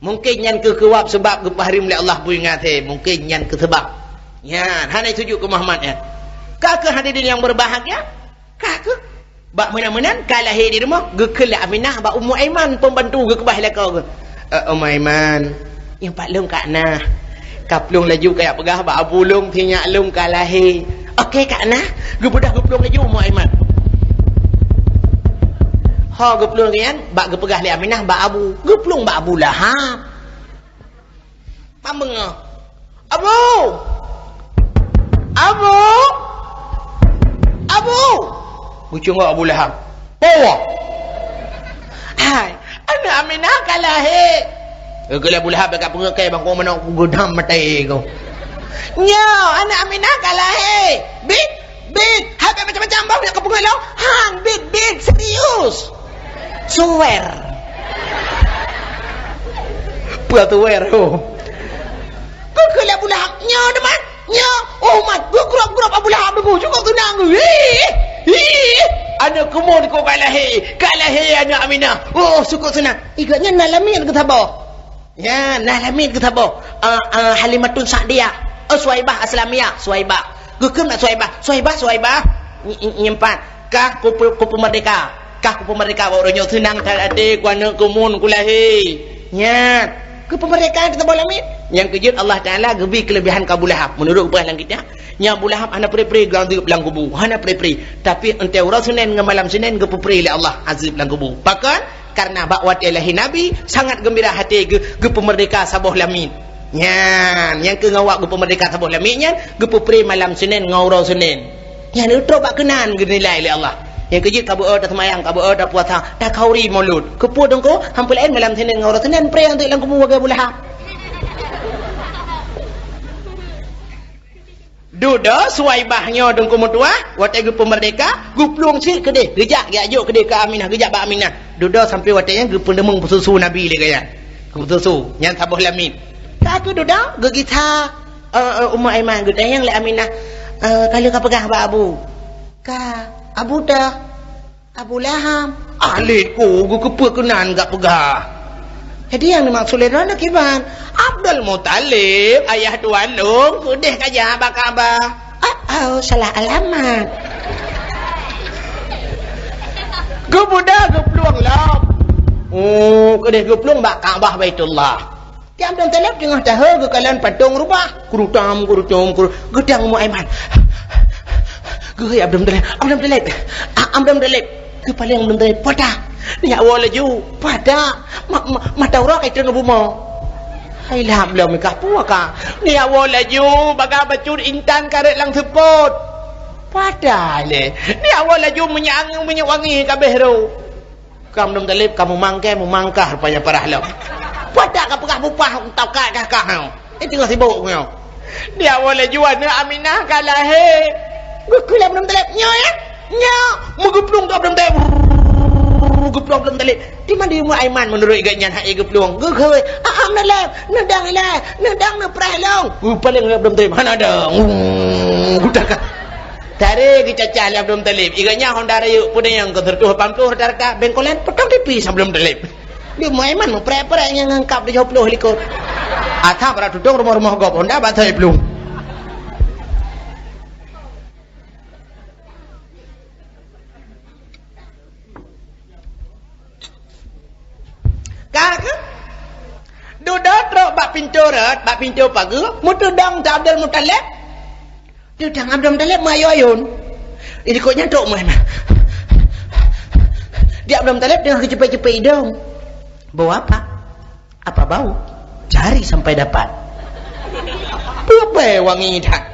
Mungken nyan keuh keuwab seubab geupeuhareuem lé Allah bui ngon asèe. Mungken nyan keuh seubab. Nyan, hana sujut keu Muhammad nyan. Ka keuh hadirin nyang berbahagia, ka keuh. Bak meunan-meunan ka lahé di rumoh, geukheun lé Aminah bak Ummu Aiman, pembantu geukeubah lakoe geuh. "Eh, Ummu Aiman, nyoe pat lôn Kak Nah. Kaplueng laju kajak peugah bak abu lôn, si nyak lôn ka lahé." "Oke, Kak Nah." Geubeudôh geuplueng laju Ummu Aiman. Ho geuplueng nyan, bak geupeugah lé Aminah bak abu, geuplueng bak Abu Lahab. Pambeungoh. "Abu! Abu! Abu!" Geucungok Abu Lahab. "Peue?" "Hai, aneuk Aminah ka lahé." Geukheun lé Abu Lahab, "Ka peungeuh keu bangkong meunan, kugeudam maté kau." "Nyoe, aneuk Aminah ka lahé. Bit, bit, hai bèk macam-macam boh nyang kapeugah lôn. Han, bit, bit, serius. Suwer." Peue suwer, oh? Geukheun lé Abu Lahab, "Nyoe teuma, nyoe." Oh, mat, geugrôb-grôb Abu Lahab deungoe, cukôp teunang. "Ih, ih, aneuk keumuen kau ka lahé, ka lahé aneuk Aminah. Oh, cukôp teunang." Igat nyan na lamiet geusaboh. Nyan, na lamiet geusaboh. Ah, ah, Halimatun Sa'diyah. Oh, Suwaibah Aslamiyah, Suwaibah. Geukheun bak Suwaibah, "Suwaibah, Suwaibah." Ny-, ny-, nyan pat, "Kah kupeu-, kupeumerdeka. Kah kupeumerdeka bak uroe nyoe, seunang that até ku aneuk keumuen ku lahé." Nyan, geupeumerdeka teutabah lamiet. Nyang keujeuet Allah Taala geubri keuleubihan keu Abu Lahab. Meunurot peugah lam kitab, nyan Abu Lahab hana pre-pre geuazeueb lam kubu, hana pre-pre. Tapi enteuk uroe Senin ngon malam Senin geupeupre lé Allah azeueb lam kubu. Pakon? Karena bak watée lahé Nabi, sangat geumbira até geu-, geupeumerdeka saboh lamiet. Nyan, nyang keu ngon awak geupeumerdeka saboh lamiet nyan, geupeupre malam Senin ngon uroe Senin. Nyan neutrok bak keunan geunilai lé Allah. Nyang keujeuet ka beu-o taseumayang, ka beu-o tapuasa, takhauri Maulud. Keupeue teungku? Hampeue laén malam Senin ngon uroe Senin, pre anteuk lam kubu lagée Abu Lahab. Dudoe Suwaibah nyoe teungku meutuah, watée geupeumerdeka, geuplueng cit keudeh, geujak, geujak jok keudeh keu Aminah, geujak bak Aminah. Dudoe sampoe watée nyan geupeuneumeung peususu Nabi lé gaya. Geupeususu, nyan saboh lamiet. Ka keuh dudoe, geugisa, eh, eh, Ummu Aiman, geutanyong lé Aminah, eh, "Ka lheueh kapeugah bak Abu?" "Ka, Abu teuh." "Abu Lahab." "Alet ku, geukeupeue keunan gak peugah?" "Jadi nyang dimaksud lé droeneuh kiban?" "Abdul Muthalib, ayah tuan lôn, keudeh kajak bak Ka'bah." "Oh, oh, salah alamat." Geubeudôh geuplueng lom. Oh, keudeh geuplueng bak Ka'bah Baitullah. Tiep Abdul Muthalib teungoh tahe geukalon patong rubah. Kurutam, kurutam, kuru-, geudang Ummu Aiman. Geuhôi Abdul Muthalib, Abdul Muthalib. A-, Abdul Muthalib. Geupaleng Abdul Muthalib. Pada. Nyak woe laju. Pada. Ma-, ma-, mata uroe ka itreun u bumoe. Hai lham lom kah, peue kah? Nyak woe laju, bagaih bacut intan ka rhot lam seupôt. Padahai lé. Di awai laju minyeuk angén, minyeuk wangi ka abéh rô. Ka Abdul Muthalib ka meumangkai, meumangkah rupanya parah lom. Padahai ka peugah bupah, taukat kah-kah nyoe. Eh, teungoh sibok nyoe. Di awai laju aneuk Aminah ka lahé. Geukheun lé Abdul Muthalib, "Nyoe ya? Nyoe." Meugeuplueng keu Abdul Muthalib. Geuplueng Abdul Muthalib. Di mana Ummu Aiman meunurot geuh nyan hak geuplueng? Geukheun, "Ah, ah, Abdul Muthalib, neudong ilée, neudong neupreh lôn." Geupaleng lé Abdul Muthalib, "Hana dong." Geutakah. Taré geucacah lé Abdul Muthalib. Iga nyan honda rayeuk peudeh nyang keu seratus lapan puluh rata-rata, bengkolan potong tipis Abdul Muthalib. Di Ummu Aiman meupreh-preh nyang ngon kap tujoh ploh likot. Atap rot tutong rumoh-rumoh gob honda bak thai plueng. Ka, ka? Dudoe trok bak pintoe rot, bak pintoe pageue, meuteudong Abdul Muthalib. Teudong Abdul Muthalib meuayôn-ayôn. Di likot nyan trok meuayôn. Di Abdul Muthalib teungoh geuceupet-ceupet idong. Bau apa? Apa bau? Cari sampai dapat. Peue bèe wangi that.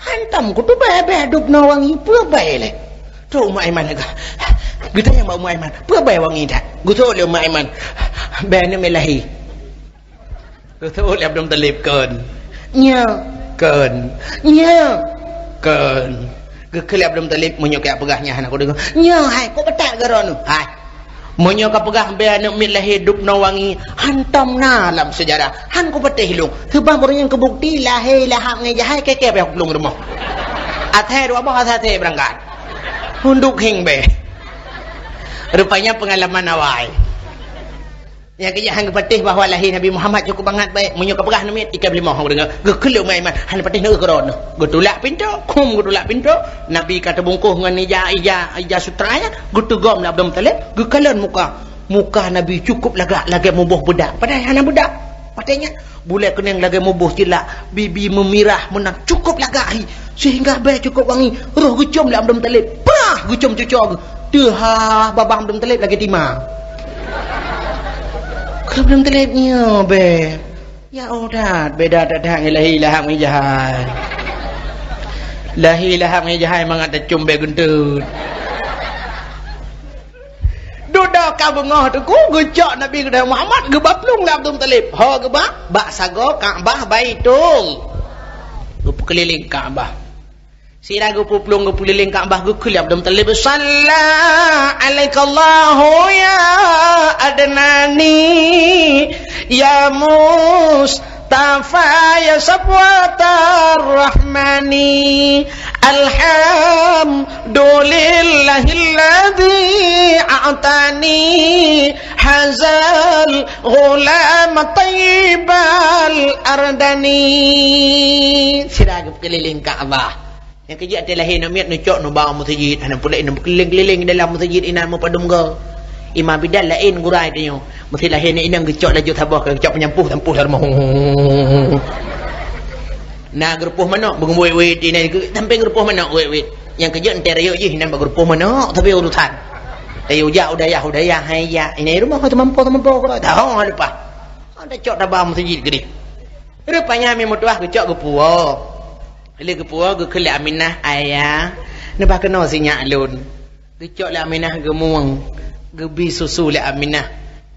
Hantom kuteubèe bèe dub na wangi, peue bèe lé. Trok Ummu Aiman lagèe. Geutanyong bak Ummu Aiman, "Peue bèe wangi that?" Geuseuôt lé Ummu Aiman, "Bèe aneuk miet lahé." Geuseuôt lé Abdul Muthalib, "Kon." "Nyo." "Kon." "Nyo." "Kon." Geukheun lé Abdul Muthalib, "Meunyoe kajak peugah nyan hana kudeungö." "Nyo hai, kok beutat keu droeneuh?" "Hai. Meunyoe kapeugah bèe aneuk miet lahé dub na wangi, hantom na lam seujarah. Han kupatéh lôn. Seubab ureueng nyang keubukti lahé Lahab ngon Jahai kèe-kèe payah kuplueng rumoh. Asai dua boh asai beurangkat. Hundok hieng bèe." Rupanya peungalaman awai. Nyang keujak han geupatéh bahwa lahé Nabi Muhammad cukup bangat baik. Meunyoe kapeugah aneuk miet, ikai beulimong han kudeungö. Geukheun lé Ummu Aiman, "Hana patéh neueu keudroe neuh." Geutulak pintoe, khum geutulak pintoe. Nabi ka teubungkôh ngon ija, ija, ija sutra nyan, geuteugom lé Abdul Muthalib, geukalon muka. Muka Nabi cukup lagak lagèe muboh beudak. Padahai hana beudak. Watèe nyan, bulèe keunèng lagèe muboh cilak, bibi meumirah meunan, cukup lagak hi. Sehingga bèe cukup wangi, roh geucom lé Abdul Muthalib. Prah! Geucom cucoe geuh. Teuhah babah Abdul Muthalib lagèe tima. Keu Abdul Muthalib nyoe bèe. Ya oh that, beda that-that ngon lahé Lahab ngon Jahai. Lahé Lahab ngon Jahai mangat tacom bèe geunteut. Dudoe ka beungoh teungku, geucok Nabi geutanyoe Muhammad, geuba plueng lé Abdul Muthalib. Ho geuba, bak sagoe Ka'bah Baitul. Geupeukeulileng Ka'bah. Sira geupeu plueng geupeulileng Ka'bah, geukheun lé Abdul Muthalib, "Shalla 'alaikallahu ya Adnani, ya Mustafa, ya Safwatar Rahmani. Alhamdulillahilladzi a'tani hazal ghulam tayyibal ardani." Sira geupeukeulileng Ka'bah. Nyang keujeuet watèe lahé aneuk miet neucok neuba u meuseujid, hana peureulèe neubeukeulileng-kelileng dalam meuseujid inan meupadum goe. Imam bidan laén gura tanyoe. Meusé lahé aneuk inong geucok laju saboh ka geucok peunyampoh, sampôh lam rumoh. Na geurupoh manok, beungeuwét-wét inan geu-, sampéng geurupoh manok wét-wét. Nyang keujeuet watèe rayeuk jih inan bak geurupoh manok, tapi urusan. Tapi ujak u dayah, u dayah hai jak. Inan rumoh teumampôh-teumampôh keudroe. Tahu leupah. Ada cok taba meuseujid keudéh. Rupanya mi meutuah geucok geupuwoe. Lé geupuwoe geukheun lé Aminah, "Ayah, neuba keunoe sinyak lôn." Geucok lé Aminah geumueng, geubi susu lé Aminah.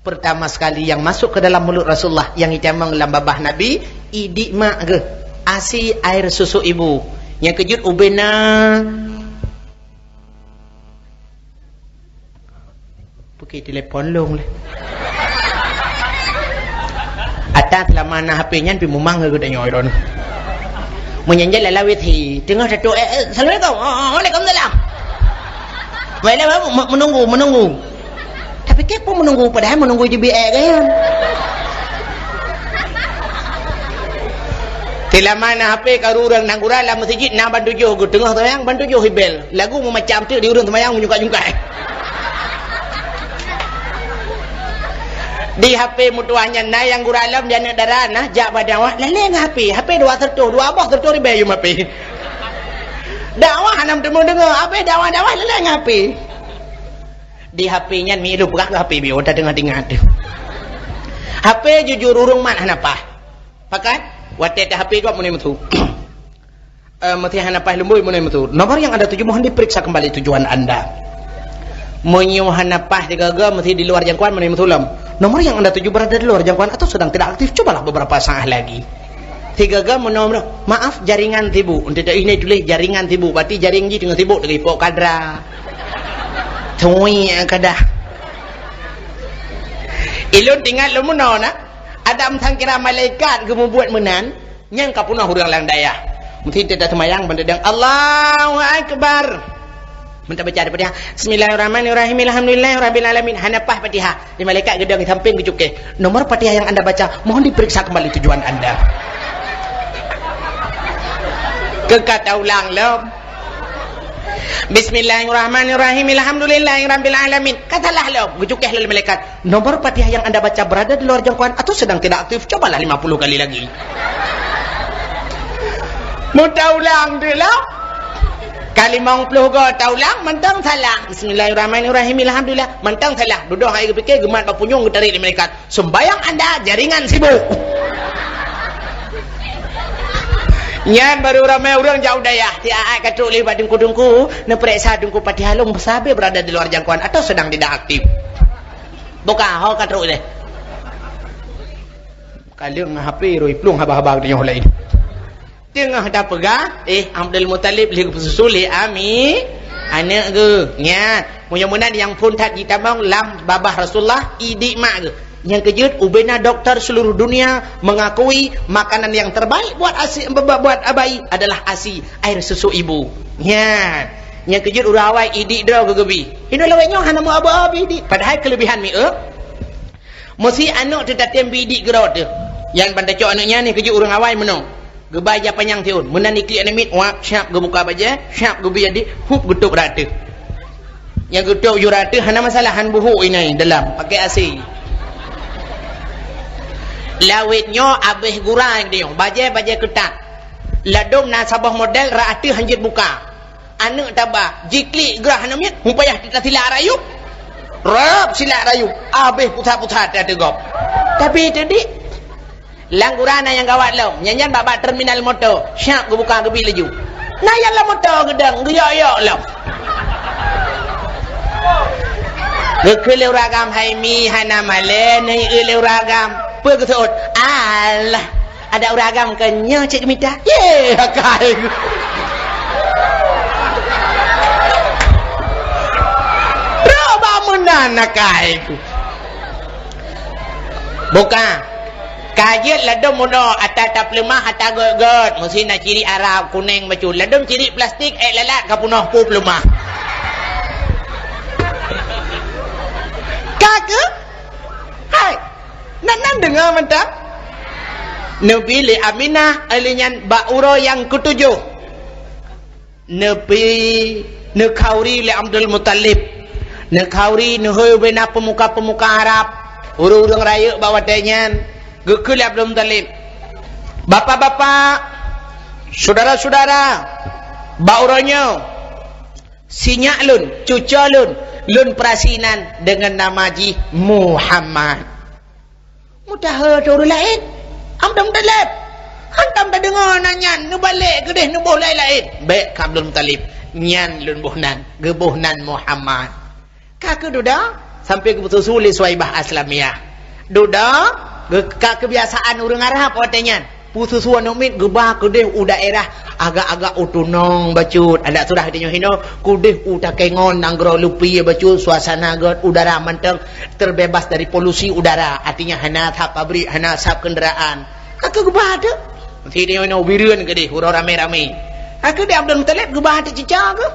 Pertama sekali yang masuk ke dalam mulut Rasulullah, yang itamong lam babah Nabi, idik mak geuh, asi air susu ibu. Nyang keujeuet ubena. Peuki telepon lôn lé. Ata seulama na H P nyan pi mumang keu geutanyoe droeneuh. Meunyan jai lala wifi, teungoh tatuek, eh, eh, "Assalamualaikum." "Oh, oh, waalaikumsalam." Baiklah, me-, menunggu, menunggu. Tapi kèe pun menunggu, padahai menunggu jibi eh kan. Seulama na H P ka ureueng nanggroe lam meuseujid na ban tujoh geuh, teungoh seumayang ban tujoh ibel. Lagu meumacam teuk di ureueng seumayang meujungkai-jungkai. Di H P meutuah nyan na nyang gura lom di aneuk dara na jak bak dakwah, lalé ngon H P. H P dua seureutôh, dua boh seureutôh ribèe yum H P. Dakwah hana meuteumé deungö, H P dakwah-dakwah lalé ngon H P. Di H P nyan mi lôn peugah keu H P biôh, ta teungoh teuingat teuh. H P jujur ureueng mat hana paih. Pakat, watèe ta H P gob meunyoe meusu. Eh, meusti hana paih lom bui meunyoe meusu. Nomor yang anda tuju mohon diperiksa kembali tujuan anda. Meunyoe hana paih sigoe-goe meusti di luar jangkauan meunyoe meusu lom. Nomor yang anda tuju berada di luar jangkauan atau sedang tidak aktif, cobalah beberapa saat lagi. Sigoe-goe meunyoe, maaf, jaringan sibuk. Untuk ini tulis jaringan sibuk, berarti jaring jih teungoh sibuk lagèe pok kadra. Tui kadah. Ilôn teuingat lôn meunoe na, ada meusangkira malaikat geumubuet meunan, nyan ka peunoh ureuëng lam dayah. Meusti teuta seumayang ban teudeung, "Allahu Akbar." Meunan baca di Fatihah, "Bismillahirrahmanirrahim, alhamdulillahirabbil alamin." Hana paih Fatihah. Di malaikat geudong di samping geucukeh. "Nomor Fatihah yang anda baca, mohon diperiksa kembali tujuan anda." Keu ka taulang lom. "Bismillahirrahmanirrahim, alhamdulillahirabbil alamin." Ka salah lom. Geucukeh lé malaikat. "Nomor Fatihah yang anda baca berada di luar jangkauan atau sedang tidak aktif, cobalah lima puluh kali lagi." Meutaulang deuh lah. Ka limong ploh goe taulang, mantong salah. "Bismillahirrahmanirrahim, alhamdulillah." Mantong salah. Dudoe hai geupike, geumat bak punyueng, geutarék lé malaikat. "Sembayang anda jaringan sibuk." Nyan baru ramé ureuëng jak u dayah. Tiap-tiap ka trok lé bak teungku-teungku, neupeuriksa teungku Fatihah lôn sabe berada di luar jangkauan atau sedang tidak aktif. Buka, ho ka trok lé. Kaleueng H P roi plueng haba-haba geutanyoe laén. Teungoh tapeugah, eh, Abdul Muthalib lheueh geupeususu lé Ami, aneuk geuh. Nyan, meunyoe meunan nyang phon that jitamong lam babah Rasulullah, idik mak geuh. Nyang keujeuet ubena doktor seluruh dunia mengakui makanan yang terbaik buat asi, buat, buat bayi adalah asi, air susu ibu. Nyan, nyang keujeuet ureuëng awai idik droe geuh geubi. Inoe lawét nyoe hana meu aba-abi idik, padahai keulebihan mieu. Meusi aneuk teutatém bidik keudroe teuh. Nyan ban tacok aneuk nyan nyoe keujeuet ureuëng awai meunoe. Geuba ija panyang siôn. Meunan iklik aneuk miet, wap, syap geubuka bajée, syap geubi adi, hup geutôb rata. Nyang geutôb ju rata hana masalah, han buhuk inai dalam, pakai A C. Lawét nyoe abéh gura nyang diyong, bajée-bajée keutat. Ladôm na saboh model rata han jeuet buka. Aneuk taba, jiklik grah aneuk miet, hupayah teusilak rayeuk. Rab silak rayeuk, abéh pusat-pusat teuteugop. Tapi teudik, lam gura na nyang gawat lom, nyan-nyan bak-bak terminal moto, syap geubuka geubi laju. Na nyang lam moto geudong, geuyok-yok lom. Geukheun lé ureuëng agam, "Hai mi, hana malée, neuieu lé ureuëng agam." Peue geuseuôt? Alah. Ada ureuëng agam keu nyoe cit mita. Ye, akai ku. Rok bak meunan akai ku. Buka. Ka jeuet ladôm udoe ata tapeuleumah ata gét-gét. Meusi na ciri Arab kuneng bacut. Ladôm ciri plastik ék lalat ka peunoh pu peuleumah. Ka keuh? Hai. Nan, nan deungoe mantong? Neubi lé Aminah, lheueh nyan bak uroe nyang keutujôh. Neubi, neukhauri lé Abdul Muthalib. Neukhauri neuhôi ubena peumuka-peumuka Arab. Ureuëng-ureuëng rayeuk bak watée nyan. Geukheun lé Abdul Muthalib, "Bapak-bapak, syedara-syedara, bak uroe nyoe, si nyak lôn, cucoe lôn, lôn peurasi nan deungon nama jih Muhammad." Meudaha keu ureuëng laén, Abdul Muthalib. Hantom tadeungoe nan nyan, neubalek keudeh neuboh laén-laén. Bék keu Abdul Muthalib, nyan lôn boh nan, geuboh nan Muhammad. Ka keuh dudoe, sampoe geupeususu lé Suwaibah Aslamiyah. Dudoe, geu-, ka keubiasaan ureuëng Arab watée nyan. Peususu aneuk miet geuba keudeh u daerah agak-agak u tunong bacut. Adak surah geutanyoe hinoe, keudeh u Takengon, nanggroe leupie bacut, suasana gét, udara mantong terbebas dari polusi udara. Artinya hana asap pabrik, hana asap kenderaan. Ka keuh geuba teuh. Meusi nyoe u Bireuen keudeh, uroe ramé-ramé. Ka keuh di Abdul Muthalib geuba teuh cucoe keuh.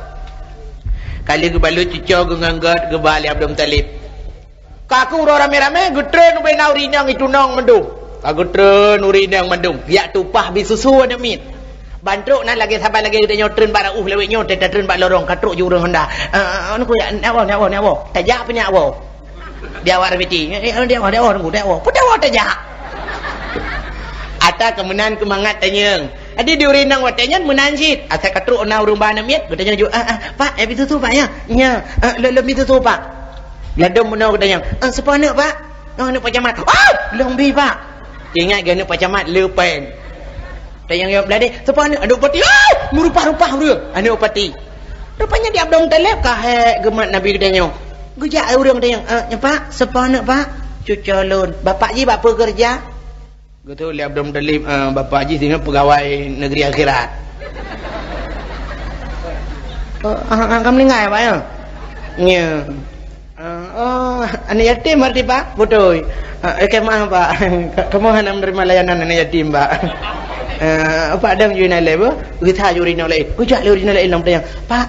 Ka lheueh geubalot cucoe geuh ngon gét geuba lé Abdul Muthalib. Ka keuh uroe ramé-ramé geutreun ubena ureuëng inong i tunong mandum. Ka geutreun ureuëng inong mandum. Jak tumpah bi susu aneuk miet. Ban trok nan lagée saban lagée geutanyoe treun bak reuôh lawét nyoe, teuta treun bak lorong, ka trok ju ureuëng Honda. Eh, eh, eh, nyoe jak, nyoe jak woe, nyoe jak woe. Tajak peu nyak woe? Di awak Remiti. Eh, eh, di awak, di awak, di awak. Peue di awak tajak? Ata keu meunan keu mangat tanyong. Jadi di ureuëng inong watée nyan meunan cit. Asai ka trok na ureuëng ba aneuk miet, geutanyong ju, "Ah, ah, Pak, eh, bi susu, Pak, ya?" "Ya." "Eh, lôn, lôn bi susu, Pak." Ladôm bunoe geutanyong, "Eh, soe po aneuk, Pak?" "Oh, aneuk Pak Camat." "Ah, lôn bi, Pak." Ingat geuh aneuk Pak Camat le péng. Tanyong yôp bladeh, "Soe po aneuk?" "Aneuk Pati." "Ah, Meurupah-rupah ureuëng, aneuëk bupati. Rupanya di Abdul Muthalib ka hék geumat Nabi geutanyoe. Geujak ureuëng geutanyoe, "Eh, nyoe Pak, soe po aneuëk Pak?" "Cuco lôn." "Bapak jih bak peue keureuja?" Geutôk lé Abdul Muthalib, "Eh, bapak jih singoh peugawai negeri akhirat." "Oh, ah, ah, ka meuninggai, Pak, ya?" "Ya." "Ah, oh, aneuëk yatim berarti, Pak?" "Beutôi." "Ah, eh, maaf, Pak. Kamoe hana meuneurimong layanan aneuëk yatim, Pak." "Ah, Pak, dong ju inan lé, beuh?" Geutha ju ureuëng inong laén. Geujak lé ureuëng inong laén lom tanyong, "Pak,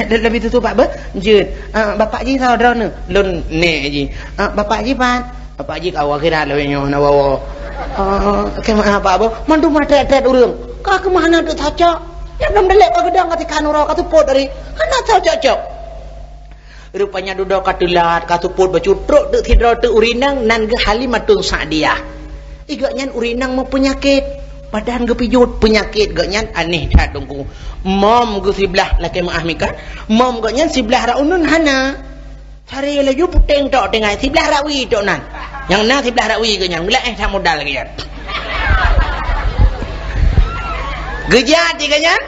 leubeh tutoe, Pak, beuh?" "Jeuet." "Ah, bapak jih soe droeneuh?" "Lôn nèk jih." "Ah, bapak jih pat?" "Bapak jih ka u akhirat lagée nyoe na woe." "Ah, keumaha, Pak, beuh?" Mandum trét-trét ureuëng. Ka keumaha na teucok. Nyang lom dalek ka geudong ka tikhan uroe ka seupôt tadi. Hana teucok-cok. Rupanya dudoe ka teulat, ka seupôt bacut trok teuk sidroe teuk ureuëng inong nan geuh Halimatun Sa'diyah. Gobnyan ureuëng inong meupeunyakét, badan geupijuet, peunyakét gobnyan aneh that Teungku. Mom geuh siblah lakée meuáh mikat, mom gobnyan siblah rot uneun hana. Cari laju puténg tok tinggai, siblah rot wie tok nan. Nyang na siblah rot wie gobnyan, meulaéh that modal lagée nyan. Geujak tiga nyan,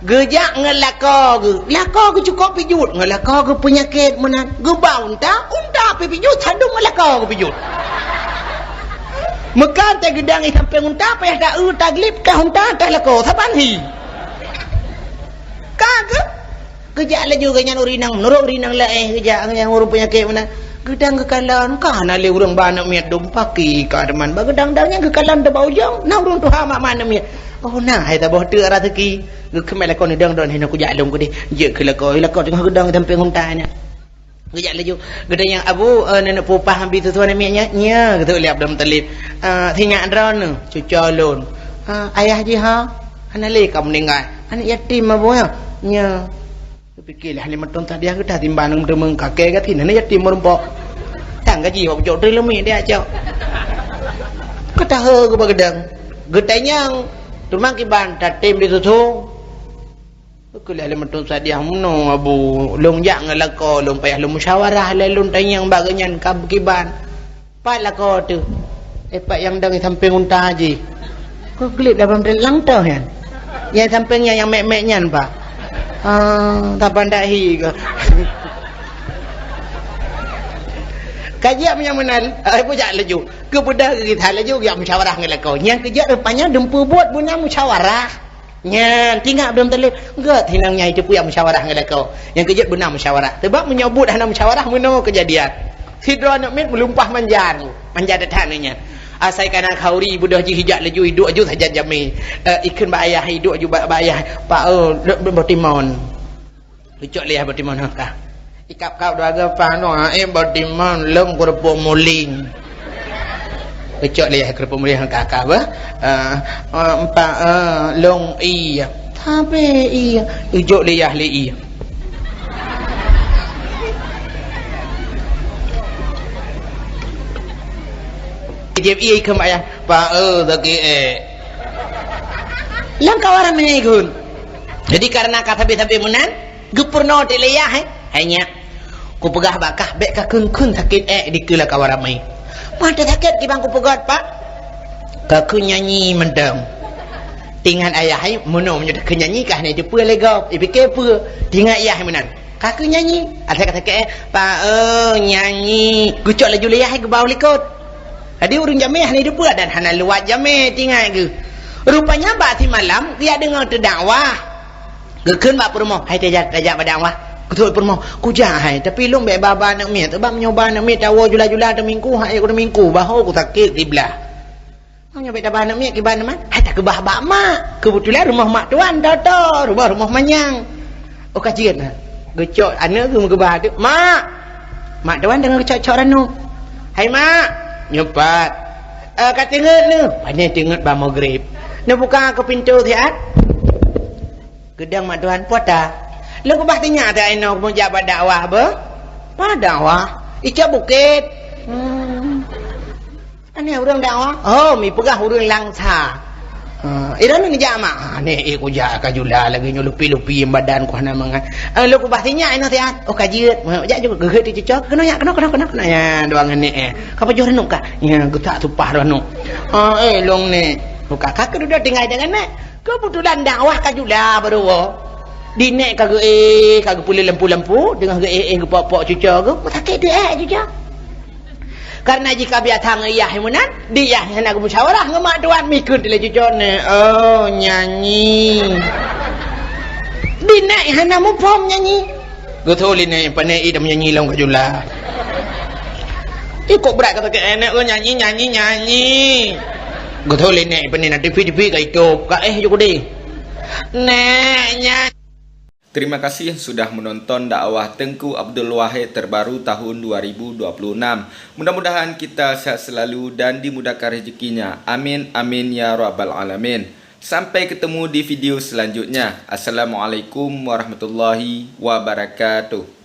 Geujak ngon lakoe geuh. Lakoe geuh cukôp pijuet. Ngon lakoe geuh peunyakét meunan. Geuba unta, unta pih pijuet, sadum ngon lakoe geuh pijuet. Meuka teuh geudong i sampéng unta, payah ta-eu taglib kah unta, kah lakoe. Saban hi. Ka geuh. Geujak laju geuh nyan ureuëng inong. Meunurot ureuëng inong laén, geujak ngon nyang ureuëng peunyakét meunan. Geudong geukalon, ka hana lé ureuëng ba aneuëk miet dum paki ka teuma. Ba geudong-dong nyan geukalon teuh bak ujong, na ureuëng tuha mak-mak aneuëk miet. Oh, na hai saboh teuk raseuki. Geukheun bak lakoe, "Neudong droeneuh, hinoe kujak lôn keudeh." Jeuet keu lakoe, lakoe teungoh geudong i sampéng unta nyan. Geujak laju. Geutanyong, "Abu, eh, neuneuk peupah ngon bi tutoe aneuëk miet nyan?" "Nya," geutôk lé Abdul Muthalib. "Eh, sinyak droeneuh?" "Cuco lôn." "Eh, ayah jih ho?" "Hana lé, ka meuninggai." "Aneuëk yatim, Abu, nyoe?" "Nya." Geupike lé Halimatun Sa'diyah, "Geudah timbang ngon teumeung kakée gaki, na yatim meurumpok." Tan gaji wak pucok teuh leumé dia cok. Geutahe geuba geudong. Geutanyong, teuma kiban tatem di susu. Keu lé Halimatun Sa'diyah, "Meunoe, Abu, lôn jak ngon lakoe lôn, payah lôn musyawarah lé lôn tanyong bak geuhnyan ka kiban." "Pat lakoe teuh?" "Eh, pat nyang dong i sampéng unta jih." Kok glib dah bang lang toh nyan. Nyang sampéng nyan nyang mek-mek nyan, Pak. Ah, tapan dak hi ko. Ka jeuet meunyan meunan, ai, bujak laju. Keupeugah geuh laju geujak musyawarah ngon lakoe. Nyang keujeuet rupanya dum peubuet beuna musyawarah. Nyan, tingat Abdul Muthalib, gét hinang nyang itu puyang musyawarah ngon lakoe. Nyang keujeuet beuna musyawarah. Sebab meunyoe buet hana musyawarah, meunoe keujadian. Sidroe aneuëk miet meulumpah manja, manja that nyan. Asai kana khauri beudôh jih ijak laju iduek aju sajan jamé. Eh, ikheun bak ayah iduek aju bak, bak ayah, "Pak, eh, lôn boh timon." Geucok lé ayah boh timon, "Hah, kah?" Ikab-kab dua geuh pah noe, "Eh, boh timon lôn keureupok muling." Geucok lé ayah keureupok muling, "Hah, kah, kah beuh?" Eh, eh, "Empat, eh, lôn ie." "Sabe ie?" Ijok lé ayah lé ie. Ijép ie ikheun bak ayah, "Pak, eh, sakét, eh." Lam kawan ramé ikheun. Jadi, karena ka sabe-sabe meunan, Geupeurunoe teuk lé ayah, eh? Hai nyak, kupeugah bak kah, bék kakheun-kheun sakét ék dikeue lam kawan ramé. Mata sakét kiban kupeugét, Pak. Kakheun nyanyi mantong. Tingat ayah, eh, meunoe meunyoe takheun nyanyi kah hana jiteupeu lé gob, ipike peue. Tingat ayah meunan. Kakheun nyanyi, asai ka sakét, eh, Pak, eh, nyanyi. Geucok laju lé ayah, eh, geuba u likot. Jadi ureuëng jamé hana jiteupeu dan hana luwat jamé, tingat geuh. Rupanya bak simalam, geujak deungoe teudakwah. Geukheun bak peurumoh, "Hai tajak, tajak bak dakwah." Geutôk peurumoh, "Kujak hai, tapi lôn bék ba-ba aneuëk miet, sabab meunyoe ba aneuëk miet tawoe jula-jula teumingku, hai ku teumingku, bahu ku sakét siblah." "Meunyoe bék taba aneuëk miet, kiban teuma?" "Hai takeubah bak mak. Keubeutulan rumoh mak tuan, toto, rumoh-rumoh manyang." Oh ka jeuet na. Geucok aneuëk geuh meukeubah teuk, "Mak!" Mak tuan deungoe geucok-cok ranup. "Hai mak!" "Nyoe pat." "Eh, ka teungeut neuh?" "Pane teungeut bak maghrib." "Neubuka keu pintoe siat." Geudong mak tuan, "Peue ata?" "Lôn keubah sinyak ata inoe meujak bak dakwah beuh." "Pat dakwah?" "Icok bukét." "Hmm. Aneh ureuëng dakwah." "Oh, mi peugah ureuëng Langsa." "Ha, ira neuh neujak mak?" "Aneh, eh, kujak ka jula lagée nyoe lupi-lupi badan ku hana mangat." "Eh, lôn keubah sinyak inoe siat." "Oh, ka jeuet." Jak juga geuheuet teucok. "Keunoe nyak, keunoe, keunoe, keunoe, keunoe." Ya, dua ngon nek, eh. "Ka pajoh ranup kah?" Ya, geutak tupah ranup. "Ah, eh, lôn nek." Buka ka keududoe tinggai dengan nek. Keubeutulan dakwah ka jula baroe. Di nek ka geuéh, ka geupeuleueh lampu-lampu, teungoh geuéh-éh geupok-pok cuco geuh, sakét teuh ék cuco. Karena jih ka biasa ngon yah meunan, di yah hana geumusyawarah ngon mak tuan, mikheun lé cuco nek. Oh, nyanyi. Di nek hana muphom nyanyi. Geuthô lé nek, pane i dah meunyanyi lom ka jula. Ikok brat kata ke enak ke nyanyi, nyanyi, nyanyi. Geuthô lé nek, pane na T V, T V ka itôp, ka éh ju kudeh. Nek, nyan. Terima kasih sudah menonton dakwah Tengku Abdul Wahid terbaru tahun dua ribu dua puluh enam. Mudah-mudahan kita sehat selalu dan dimudahkan rezekinya. Amin, amin, ya rabbal alamin. Sampai ketemu di video selanjutnya. Assalamualaikum warahmatullahi wabarakatuh.